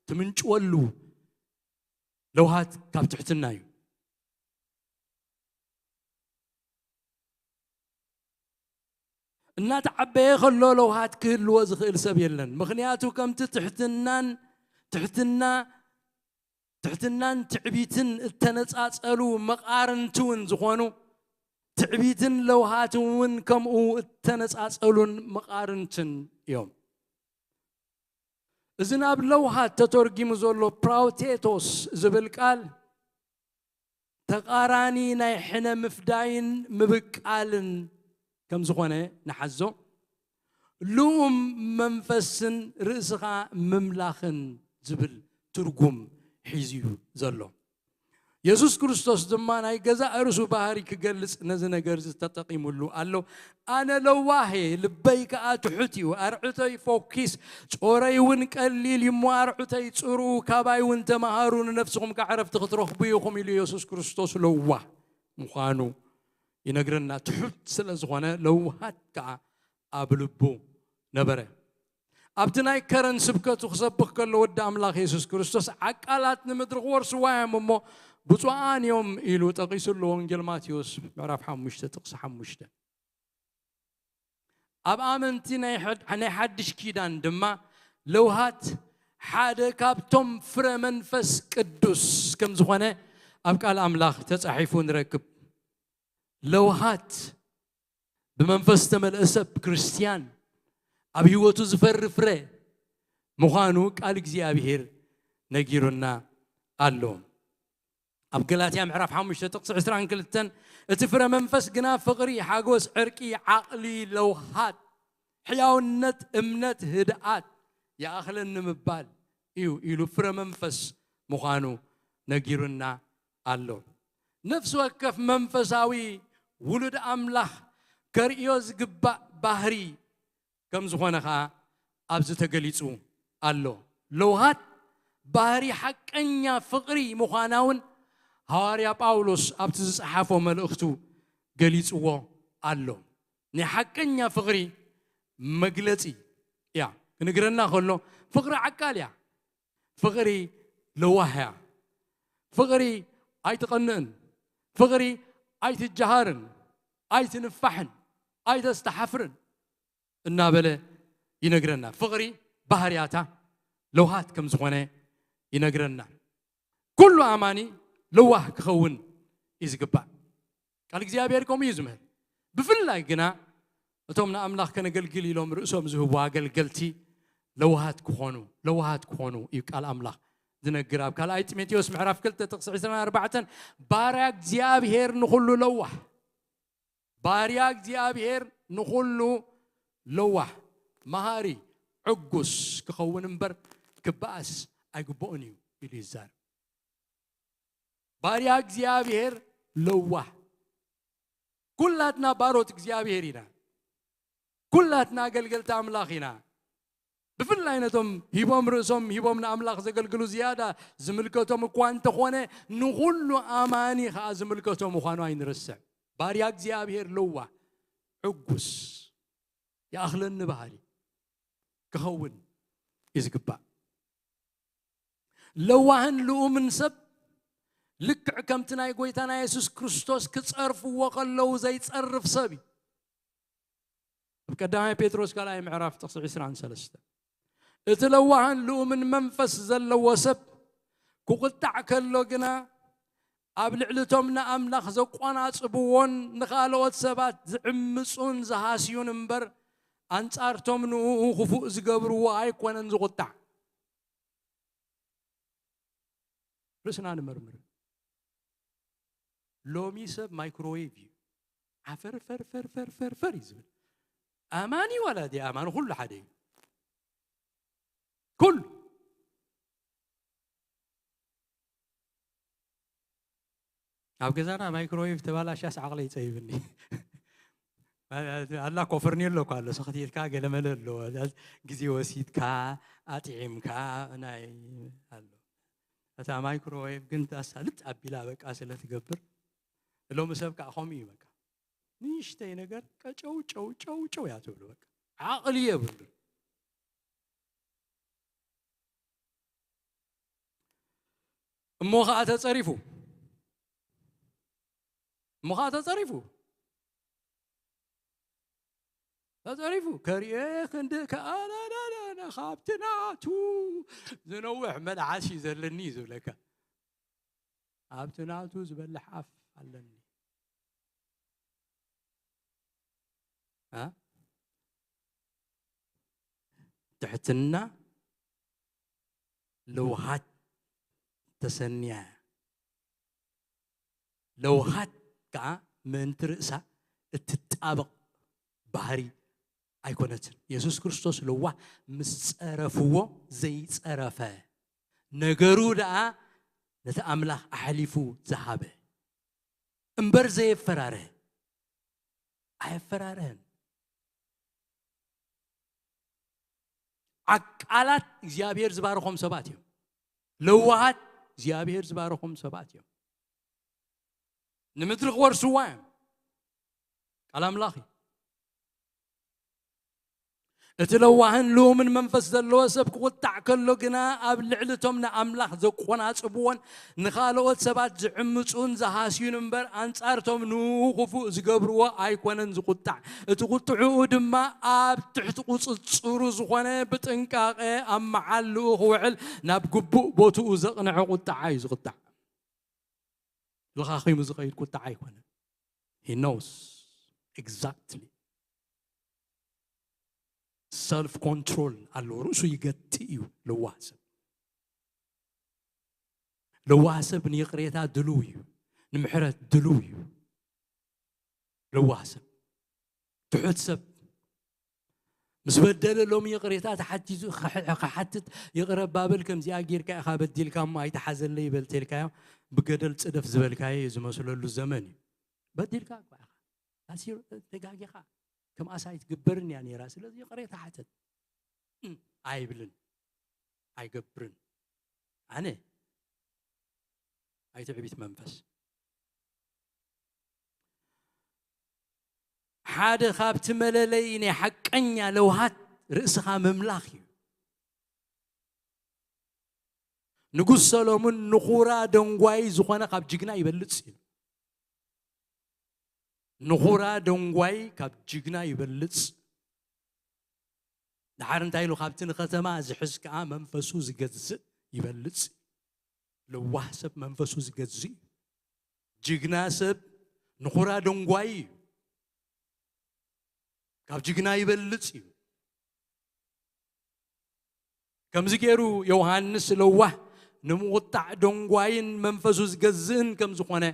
ትምንጭወሉ። ለውሃት ካብ ትሕትና እዩ። እናተዓበየ ከሎ ለውሃት ክህልዎ ዝኽእል ሰብ የለን። ምኽንያቱ ከምቲ ትሕትናን ትሕትና ትሕትናን ትዕቢትን እተነጻጸሉ መቓርንቲ እውን ዝኾኑ፣ ትዕቢትን ለውሃትን እውን ከምኡ እተነጻጸሉን መቓርንትን እዮም። እዚ ናብ ለውሃት ተተርጊሙ ዘሎ ፕራውቴቶስ ዝብል ቃል ተቓራኒ ናይ ሕነ ምፍዳይን ምብቃልን ከም ዝኾነ ንሓዞ። ልኡም መንፈስን ርእስኻ ምምላኽን ዝብል ትርጉም ሒዙ እዩ ዘሎ። የሱስ ክርስቶስ ድማ ናይ ገዛእ ርእሱ ባህሪ ክገልጽ ነዚ ነገር እዚ ተጠቒሙሉ ኣሎ። ኣነ ለዋህ እየ፣ ልበይ ከኣ ትሑት እዩ። ኣርዕቶይ ፎኪስ፣ ጾረይ እውን ቀሊል እዩ እሞ ኣርዕቶይ ጽርኡ፣ ካባይ እውን ተማሃሩ፣ ንነፍስኹም ከኣ ዕረፍቲ ክትረኽቡ ኢኹም ኢሉ የሱስ ክርስቶስ ለዋህ ምዃኑ ይነግረና። ትሑት ስለ ዝኾነ ለውሃት ከኣ ኣብ ልቡ ነበረ። ኣብቲ ናይ ከረን ስብከቱ ክሰብኽ ከሎ ወዲ ኣምላኽ የሱስ ክርስቶስ ዓቃላት ንምድሪ ክወርስዋ እዮም እሞ ብፁዓን እዮም ኢሉ ጠቒሱ ኣሎ። ወንጌል ማቴዎስ ምዕራፍ ሓሙሽተ ጥቕሲ ሓሙሽተ። ኣብ ኣመንቲ ናይ ሓድ-፣ ናይ ሓድሽ ኪዳን ድማ ለውሃት ሓደ ካብቶም ፍረ መንፈስ ቅዱስ ከም ዝኾነ ኣብ ቃል ኣምላኽ ተጻሒፉ ንረክብ። ለውሃት ብመንፈስ ዝተመልአ ሰብ ክርስትያን ኣብ ህይወቱ ዝፈሪ ፍረ ምዃኑ ቃል እግዚኣብሔር ነጊሩና ኣሎ። ኣብ ገላትያ ምዕራፍ ሓሙሽተ ጥቕሲ ዕስራን ክልተን፣ እቲ ፍረ መንፈስ ግና ፍቕሪ፣ ሓጎስ፣ ዕርቂ፣ ዓቕሊ፣ ለውሃት፣ ሕያውነት፣ እምነት፣ ህድኣት፣ ይኣኽለኒ ምባል እዩ ኢሉ ፍረ መንፈስ ምዃኑ ነጊሩና ኣሎ። ነፍሲ ወከፍ መንፈሳዊ ውሉድ ኣምላኽ ከርእዮ ዝግባእ ባህሪ ከም ዝኾነ ኸኣ ኣብዚ ተገሊጹ ኣሎ። ለውሃት ባህሪ ሓቀኛ ፍቕሪ ምዃና እውን ሃዋርያ ጳውሎስ ኣብቲ ዝጸሓፎ መልእኽቱ ገሊጽዎ ኣሎ። ናይ ሓቀኛ ፍቕሪ መግለጺ እያ። ክንግረና ከሎ ፍቕሪ ዓቃል እያ። ፍቕሪ ለዋህ እያ። ፍቕሪ ኣይትቐንእን። ፍቕሪ ኣይትጀሃርን፣ ኣይትንፋሕን፣ ኣይተስተሓፍርን እናበለ ይነግረና። ፍቕሪ ባህርያታ ለውሃት ከም ዝኾነ ይነግረና። ኩሉ ኣማኒ ለዋህ ክኸውን እዩ ዝግባእ። ቃል እግዚኣብሔር ከምኡ እዩ ዝምህር። ብፍላይ ግና እቶም ንኣምላኽ ከነገልግል ኢሎም ርእሶም ዝህቡ ኣገልገልቲ ለዋሃት ክኾኑ፣ ለዋሃት ክኾኑ እዩ ቃል ኣምላኽ ዝነግር። ኣብ ካልኣይ ጢሞቴዎስ ምዕራፍ ክልተ ጥቕሲ ዕስራን ኣርባዕተን፣ ባርያ እግዚኣብሔር ንኹሉ ለዋህ፣ ባርያ እግዚኣብሔር ንኹሉ ለዋህ፣ መሃሪ፣ ዕጉስ ክኸውን እምበር ክበኣስ ኣይግብኦን እዩ ኢሉ ይዛረብ። ባርያ እግዚኣብሔር ለዋህ። ኩላትና ባሮት እግዚኣብሔር ኢና። ኩላትና ኣገልገልቲ ኣምላኽ ኢና። ብፍላይ ነቶም ሂቦም ርእሶም ሂቦም ንኣምላኽ ዘገልግሉ ዝያዳ ዝምልከቶም እኳ እንተኾነ፣ ንኹሉ ኣማኒ ኸዓ ዝምልከቶ ምዃኑ ኣይንርስዕ። ባርያ እግዚኣብሔር ለዋህ፣ ዕጉስ፣ ይኣኽለኒ በሃሊ ክኸውን እዩ ዝግባእ። ለዋህን ልኡምን ሰብ ልክዕ ከምቲ ናይ ጎይታና የሱስ ክርስቶስ ክጸርፍዎ ከለዉ ዘይጸርፍ ሰብ እዩ። ኣብ ቀዳማይ ጴጥሮስ ካልኣይ ምዕራፍ ጥቕሲ ዕስራን ሰለስተን፣ እቲ ለዋህን ልኡምን መንፈስ ዘለዎ ሰብ ክቑጣዕ ከሎ ግና፣ ኣብ ልዕሊ እቶም ንኣምላኽ ዘቋናጽብዎን ንኻልኦት ሰባት ዝዕምጹን ዝሃስዩን እምበር፣ ኣንጻርቶም ንእኡ ክፉእ ዝገብርዎ ኣይኮነን ዝቑጣዕ። ርእስና ንመርምር። ሎሚ ሰብ ማይክሮዌቭ እዩ። ዓፈር ፈር ፈር ፈር ፈር ፈር እዩ ዝብል። ኣማኒ ዋላ ዲ ኣማኒ ኩሉ ሓደ እዩ። ኩሉ ኣብ ገዛና ማይክሮዌቭ ተባላሻስ ዓቕለ ይጸይብኒ። ኣላ ኮፈርኔሎ እኮ ኣሎ፣ ሰኽቲትካ ገለመለ ኣሎ። ግዜ ወሲድካ ኣጥዒምካ ናይ ኣሎ። እታ ማይክሮዌቭ ግን ታሳልጥ ኣቢላ በቃ ስለ ትገብር፣ ሎሚ ሰብ ከዓ ከምኡ እዩ በቃ። ንእሽተይ ነገር ቀጨው ጨው ጨው ጨው እያ ትብሉ በቃ። ዓቕሊ የብሉን። እሞ ኸዓ ተጸሪፉ፣ እሞ ኸዓ ተጸሪፉ፣ ተጸሪፉ። ከርእየ ክንዲ ከኣላላላ ካብቲ ናቱ ዝነውሕ መልዓስ እዩ ዘለኒ እዩ ዝብለካ። ኣብቲ ናቱ ዝበልሕ ኣፍ ኣለኒ። እ? ትሕትና ለውሃት ተሰንያ እያ። ለውሃት ከዓ ምእንቲ ርእሳ እትጣበቕ ባህሪ ኣይኮነትን። የሱስ ክርስቶስ ለዋህ ምስ ጸረፍዎ ዘይጸረፈ፣ ነገሩ ደኣ ነቲ ኣምላኽ ኣሕሊፉ ዝሃበ እምበር ዘየፈራርህ ኣየፈራርህን። ዓቃላት እግዚኣብሔር ዝባረኾም ሰባት እዮም። ለዋሃት እግዚኣብሔር ዝባረኾም ሰባት እዮም። ንምድሪ ክወርስዋ እዮም። ቃል ኣምላኽ እዩ። እቲ ለዋህን ልኡምን መንፈስ ዘለዎ ሰብ ክቑጣዕ ከሎ ግና፣ ኣብ ልዕሊ እቶም ንኣምላኽ ዘቆናጽብዎን ንኻልኦት ሰባት ዝዕምጹን ዝሃስዩን እምበር፣ ኣንጻር እቶም ንእኡ ክፉእ ዝገብርዎ ኣይኮነን ዝቑጣዕ። እቲ ቁጥዕኡ ድማ ኣብ ትሕቲ ቁጽጽሩ ዝኾነ፣ ብጥንቃቐ ኣብ መዓልኡ ክውዕል ናብ ግቡእ ቦትኡ ዘቕንዐ ቁጥዓ እዩ ዝቑጣዕ። ለኻኺሙ ዝኸይድ ቁጥዓ ኣይኮነን። He knows exactly። ሰልፍ ኮንትሮል ኣለዎ። ርእሱ ይገትእ እዩ ለዋህ ሰብ። ለዋህ ሰብ ንይቕሬታ ድልው እዩ፣ ንምሕረት ድልው እዩ። ለዋህ ሰብ፣ ትሑት ሰብ ምስ በደለ ሎሚ ይቕሬታ ተሓቲቱ ክሕ-፣ ክሓትት፣ "ይቕረ ባብል ከምዚኣ ጌርካ ኢኻ በዲልካ እሞ ኣይተሓዘለይ" ይበል ተልካዮ፣ ብገደል ጽደፍ ዝበልካዮ እዩ ዝመስለሉ ዘመን እዩ። በዲልካ እኳ ኢኻ። ኣሲር ተጋጊኻ፣ ከምኣስ ኣይትግበርን እያ ነይራ፣ ስለዚ ይቕሬታ ሓተት። እም፣ ኣይብልን፣ ኣይገብርን። ኣነ ኣይትዕቢት መንፈስ። ሓደ ካብቲ መለለዪ ናይ ሓቀኛ ለውሃት ርእስኻ ምምላኽ እዩ። ንጉስ ሰሎሞን ንኹራ ደንጓይ ዝኾነ ካብ ጅግና ይበልጽ እዩ። ንኹራ ደንጓይ ካብ ጅግና ይበልጽ። ደሓር እንታይ ኢሉ? "ካብቲ ንኸተማ ዝሕዝ ከኣ መንፈሱ ዝገዝእ ይበልጽ።" ለዋህ ሰብ መንፈሱ ዝገዝእ እዩ። ጅግና ሰብ ንኹራ ደንጓይ እዩ። ካብ ጅግና ይበልጽ እዩ። ከምዚ ገይሩ ዮሃንስ ለዋህ ንምቑጣዕ ደንጓይን መንፈሱ ዝገዝእን ከም ዝኾነ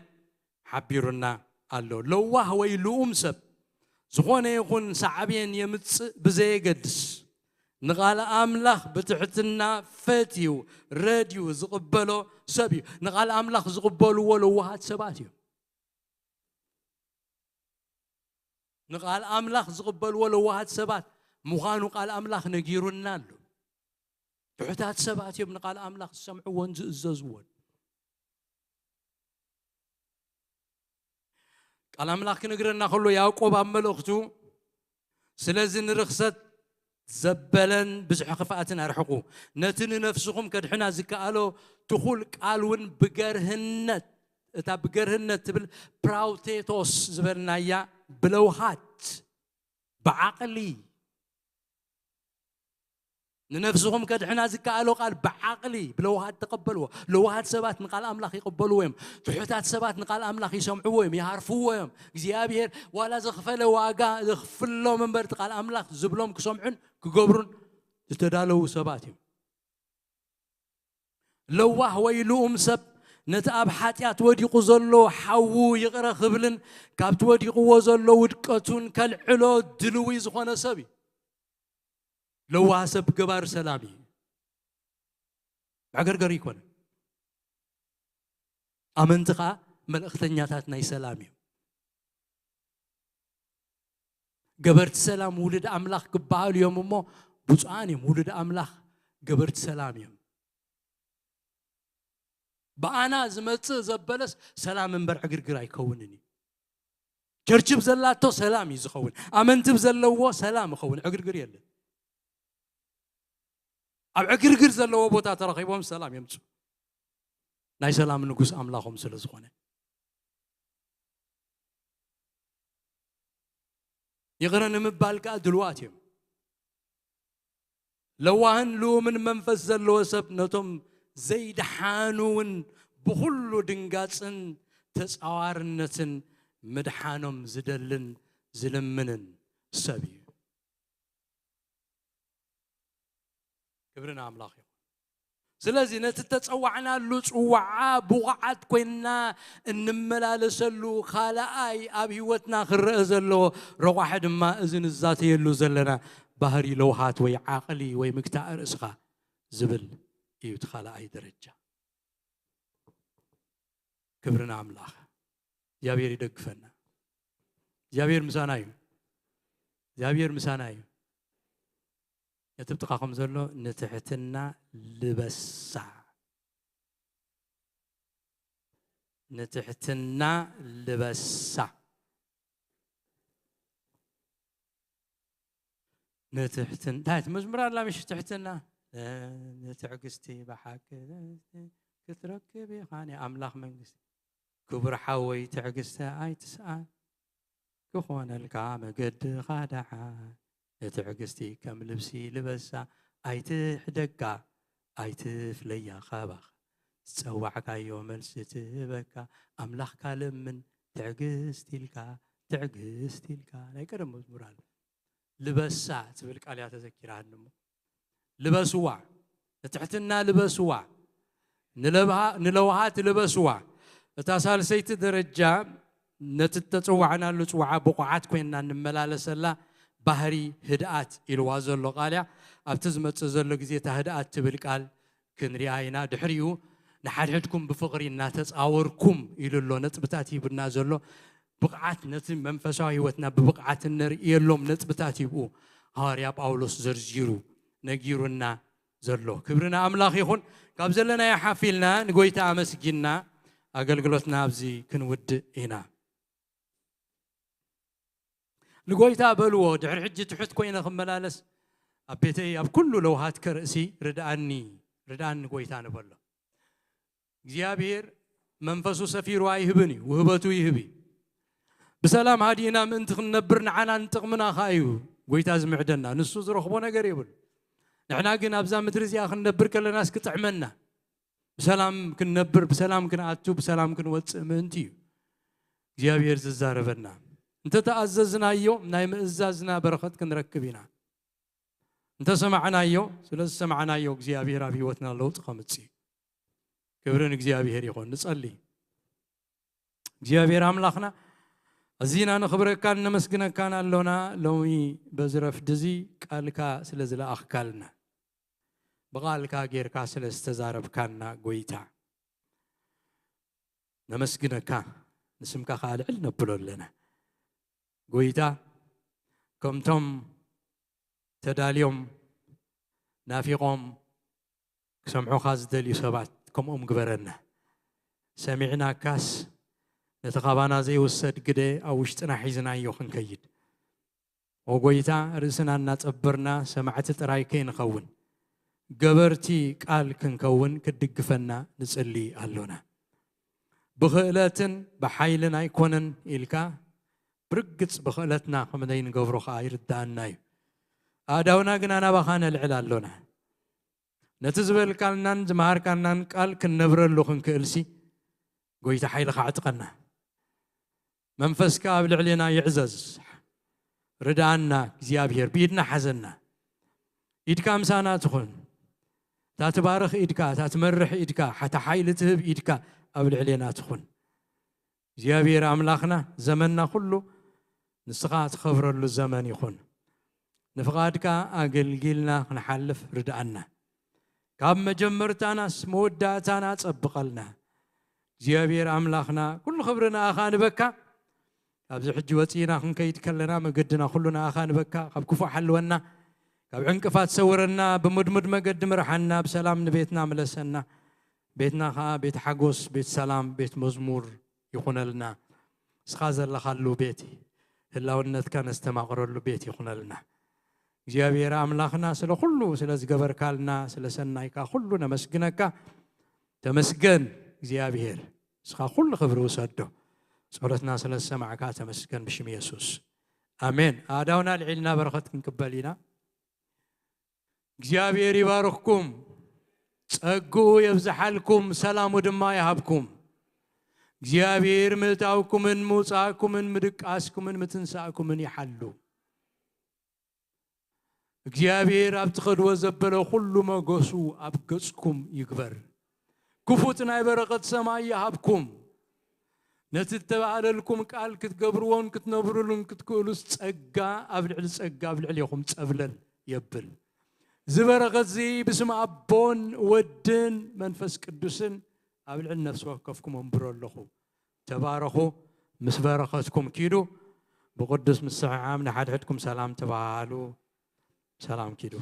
ሓቢሩና ኣሎ። ለዋህ ወይ ልኡም ሰብ ዝኾነ ይኹን ሳዕቤን የምጽእ ብዘየገድስ፣ ንቓል ኣምላኽ ብትሕትና ፈትዩ ረድዩ ዝቕበሎ ሰብ እዩ። ንቓል ኣምላኽ ዝቕበልዎ ለዋሃት ሰባት እዮም። ንቓል ኣምላኽ ዝቕበልዎ ለዋሃት ሰባት ምዃኑ ቃል ኣምላኽ ነጊሩና ኣሎ። ትሑታት ሰባት እዮም ንቓል ኣምላኽ ዝሰምዕዎን ዝእዘዝዎን። ቃል ኣምላኽ ክነግረና ከሎ ያዕቆብ ኣብ መልእኽቱ፣ ስለዚ ንርኽሰት ዘበለን ብዙሕ ክፍኣትን ኣርሕቑ፣ ነቲ ንነፍስኹም ከድሕና ዝከኣሎ ትኹል ቃል እውን ብገርህነት፣ እታ ብገርህነት ትብል ፕራውቴቶስ ዝበልናያ ብለውሃት፣ ብዓቕሊ፣ ንነፍስኹም ከድሕና ዝከኣሎ ቃል ብዓቕሊ፣ ብለውሃት ተቐበልዎ። ለውሃት ሰባት ንቃል ኣምላኽ ይቕበልዎ እዮም። ትሑታት ሰባት ንቃል ኣምላኽ ይሰምዕዎ እዮም፣ ይሃርፍዎ እዮም። እግዚኣብሔር ዋላ ዘኽፈለ ዋጋ ዘኽፍሎም እምበር፣ እቲ ቃል ኣምላኽ ዝብሎም ክሰምዑን ክገብሩን ዝተዳለዉ ሰባት እዮም። ለዋህ ወይ ልኡም ሰብ ነቲ ኣብ ሓጢኣት ወዲቑ ዘሎ ሓዉ ይቕረ ክብልን ካብቲ ወዲቕዎ ዘሎ ውድቀቱን ከልዕሎ ድልዊ ዝኾነ ሰብ እዩ። ለዋህ ሰብ ገባር ሰላም እዩ። መዕገርገር ይኮነ። ኣመንቲ ኸዓ መልእኽተኛታት ናይ ሰላም እዩ። ገበርቲ ሰላም ውሉድ ኣምላኽ ክበሃሉ እዮም እሞ ብፁዓን እዮም። ውሉድ ኣምላኽ ገበርቲ ሰላም እዮም። ብኣና ዝመጽእ ዘበለስ ሰላም እምበር ዕግርግር ኣይከውንን እዩ። ቸርችብ ዘላቶ ሰላም እዩ ዝኸውን። ኣመንትብ ዘለዎ ሰላም ይኸውን፣ ዕግርግር የለን። ኣብ ዕግርግር ዘለዎ ቦታ ተረኺቦም ሰላም የምፁ። ናይ ሰላም ንጉስ ኣምላኾም ስለ ዝኾነ፣ ይቕረ ንምባል ከኣ ድልዋት እዮም። ለዋህን ልኡምን መንፈስ ዘለዎ ሰብ ነቶም ዘይደሓኑ እውን ብኹሉ ድንጋጽን ተጻዋርነትን ምድሓኖም ዝደልን ዝልምንን ሰብ እዩ። ክብሪ ንኣምላኽ ይኹን። ስለዚ ነቲ ተጸዋዕናሉ ጽዋዓ ብቑዓት ኮይንና እንመላለሰሉ ካልኣይ ኣብ ህይወትና ክረአ ዘለዎ ረቋሒ ድማ እዚ ንዛተየሉ ዘለና ባህሪ ለውሃት ወይ ዓቕሊ ወይ ምግታእ ርእስኻ ዝብል እዩ እቲ ካልኣይ ደረጃ። ክብሪ ንኣምላኽ። እግዚኣብሔር ይደግፈና። እግዚኣብሔር ምሳና እዩ። እግዚኣብሔር ምሳና እዩ። ነቲ ብጥቓኹም ዘሎ ንትሕትና ልበሳ፣ ንትሕትና ልበሳ። ንትሕትን-፣ እንታይ እቲ መዝሙር ኣላ ምሽ ትሕትና? እ፣ ንትዕግስቲ ብሓቂ ክትረክብ ኢኻ ናይ ኣምላኽ መንግስቲ። ክቡር ሓወይ ትዕግስቲ ኣይትስኣን፣ ክኾነልካ መገድኻ ደሓን። ንትዕግስቲ ከም ልብሲ ልበሳ፣ ኣይትሕደጋ፣ ኣይትፍለያ ካባኻ። ዝጸዋዕካዮ መልሲ ትህበካ፣ ኣምላኽካ ለምን ትዕግስቲ ኢልካ፣ ትዕግስቲ ኢልካ። ናይ ቀደም መዝሙር ኣሎ። ልበሳ ትብል ቃል እያ ተዘኪራኒ እሞ፣ ልበስዋ፣ ንትሕትና ልበስዋ፣ ንለብሃ-፣ ንለውሃት ልበስዋ። እታ ሳልሰይቲ ደረጃ ነቲ እተጸዋዕናሉ ጽዋዓ ብቑዓት ኮይንና እንመላለሰላ ባህሪ ህድኣት ኢልዋ ዘሎ ቃል እያ። ኣብቲ ዝመጽእ ዘሎ ግዜ እታ ህድኣት ትብል ቃል ክንሪኣ ኢና። ድሕሪኡ ንሓድሕድኩም ብፍቕሪ እናተጻወርኩም ኢሉ ኣሎ። ነጥብታት ሂቡና ዘሎ ብቕዓት፣ ነቲ መንፈሳዊ ህይወትና ብብቕዓት እነርእየሎም ነጥብታት ይብኡ ሃዋርያ ጳውሎስ ዘርዚሩ ነጊሩና ዘሎ። ክብሪ ንኣምላኽ ይኹን። ካብ ዘለናዮ ሓፍ ኢልና ንጎይታ ኣመስጊንና ኣገልግሎትና ኣብዚ ክንውድእ ኢና። ንጎይታ በልዎ፣ ድሕሪ ሕጂ ትሑት ኮይነ ክመላለስ ኣብ ቤተይ ኣብ ኩሉ ለውሃትከ ርእሲ ርድኣኒ፣ ርድኣኒ ጎይታ ንበሎ። እግዚኣብሔር መንፈሱ ሰፊሩ ኣይህብን እዩ፣ ውህበቱ ይህብ እዩ። ብሰላም ሃዲእና ምእንቲ ክንነብር ንዓናን ጥቕምና ኸኣ እዩ ጎይታ ዝምዕደና። ንሱ ዝረኽቦ ነገር የብሉ። ንሕና ግን ኣብዛ ምድሪ እዚኣ ክንነብር ከለናስ ክጥዕመና፣ ብሰላም ክንነብር፣ ብሰላም ክንኣቱ፣ ብሰላም ክንወጽእ ምእንቲ እዩ እግዚኣብሔር ዝዛረበና። እንተተኣዘዝናዮ ናይ ምእዛዝና በረኸት ክንረክብ ኢና። እንተሰማዕናዮ፣ ስለ ዝሰማዕናዮ እግዚኣብሔር ኣብ ህይወትና ለውጢ ከምጽእ እዩ። ክብሪ ንእግዚኣብሔር ይኹን። ንጸሊ። እግዚኣብሔር ኣምላኽና፣ ኣዚና ነኽብረካን ነመስግነካን ኣሎና። ሎሚ በዚ ረፍዲ እዚ ቃልካ ስለ ዝለኣኽካልና፣ ብቓልካ ጌርካ ስለ ዝተዛረብካና ጎይታ ነመስግነካ፣ ንስምካ ከኣ ልዕል ነብሎ ኣለና። ጎይታ፣ ከምቶም ተዳልዮም፣ ናፊቖም፣ ክሰምዑኻ ዝደልዩ ሰባት ከምኦም ግበረና። ሰሚዕናካስ ነቲ ካባና ዘይውሰድ ግደ ኣብ ውሽጥና ሒዝናዮ ክንከይድ፣ ኦ ጎይታ፣ ርእስና እናጸበርና ሰማዕቲ ጥራይ ከይንኸውን፣ ገበርቲ ቃል ክንከውን ክትድግፈና ንጽሊ ኣሎና። ብኽእለትን ብሓይልን ኣይኮነን ኢልካ፣ ብርግጽ ብኽእለትና ከም ዘይንገብሮ ከኣ ይርድኣና እዩ። ኣእዳውና ግና ናባኻ ነልዕል ኣሎና። ነቲ ዝበልካልናን ዝመሃርካናን ቃል ክንነብረሉ ክንክእልሲ፣ ጎይታ ሓይልኻ ዕጥቀና። መንፈስካ ኣብ ልዕሌና ይዕዘዝ። ርድኣና እግዚኣብሔር፣ ብኢድና ሓዘና። ኢድካ ምሳና ትኹን። እታ ትባርኽ ኢድካ፣ እታ ትመርሕ ኢድካ፣ ሓታ ሓይሊ ትህብ ኢድካ ኣብ ልዕሌና ትኹን። እግዚኣብሔር ኣምላኽና፣ ዘመንና ኩሉ ንስኻ ትኸብረሉ ዘመን ይኹን። ንፍቓድካ ኣገልጊልና ክንሓልፍ ርድኣና። ካብ መጀመርታናስ መወዳእታና ጸብቐልና። እግዚኣብሔር ኣምላኽና፣ ኩሉ ክብሪ ንኣኻ ንበካ። ኣብዚ ሕጂ ወጺእና ክንከይድ ከለና መገድና ኩሉ ንኣኻ ንበካ። ካብ ክፉእ ሓልወና፣ ካብ ዕንቅፋት ሰውረና፣ ብምድሙድ መገዲ ምርሓና፣ ብሰላም ንቤትና ምለሰና። ቤትና ኸኣ ቤት ሓጎስ፣ ቤት ሰላም፣ ቤት መዝሙር ይኹነልና። ንስኻ ዘለኻሉ ቤት፣ ህላውነትካ ነስተማቕረሉ ቤት ይኹነልና። እግዚኣብሔር ኣምላኽና፣ ስለ ኩሉ ስለ ዝገበርካልና፣ ስለ ሰናይካ ኩሉ ነመስግነካ። ተመስገን እግዚኣብሔር፣ ንስኻ ኩሉ ክብሪ ውሰዶ። ጸሎትና ስለ ዝሰማዕካ ተመስገን ብሽም የሱስ። ኣሜን። ኣእዳውና ኣልዒልና በረኸት ክንቅበል ኢና። እግዚኣብሔር ይባርኽኩም፣ ጸግኡ የብዝሓልኩም፣ ሰላሙ ድማ ይሃብኩም። እግዚኣብሔር ምእታውኩምን ምውጻእኩምን ምድቃስኩምን ምትንሳእኩምን ይሓሉ። እግዚኣብሔር ኣብ ትኸድዎ ዘበለ ኩሉ መጎሱ ኣብ ገጽኩም ይግበር። ክፉት ናይ በረኸት ሰማይ ይሃብኩም። ነቲ እተባህለልኩም ቃል ክትገብርዎን ክትነብሩሉን ክትክእሉስ ጸጋ ኣብ ልዕሊ ጸጋ ኣብ ልዕሌኹም ጸብለል የብል። እዚ በረኸት እዚ ብስም ኣቦን ወድን መንፈስ ቅዱስን ኣብ ልዕሊ ነፍሲ ወከፍኩም ኣንብሮ ኣለኹ። ተባረኹ። ምስ በረኸትኩም ኪዱ። ብቕዱስ ምስዕዓም ንሓድሕድኩም ሰላም ተባሃሉ። ሰላም ኪዱ።